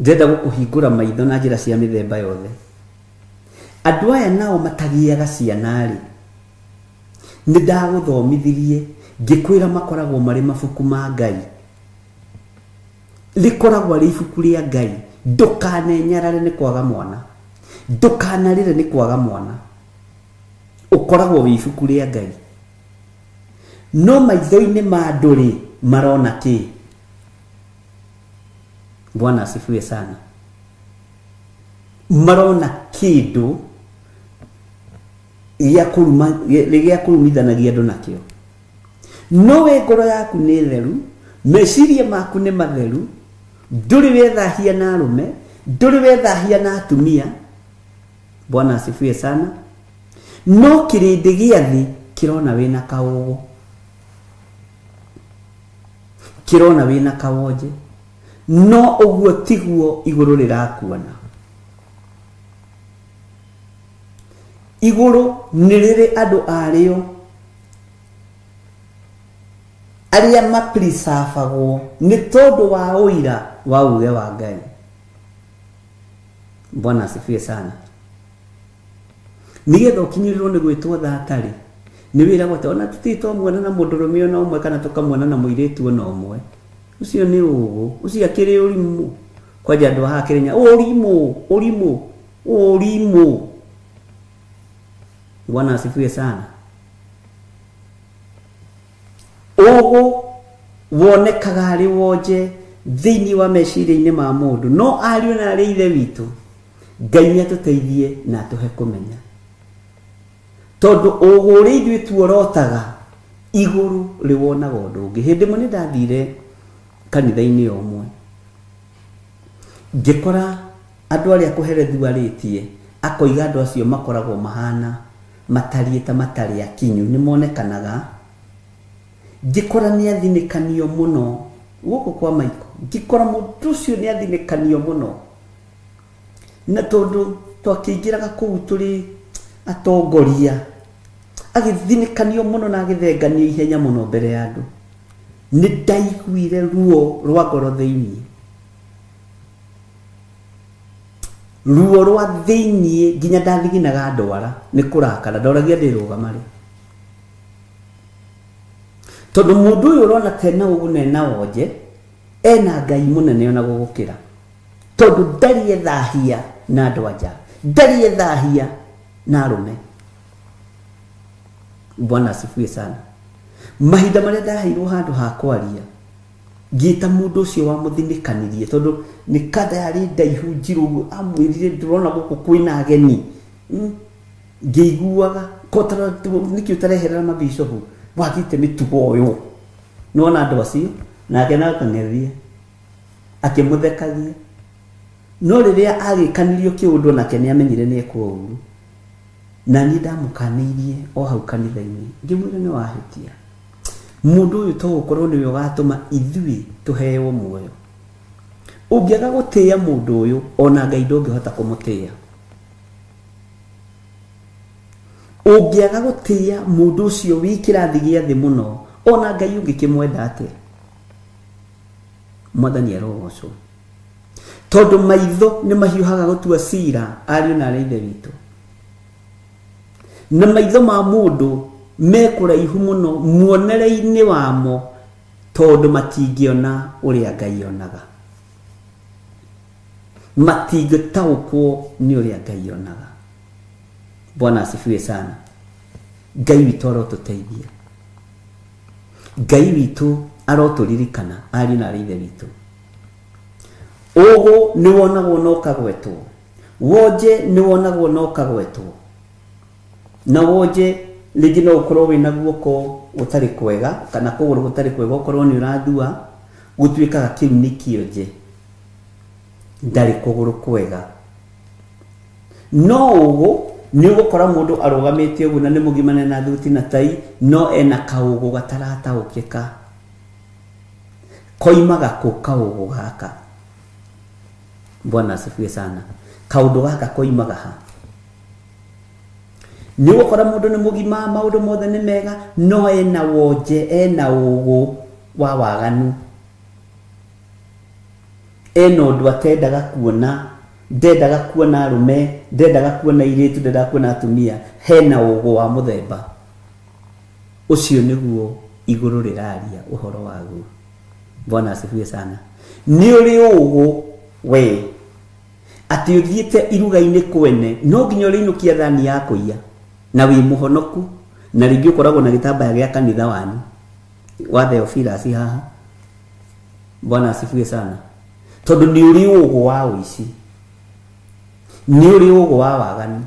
[SPEAKER 4] Ndĩrenda gũkũhingũra maitho na njĩra cia mĩthemba yothe. Andũ aya nao matagĩaga ciana rĩ, nĩ ndagũthomithirie ngĩkwĩra makoragwo marĩ mabuku ma Ngai. Rĩkoragwo rĩ ibuku rĩa Ngai. Ndũkanenyarare nĩ kwaga mwana, ndũkanarĩre nĩ kwaga mwana, ũkoragwo wĩ ibuku rĩa Ngai. No maitho-inĩ ma andũ rĩ, marona kĩ? Bwana asifiwe sana. Marona kĩndũ gĩa kũrumithanagia andũ nakĩo. No we ngoro yaku nĩ theru, meciria maku nĩ matheru, ndũrĩ wethahia na arũme, ndũrĩ wethahia na atumia. Bwana asifiwe sana. No kĩrĩndĩ gĩa thĩ kĩrona wĩna kaũgũ, kĩrona wĩna kawonje, no ũguo tiguo igũrũ rĩrakuona. Igũrũ nĩ rĩrĩ andũ arĩo arĩa mapreservagwo nĩ tondũ wa ũira wa uge wa Ngai. Bwana asifiwe sana. Nĩgetha ũkinyĩrĩrwo nĩ gwĩtwo thatarĩ, nĩ wĩragwo atĩ ona tũtirĩ twamuona na mũndũrũme ona ũmwe kana tũkamuona na mũirĩtu ona ũmwe. Ũcio nĩ ũgũ, ũcio akĩrĩ ũrimũ. Kwanja andũ haha Kĩrĩnya, ũrimũ, ũrimũ, ũrimũ. Bwana asifiwe sana. Ũgũ wonekaga arĩ wonje thĩinĩ wa meciria-inĩ ma mũndũ, no ariũ na arĩ ithe witũ, Ngai nĩ atũteithie na atũhe kũmenya, tondũ ũgũ ũrĩa ithuĩ tuorotaga igũrũ rĩwonaga ũndũ ũngĩ. Hĩndĩ ĩmwe nĩ ndathire kanitha-inĩ ũmwe, ngĩkora andũ arĩa kũherethu arĩtie, akoiga andũ acio makoragwo mahana matariĩ ta matarĩ akinyu, nĩ monekanaga. Ngĩkora nĩ athinĩkanio mũno gũkũ kwa Maiko, ngĩkora mũndũ ũcio nĩ athinĩkanio mũno, na tondũ twakĩingĩraga kũu tũrĩ atongoria, agĩthinĩkanio mũno na agĩthenganio ihenya mũno mbere ya andũ. Nĩ ndaiguire ruo rwa ngoro thĩinĩ, ruo rwa thĩinĩ nginya ndathiginaga ndwara nĩ kũrakara, ndoragia ndĩrũgama rĩ, tondũ mũndũ ũyũ ũrona tena ũguo na ena wonje, ena Ngai mũnene ona gũgũkĩra, tondũ ndarĩ ethahia na andũ anja, ndarĩ ethahia na arũme. Bwana asifiwe sana. Mahinda marĩa ndaheirwo handũ ha kwaria, ngĩta mũndũ ũcio wamũthinĩkanirie, tondũ nĩ kanda yarĩ ndaihu njirũ ũguo, amwĩrire ndĩrona gũkũ kwĩna ageni. Ngĩiguaga nĩkĩ ũtareherera mabicobu wagĩte mĩtugo ũyũ. Nĩwona andũ acio nake no akang'ethia akĩmũthekagia, no rĩrĩa agĩkanirio kĩũndũ nake nĩamenyire nĩekwo ũru. Na niĩ ndamũkanĩirie o hau kanitha-inĩ, ngĩmwĩra nĩ wahĩtia, mũndũ ũyũ to gũkorwo nĩwe ũgatũma ithuĩ tũheo muoyo. Ũngĩaga gũtĩĩa mũndũ ũyũ, ona Ngai ndũngĩhota kũmũtĩĩa. Ũngĩaga gũtĩĩa mũndũ ũcio wĩ kĩrathi gĩa thĩ mũno, ona Ngai ũngĩkĩmwenda atĩa? Mwathani arogocwo. Tondũ maitho nĩ mahiũhaga gũtua cira ariũ na arĩa ithe witũ, na maitho ma mũndũ me kũraihu mũno muonere-inĩ wamo, tondũ matingĩona ũrĩa Ngai onaga, matingĩtaũkwo nĩ ũrĩa Ngai onaga. Bwana asifiwe sana. Ngai witũ arotũteithia, Ngai witũ arotũririkana ariũ na arĩa ithe witũ. Ũgũ nĩ wonagwo na ũkagwetwo, wonje nĩ wonagwo na ũkagwetwo. Na wonje rĩngĩ no ũkorwo wĩna guoko gũtarĩ kwega kana kũgũrũ gũtarĩ kwega, ũkorwo nĩ ũrathua, gũtuĩkaga kĩu nĩ kĩonje, ndarĩ kũgũrũ kwega. No ũgũ nĩ ũgũkora mũndũ arũgamĩte ũguo na nĩ mũgima na thuti na tai, no ena kaũgũ gatarataũkĩka, koimaga kũ kaũgũ gaka? Bwana asifiwe sana. Kaũndũ gaka koimaga ha? Nĩ ũgũkora mũndũ nĩ mũgima, maũndũ mothe nĩ mega, no ena wonje, ena ũgũ wa waganu, ena ũndũ atendaga kuona, ndendaga kuona arũme, ndendaga kuona airĩtu, ndendaga kuona atumia, hena ũgũ wa mũthemba ũcio. Nĩguo igũrũ rĩraria ũhoro waguo. Bwana asifiwe sana. Nĩ ũrĩ ũgũ we atĩ ũthiĩte iruga-inĩ kwene, no nginya ũrĩinũkia thani ya kũiya, na wĩ mũhonoku, na rĩngĩ ũkoragwo na gĩtambaya gĩa kanitha wanyu wa Theophilus haha. Bwana asifiwe sana. Tondũ nĩ ũrĩ ũgũ wa ũici, nĩ ũrĩ ũgũ wa waganu.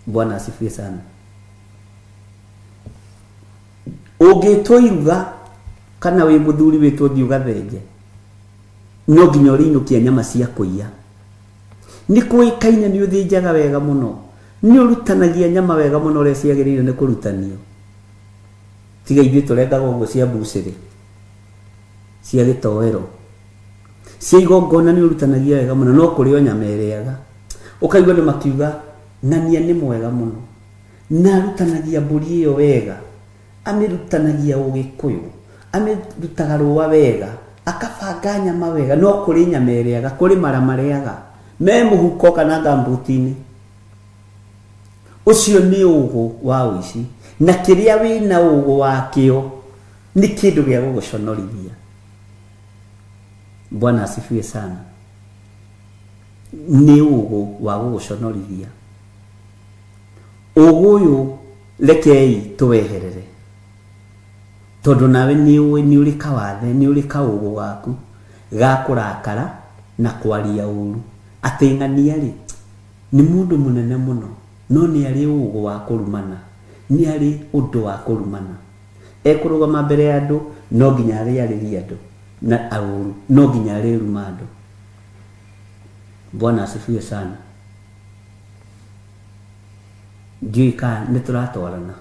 [SPEAKER 4] Bwana asifiwe sana. Ũngĩtwo iruga kana wĩ mũthuri wĩtwo thiĩ ũgathenje, no nginya ũrĩinũkia nyama cia kũiya. Nĩ kũĩkaine nĩ ũthĩnjaga wega mũno, nĩ ũrutanagia nyama wega mũno ũrĩa ciagĩrĩire nĩ kũrutanio. Tiga ithuĩ tũrengaga ũguo cia mbucĩrĩ, cia gĩtoero, cia igongona nĩ ũrutanagia wega mũno, no kũrĩ o nyama ĩrĩaga. Ũkaigua andũ makiuga ng'ania nĩ mwega mũno, na arutanagia mbũri ĩyo wega, amĩrutanagia ũgĩkũyũ, amĩrutaga rũa wega, akabanga nyama wega, no kũrĩ nyama ĩrĩaga, kũrĩ mara marĩaga me mũhuko kana ngambuti-inĩ. Ũcio nĩ ũgũ wa ũici, na kĩrĩa wĩna ũgũ wakĩo nĩ kĩndũ gĩa gũgũconorithia. Bwana asifiwe sana. Nĩ ũgũ wa gũgũconorithia. Ũgũ ũyũ rekei tũweherere, tondũ nawe nĩ ũĩ nĩ ũrĩ kawathe, nĩ ũrĩ kaũgũ gaku ga kũrakara na kwaria ũru. Atĩ ng'ania rĩ nĩ mũndũ mũnene mũno, no nĩ arĩ ũgũ wa kũrumana, nĩ arĩ ũndũ wa kũrumana. Ekũrũgama mbere ya andũ no nginya arĩarĩrie andũ na aũru, no nginya arĩruma andũ. Bwana asifiwe sana. Ndiũĩ kana nĩ tũratwarana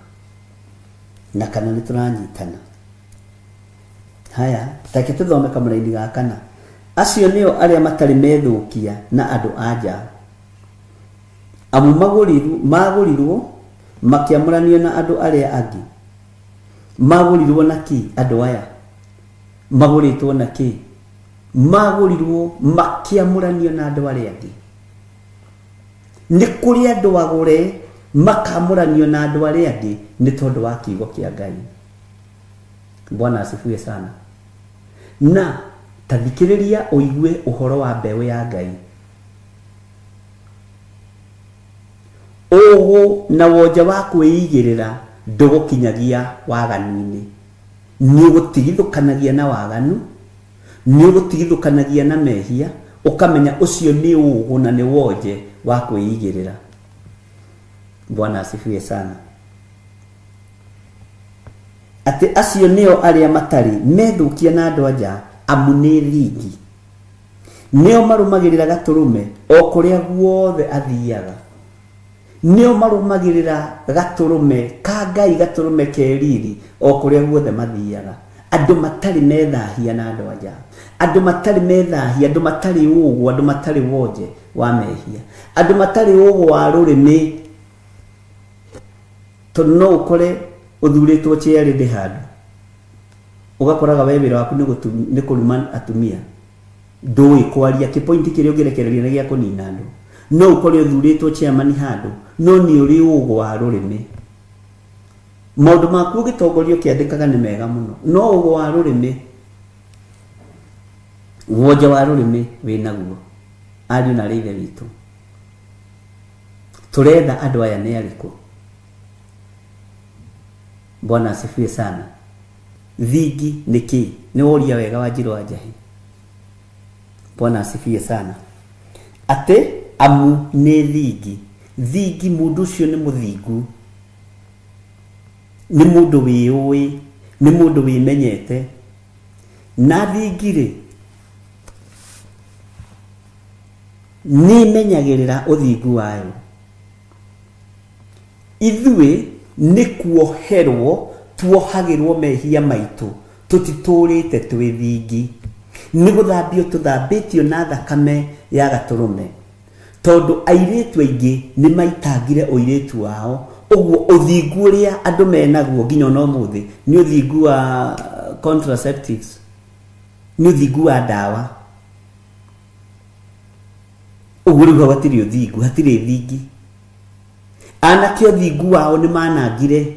[SPEAKER 4] na kana nĩ tũranyitana. Haya, take tũthome kamũraini ga kana. Acio nĩo arĩa matarĩ methũkia na andũ a nja, amu magũrirwo makĩamũranio na andũ arĩa angĩ. Magũrirwo na kĩ andũ aya? Magũrĩtwo na kĩ? Magũrirwo makĩamũranio na andũ arĩa angĩ. Nĩ kũrĩ andũ agũre makamũranio na andũ arĩa angĩ nĩ tondũ wa kiugo kĩa Ngai. Bwana asifiwe sana. Na ta thikĩrĩria ũigue ũhoro wa mbeũ ya Ngai. Ũgũ na wonje wa kwĩigĩrĩra ndũgũkinyagia waganu-inĩ. Nĩ ũgũtigithũkanagia na waganu, nĩ ũgũtigithũkanagia na mehia, ũkamenya ũcio nĩ ũgũ na nĩ wonje wa kwĩigĩrĩra. Bwana asifiwe sana. Atĩ acio nĩo arĩa matarĩ methũkia na andũ a nja, amu nĩ thingi. Nĩo marũmagĩrĩra gatũrũme o kũrĩa guothe athiaga. Nĩo marũmagĩrĩra gatũrũme ka Ngai, gatũrũme ke riri o kũrĩa guothe mathiaga. Andũ matarĩ methahia na andũ a nja, andũ matarĩ methahia, andũ matarĩ ũgũ, andũ matarĩ wonje wa mehia, andũ matarĩ ũgũ wa rũrĩmĩ. Tondũ no ũkore ũthurĩtwo chairlady handũ, ũgakoraga we wĩra waku nĩ kũruma atumia, ndũĩ kwaria, kĩpointi kĩrĩa ũngĩrekereria nĩ gĩa kũnina andũ. No ũkore ũthurĩtwo chairman handũ, no nĩ ũrĩ ũgũ wa rũrĩmĩ. Maũndũ maku ũgĩtongoria ũkĩandĩkaga nĩ mega mũno, no ũgũ wa rũrĩmĩ, wonje wa rũrĩmĩ wĩnaguo. Ariũ na arĩ ithe witũ, tũretha andũ aya nĩ arĩkũ? Bwana asifiwe sana. Thingi nĩ kĩ? Nĩ woria wega wa Njirũ wa Njahi. Bwana asifiwe sana. Atĩ amu nĩ thingi. Thingi mũndũ ũcio nĩ mũthingu, nĩ mũndũ wĩũĩ, nĩ mũndũ wĩmenyete. Na thingi rĩ, nĩ ĩmenyagĩrĩra ũthingu wayo. Ithuĩ nĩ kuoherwo tuohagĩrwo mehia maitũ, tũtitũrĩte twĩ thingi. Nĩ gũthambio tũthambĩtio na thakame ya gatũrũme. Tondũ airĩtu aingĩ nĩ maitangire ũirĩtu wao, ũguo ũthingu ũrĩa andũ menaguo nginya ona ũmũthĩ nĩ ũthingu wa contraceptives, nĩ ũthingu wa ndawa. Ũguo rĩu hatirĩ ũthingu, hatirĩ thingi. Anake ũthingu wao nĩ manangire.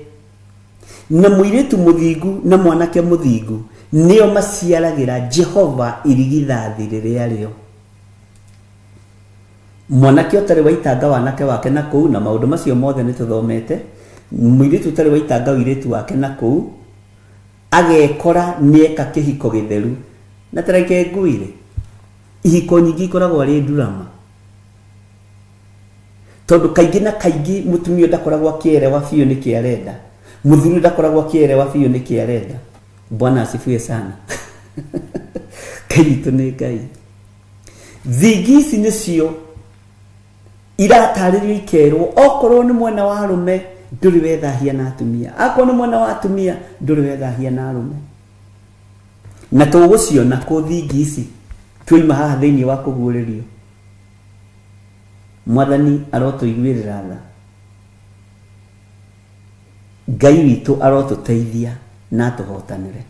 [SPEAKER 4] Na mũirĩtu mũthingu na mwanake mũthingu nĩo maciaragĩra Jehova irigithathi rĩrĩa rĩo. Mwanake ũtarĩ waitanga wanake wake na kũu, na maũndũ macio mothe nĩ tũthomete. Mũirĩtu ũtarĩ waitanga ũirĩtu wake na kũu, agekora nĩeka kĩhiko gĩtheru. Na tareke ngwĩre, ihiko nyingĩ ikoragwo arĩ ndurama. Tondũ kaingĩ na kaingĩ mũtumia ndakoragwo akĩerewa biũ nĩkĩ arenda, mũthuri ndakoragwo akĩerewa biũ nĩkĩ arenda. Bwana asifiwe sana. Ngai witũ nĩ Ngai. Thingi ici nĩcio iratarĩrio ikerwo, okorwo nĩ mwena wa arũme ndũrĩ wethahia na atumia, akorwo nĩ mwena wa atumia ndũrĩ wethahia na arũme. Na tũgũciona kũ thingi ici twoima haha thĩinĩ wa kũguũrĩrio. Mwathani arotũiguĩrĩra tha, Ngai witũ arotũteithia na atũhotanĩre.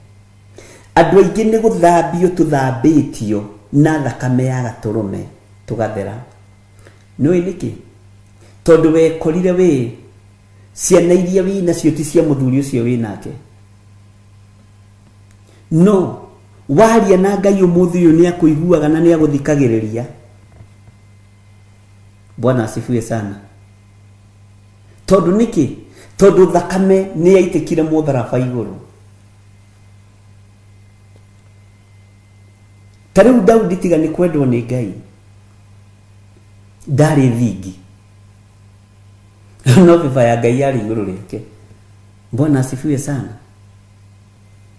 [SPEAKER 4] Andũ aingĩ nĩ gũthambio tũthambĩtio na thakame ya gatũrũme tũgathera. Nĩũĩ nĩkĩ? Tondũ wekorire wĩ ciana iria wĩ nacio ti cia mũthuri ũcio wĩ nake. No waria na Ngai ũmũthĩ ũyũ nĩ akũiguaga na nĩ agũthikagĩrĩria. Bwana asifiwe sana. Tondũ nĩkĩ? Tondũ thakame nĩ yaitĩkire mũtharaba igũrũ. Ta rĩu Daudi tiga nĩ kwendwo nĩ Ngai, ndarĩ thingi, no biba ya Ngai yarĩ igũrũ rĩake. Bwana asifiwe sana.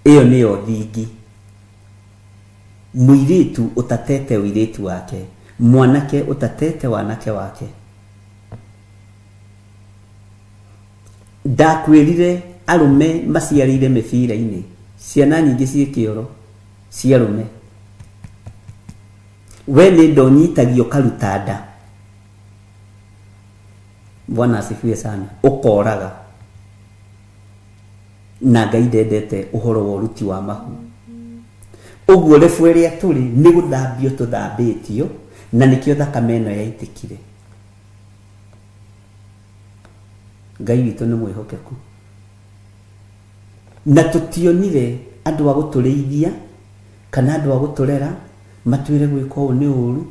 [SPEAKER 4] Ĩyo nĩyo thingi. Mũirĩtu ũtatete ũirĩtu wake, mwanake ũtatete wanake wake. Ndakwĩrire arũme maciarĩire mĩbira-inĩ, ciana nyingĩ ciĩ kĩoro cia arũme. We nĩ ndonyitagio karuta nda. Bwana asifiwe sana. Ũkoraga. Na Ngai ndendete ũhoro wa ũruti wa mahu. Ũguo rebu ĩrĩa tũrĩ nĩ gũthambio tũthambĩtio, na nĩkĩo thakame ĩno yaitĩkire. Ngai witũ nĩ mwĩhokeku. Na tũtionire andũ a gũtũrĩithia kana andũ a gũtũrera matwĩre gwĩka ũũ nĩ ũru,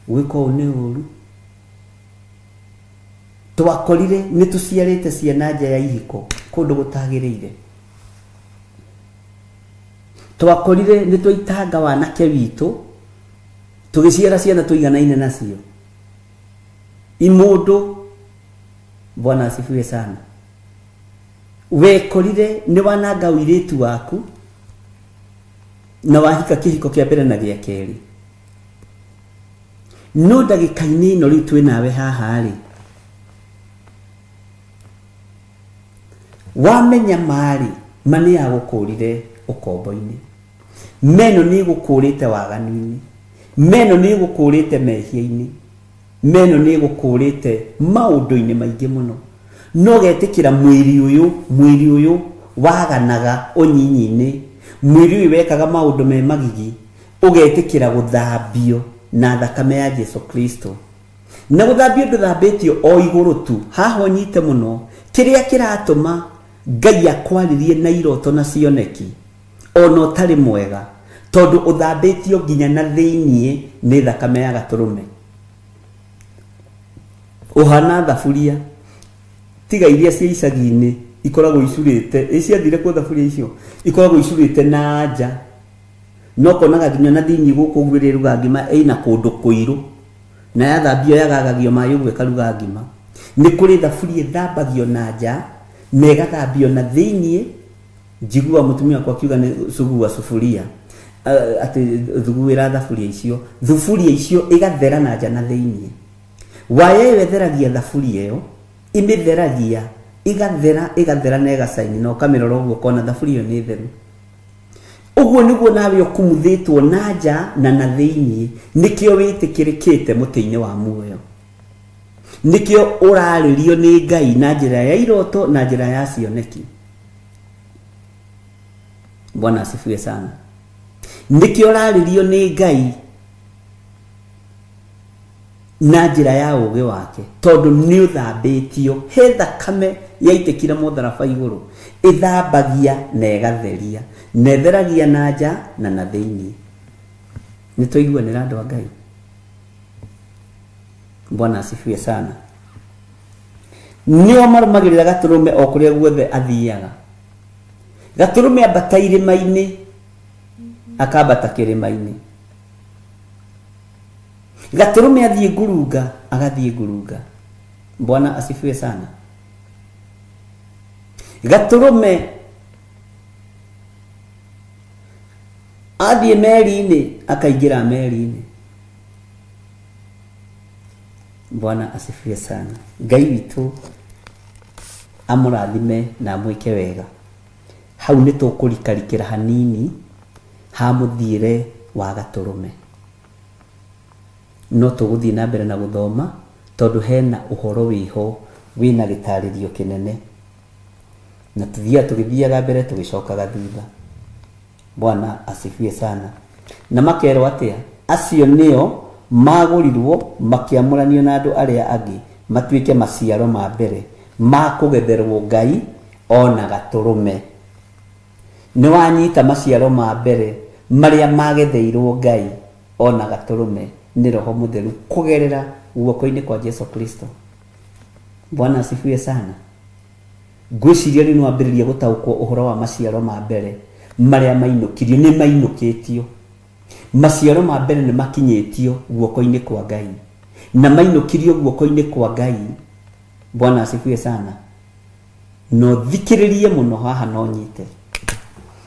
[SPEAKER 4] gwĩka ũũ nĩ ũru. Twakorire nĩ tũciarĩte ciana nja ya ihiko kũndũ gũtagĩrĩire. Twakorire nĩ twaitanga wanake witũ tũgĩciara ciana tũiganaine nacio. Imũndũ, Bwana asifiwe sana. Wekorire nĩ wananga ũirĩtu waku na wahika kĩhiko kĩa mbere na gĩa kerĩ. No ndagĩka-inĩ ĩno rĩu twĩ nawe haha rĩ, wamenya marĩ ma nĩ yagũkũrire ũkombo-inĩ, meno nĩ ĩgũkũrĩte waganu-inĩ, meno nĩ ĩgũkũrĩte mehia-inĩ, meno nĩ ĩgũkũrĩte maũndũ-inĩ maingĩ mũno. No getĩkĩra mwĩrĩ ũyũ, mwĩrĩ ũyũ waganaga ũnyinyi-inĩ, mwĩrĩ ũyũ wekaga maũndũ me magigi, ũgetĩkĩra gũthambio na thakame ya Jesu Kristo. Na gũthambio ndũthambĩtio o igũrũ tu, haha ũnyite mũno. Kĩrĩa kĩratũma Ngai akwarĩrie na iroto na cioneki ona ũtarĩ mwega, tondũ ũthambĩtio nginya na thĩiniĩ nĩ thakame ya gatũrũme. Ũhana thaburia tiga iria cia icagi-inĩ ikoragwo icurĩte ĩciathire kũ thaburia icio ikoragwo icurĩte na nja no konaga nginya na thĩinĩ gũkũ ũguo ĩrĩruga ngima ĩna kũndũ kũirũ na yathambio yagagagio maĩ ũguo ĩkaruga ngima. Nĩ kũrĩ thaburia ĩthambagio na nja na ĩgathambio na thĩinĩ. Njigua mũtumia wakwa akiuga nĩ cugua sufuria atĩ thuguĩra thaburia icio, thuburia icio ĩgathera na nja na thĩinĩ. Waya ĩyo ĩtheragia thaburia ĩyo, ĩmĩtheragia ĩgathera ĩgathera na ĩgacaini na ũkamĩrora ũguo ũkona thaburia ĩyo nĩ theru. Ũguo nĩguo nawe ũkumuthĩtwo na nja na na thĩinĩ, nĩkĩo wĩtĩkĩrĩkĩte mũtĩ-inĩ wa muoyo, nĩkĩo ũrarĩrio nĩ Ngai na njĩra ya iroto na njĩra ya cioneki. Bwana asifiwe sana. Nĩkĩo ũrarĩrio nĩ Ngai na njĩra ya ũũgĩ wake, tondũ nĩ ũthambĩtio. He thakame yaitĩkire mũtharaba igũrũ, ĩthambagia na ĩgatheria, na ĩtheragia na nja na na thĩinĩ. Nĩ twaiguanĩra andũ a Ngai? Bwana asifiwe sana. Nĩo marũmagĩrĩra gatũrũme o kũrĩa guothe athiaga. Gatũrũme ambata irĩma-inĩ, akambata kĩrĩma-inĩ. Gatũrũme athiĩ ngurunga, agathiĩ ngurunga. Bwana asifiwe sana. Gatũrũme athiĩ meri-inĩ, akaingĩra meri-inĩ. Bwana asifiwe sana. Ngai witũ amũrathime na amwĩke wega. Hau nĩ tũkũrikarikĩra hanini ha mũthiĩre wa gatũrũme, no tũgũthiĩ na mbere na gũthoma tondũ hena ũhoro wĩho wĩna gĩtarĩrio kĩnene, na tũthiaga tũgĩthiaga mbere tũgĩcokaga thutha. Bwana asifiwe sana. Na makerwo atĩa? Acio nĩo magũrirwo makĩamũranio na andũ arĩa angĩ matuĩke maciaro ma mbere ma kũgetherwo Ngai ona gatũrũme. Nĩ wanyita maciaro ma mbere marĩa magetheirwo Ngai ona gatũrũme nĩ Roho Mũtheru kũgerera guoko-inĩ kwa Jesu Kristo. Bwana asifiwe sana. Ngwĩciria rĩu nĩwambĩrĩria gũtaũkwo ũhoro wa maciaro ma mbere marĩa mainũkirio. Nĩ mainũkĩtio maciaro ma mbere, nĩ makinyĩtio guoko-inĩ kwa Ngai na mainũkirio guoko-inĩ kwa Ngai. Bwana asifiwe sana. No thikĩrĩrie mũno haha no nyite.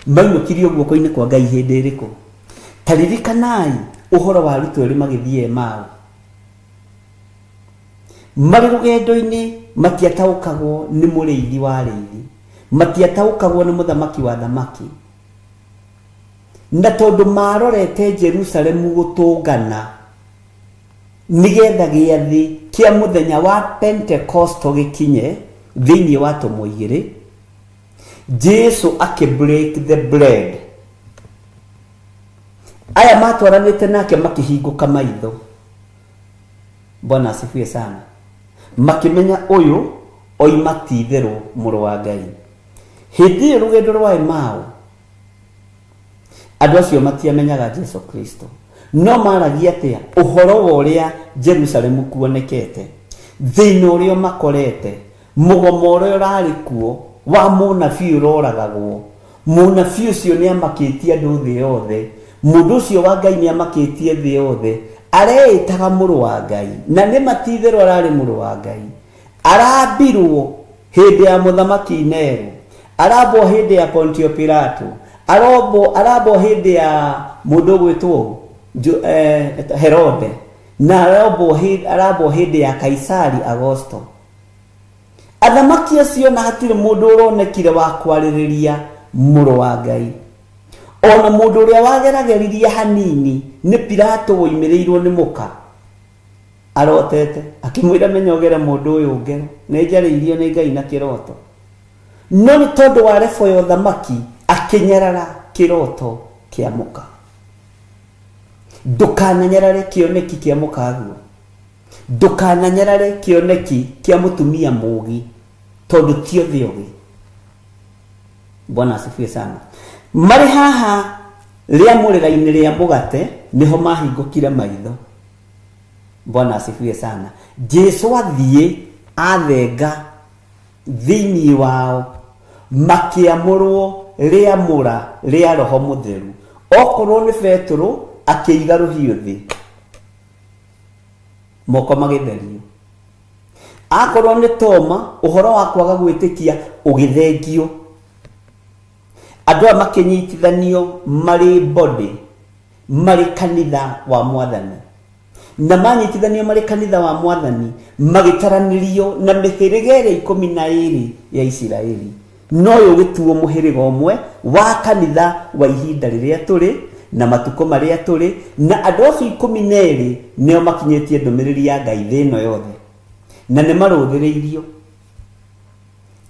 [SPEAKER 4] Mainũkirio guoko-inĩ kwa Ngai hĩndĩ ĩrĩkũ? Ta ririkanai ũhoro wa arutwo erĩ magĩthiĩ Emau. Marĩ rũgendo-inĩ matiataũkagwo nĩ mũrĩithi wa arĩithi, matiataũkagwo nĩ mũthamaki wa thamaki, na tondũ marorete Jerusalemu gũtũngana nĩgetha gĩathĩ kĩa mũthenya wa Pentekosto gĩkinye thĩinĩ wa tomo igĩrĩ, Jesu akĩ break the bread. Aya matwaranĩte nake makĩhingũka maitho. Bwana asifiwe sana. Makĩmenya ũyũ oima ti itherũ mũrũ wa Ngai. Hĩndĩ ĩyo rũgendo rwa Emau, andũ acio matiamenyaga Jesu Kristo, no maragia atĩa? Ũhoro wa ũrĩa Jerusalemu kuonekete, thĩna ũrĩa makorete, mũgomo ũrĩa ũrarĩ kuo wa mũnabii ũroragagwo. Mũnabii ũcio nĩ amakĩtie andũ thĩ yothe, mũndũ ũcio wa Ngai nĩ amakĩtie thĩ yothe, areĩtaga mũrũ wa Ngai na nĩ matitherũ ararĩ mũrũ wa Ngai. Arambirwo hĩndĩ ya mũthamaki Nero, arambwo hĩndĩ ya Pontio Pilato, arambwo hĩndĩ ya mũndũ ũgwĩtwo Herode, na arambwo hĩndĩ ya Kaisari Augusto. Athamaki acio na hatirĩ mũndũ ũronekire wa kwarĩrĩria mũrũ wa Ngai. Ona mũndũ ũrĩa wagerageririe hanini nĩ Pilato woimĩrĩirwo nĩ mũka arotete, akĩmwĩra menya ũgere mũndũ ũyũ ngero, nĩ njarĩirio nĩ Ngai na kĩroto. No nĩ tondũ wa rebo ya ũthamaki akĩnyarara kĩroto kĩa mũka. Ndũkananyarare kĩoneki kĩa mũkaguo, ndũkananyarare kĩoneki kĩa mũtumia mũũgĩ, tondũ ti othe ogĩ. Bwana asifiwe sana. Marĩ haha rĩamũrĩra-inĩ rĩa mũgate nĩho mahingũkire maitho. Bwana asifiwe sana. Jesu athiĩ athenga thĩinĩ wao Makĩamũrwo rĩamũra rĩa Roho Mũtheru. Okorwo nĩ Petero akĩiga rũhiũ thĩ, moko magĩtherio. Akorwo nĩ Toma, ũhoro wa kwaga gwĩtĩkia ũgĩthengio. Andũ aya makĩnyitithanio marĩ body, marĩ kanitha wa Mwathani. Na manyitithanio marĩ kanitha wa Mwathani, magĩtaranĩrio na mĩhĩrĩga ĩrĩa 12 ya Isiraeli. No ũyũ ũgĩtuo mũhĩrĩga ũmwe wa kanitha wa ihinda rĩrĩa tũrĩ na matukũ marĩa tũrĩ, na andũ acio 12 nĩo makinyĩtie ndũmĩrĩri ya Ngai thĩ ĩno yothe. Na nĩ marũthĩrĩirio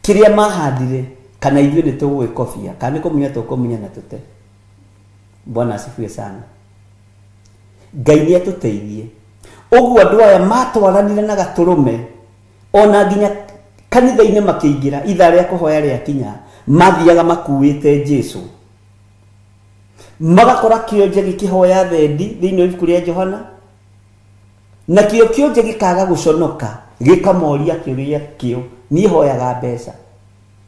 [SPEAKER 4] kĩrĩa mahandire, kana ithuĩ nĩ tũgũgĩkobia, kana nĩ kũmunya tũkũmunya na tũte. Bwana asifiwe sana. Ngai nĩ atũteithie. Ũguo andũ aya matwaranire na gatũrũme ona nginya kanitha-inĩ makĩingĩra, ithaa rĩa kũhoya rĩakinya, mathiaga makuĩte Jesu. Magakora kĩonje gĩkĩhoya thendi thĩinĩ wa ibuku rĩa Johana, na kĩo kĩonje gĩkaga gũconoka, gĩkamoria kĩũria kĩo, niĩ hoyaga mbeca,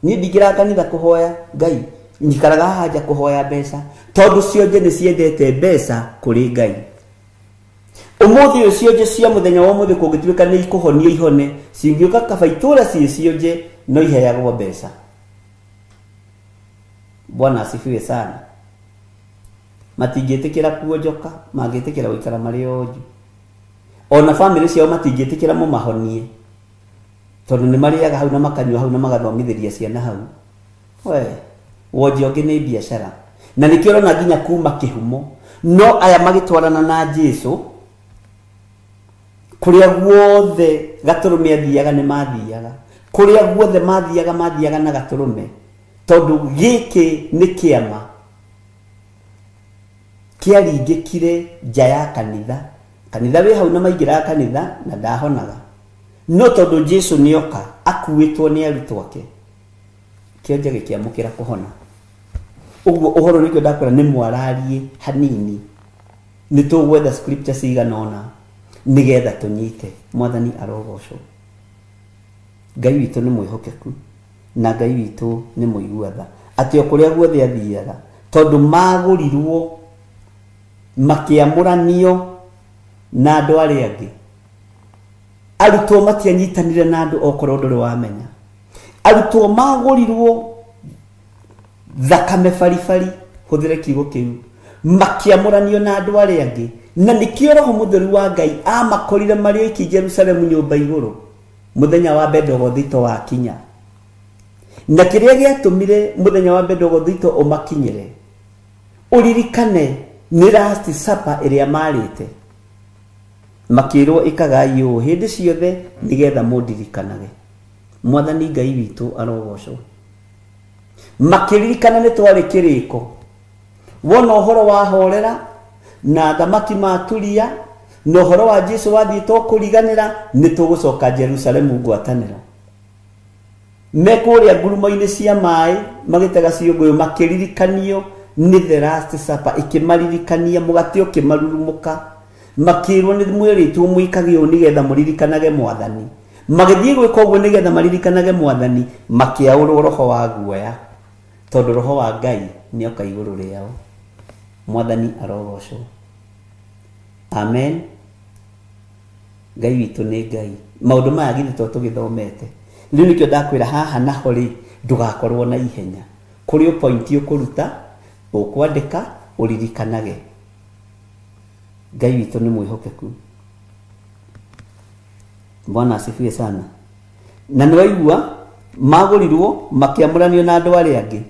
[SPEAKER 4] niĩ ndingĩraga kanitha kũhoya Ngai, njikaraga haha nja kũhoya mbeca, tondũ cionje nĩ ciendete mbeca kũrĩ Ngai. Ũmũthĩ ũyũ cionje cia mũthenya wa ũmũthĩ kũngĩtuĩka nĩ ikũhonio ihone, cingĩũka kaba itũũra ciĩ cionje no iheagwo mbeca. Bwana asifiwe sana. Matingĩtĩkĩra kuonjoka, mangĩtĩkĩra gũikara marĩ onju. Ona bamĩrĩ ciao matingĩtĩkĩra mũmahonie, tondũ nĩ marĩaga hau na makanyua hau na magathomithĩria ciana hau. We, wonje ũngĩ nĩ biacara. Na nĩkĩo ũrona nginya kuma kĩhumo, no aya magĩtwarana na Jesu kũrĩa guothe gatũrũme athiaga nĩ mathiaga, kũrĩa guothe mathiaga mathiaga na gatũrũme, tondũ gĩkĩ nĩ kĩama kĩaringĩkire nja ya kanitha. Kanitha wĩ hau na maingĩraga kanitha na ndahonaga, no tondũ Jesu nĩoka akuĩtwo nĩ arutwo ake, kĩonje gĩkĩamũkĩra kũhona. Ũguo ũhoro nĩkĩo ndakwĩra nĩ mwararie hanini, nĩ tũgwetha scripture cigana ũna nĩgetha tũnyite. Mwathani arogocwo. Ngai witũ nĩ mwĩhokeku na Ngai witũ nĩ mũigua tha, atĩ o kũrĩa guothe athiaga, tondũ magũrirwo makĩamũranio na andũ arĩa angĩ. Arutwo matianyitanire na andũ okorwo ndũrĩ wamenya. Arutwo magũrirwo thakame baribari, hũthĩre kiugo kĩu, makĩamũranio na andũ arĩa angĩ. Na nĩkĩo Roho Mũtheru wa Ngai amakorire marĩ oiki Jerusalemu nyũmba igũrũ mũthenya wa Bendegothito wakinya. Na kĩrĩa gĩatũmire mũthenya wa Bendegothito ũmakinyĩre, ũririkane nĩ last supper ĩrĩa marĩte, makĩrwo ĩkagai ũũ hĩndĩ ciothe nĩgetha mũndirikanage. Mwathani Ngai witũ arogocwo. Makĩririkana nĩ twarĩ kĩrĩko, wona ũhoro wa horera na thamaki maturia na ũhoro wa Jesu wathiĩ to kũriganĩra, nĩ tũgũcoka Jerusalemu ngwatanĩro. Me kũrĩa ngurumo-inĩ cia maĩ magĩtega ciũngũyũ, makĩririkanio nĩ the last supper, ĩkĩmaririkania mũgate ũkĩmarurumũka, makĩrwo nĩ mwĩrĩtwo mwĩkage ũũ nĩgetha mũririkanage Mwathani. Magĩthiĩ gwĩka ũguo nĩgetha maririkanage Mwathani, makĩaũrwo roho wa guoya, tondũ roho wa Ngai nĩoka igũrũ rĩao. Mwathani arogocwo. Amen. Ngai witũ nĩ Ngai. Maũndũ maya githĩ to tũgĩthomete. Rĩu nĩkĩo ndakwĩra haha naho rĩ, ndũgakorwo na ihenya. Kũrĩ o point ũkũruta, ũkwandĩka, ũririkanage. Ngai witũ nĩ mwĩhokeku. Bwana asifiwe sana. Na nĩ waigua magũrirwo makĩamũranio na andũ arĩa angĩ.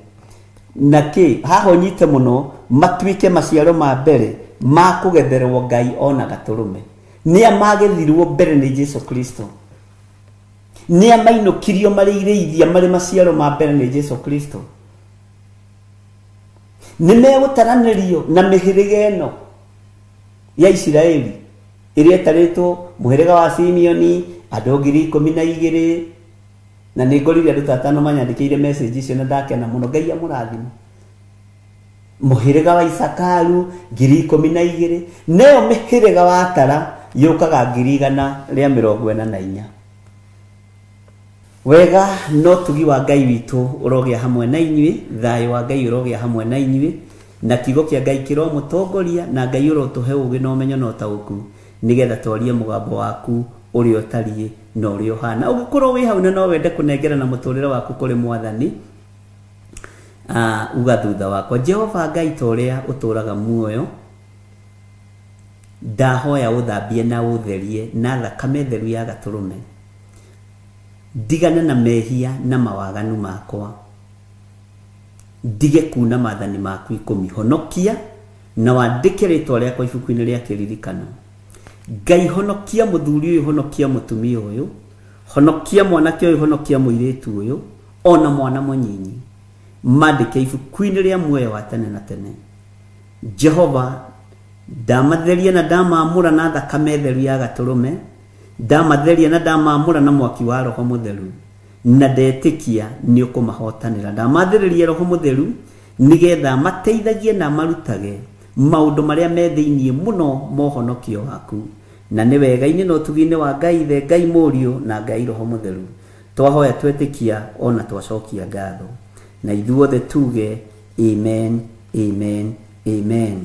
[SPEAKER 4] Na kĩ haha ũnyite mũno, matuĩke maciaro ma mbere ma kũgetherwo Ngai ona gatũrũme. Nĩa magethirwo mbere nĩ Jesu Kristo, nĩa mainũkirio marĩ irĩithia marĩ maciaro ma mbere nĩ Jesu Kristo. Nĩ megũtaranĩrio na mĩhĩrĩga ĩno ya Isiraeli ĩrĩa ĩtarĩtwo mũhĩrĩga wa Simeoni andũ 12,000, na nĩ ngorire andũ ta atano manyandĩkĩire message icio na ndakena mũno. Ngai amũrathime. Mũhĩrĩga wa Isakaru 12,000, nĩyo mĩhĩrĩga wa tara yũkaga 144. Wega no tugi wa Ngai witũ ũrogĩa hamwe na inyuĩ, thayũ wa Ngai ũrogĩa hamwe na inyuĩ, na kiugo kĩa Ngai kĩromũtongoria, na Ngai ũrotũhe ũũgĩ na ũmenyo na ũtaũku, nĩgetha twarie mũgambo waku ũrĩa ũtariĩ na ũrĩa ũhana. Ũngĩkorwo wĩ hau na no wende kũnengerana mũtũrĩre waku kũrĩ Mwathani, uga thutha wakwa, Jehova Ngai ta ũrĩa ũtũraga muoyo, ndahoya ũthambie na ũtherie na thakame theru ya gatũrũme, ndigane na mehia na mawaganu makwa, ndige kuna maathani maku 10, honokia na wandĩke rĩtwa rĩakwa ibuku-inĩ rĩa kĩririkano. Ngai honokia mũthuri ũyũ, honokia mũtumia ũyũ, honokia mwanake ũyũ, honokia mũirĩtu ũyũ, ona mwana mũnyinyi, mandĩke ibuku-inĩ rĩa muoyo wa tene na tene. Jehova, ndamatheria na ndamamũra na thakame theru ya gatũrũme, ndamatheria na ndamamũra na mwaki wa Roho Mũtheru, na ndetĩkia nĩ ũkũmahotanĩra. Ndamathĩrĩria Roho Mũtheru nĩgetha mateithagie na marutage maũndũ marĩa me thĩiniĩ mũno mohonokio waku, na nĩ wega-inĩ na ũtugi-inĩ wa Ngai Ithe, Ngai Mũriũ na Ngai Roho Mũtheru twahoya twetĩkia ona twacokia ngatho, na ithuothe tuge amen, amen, amen.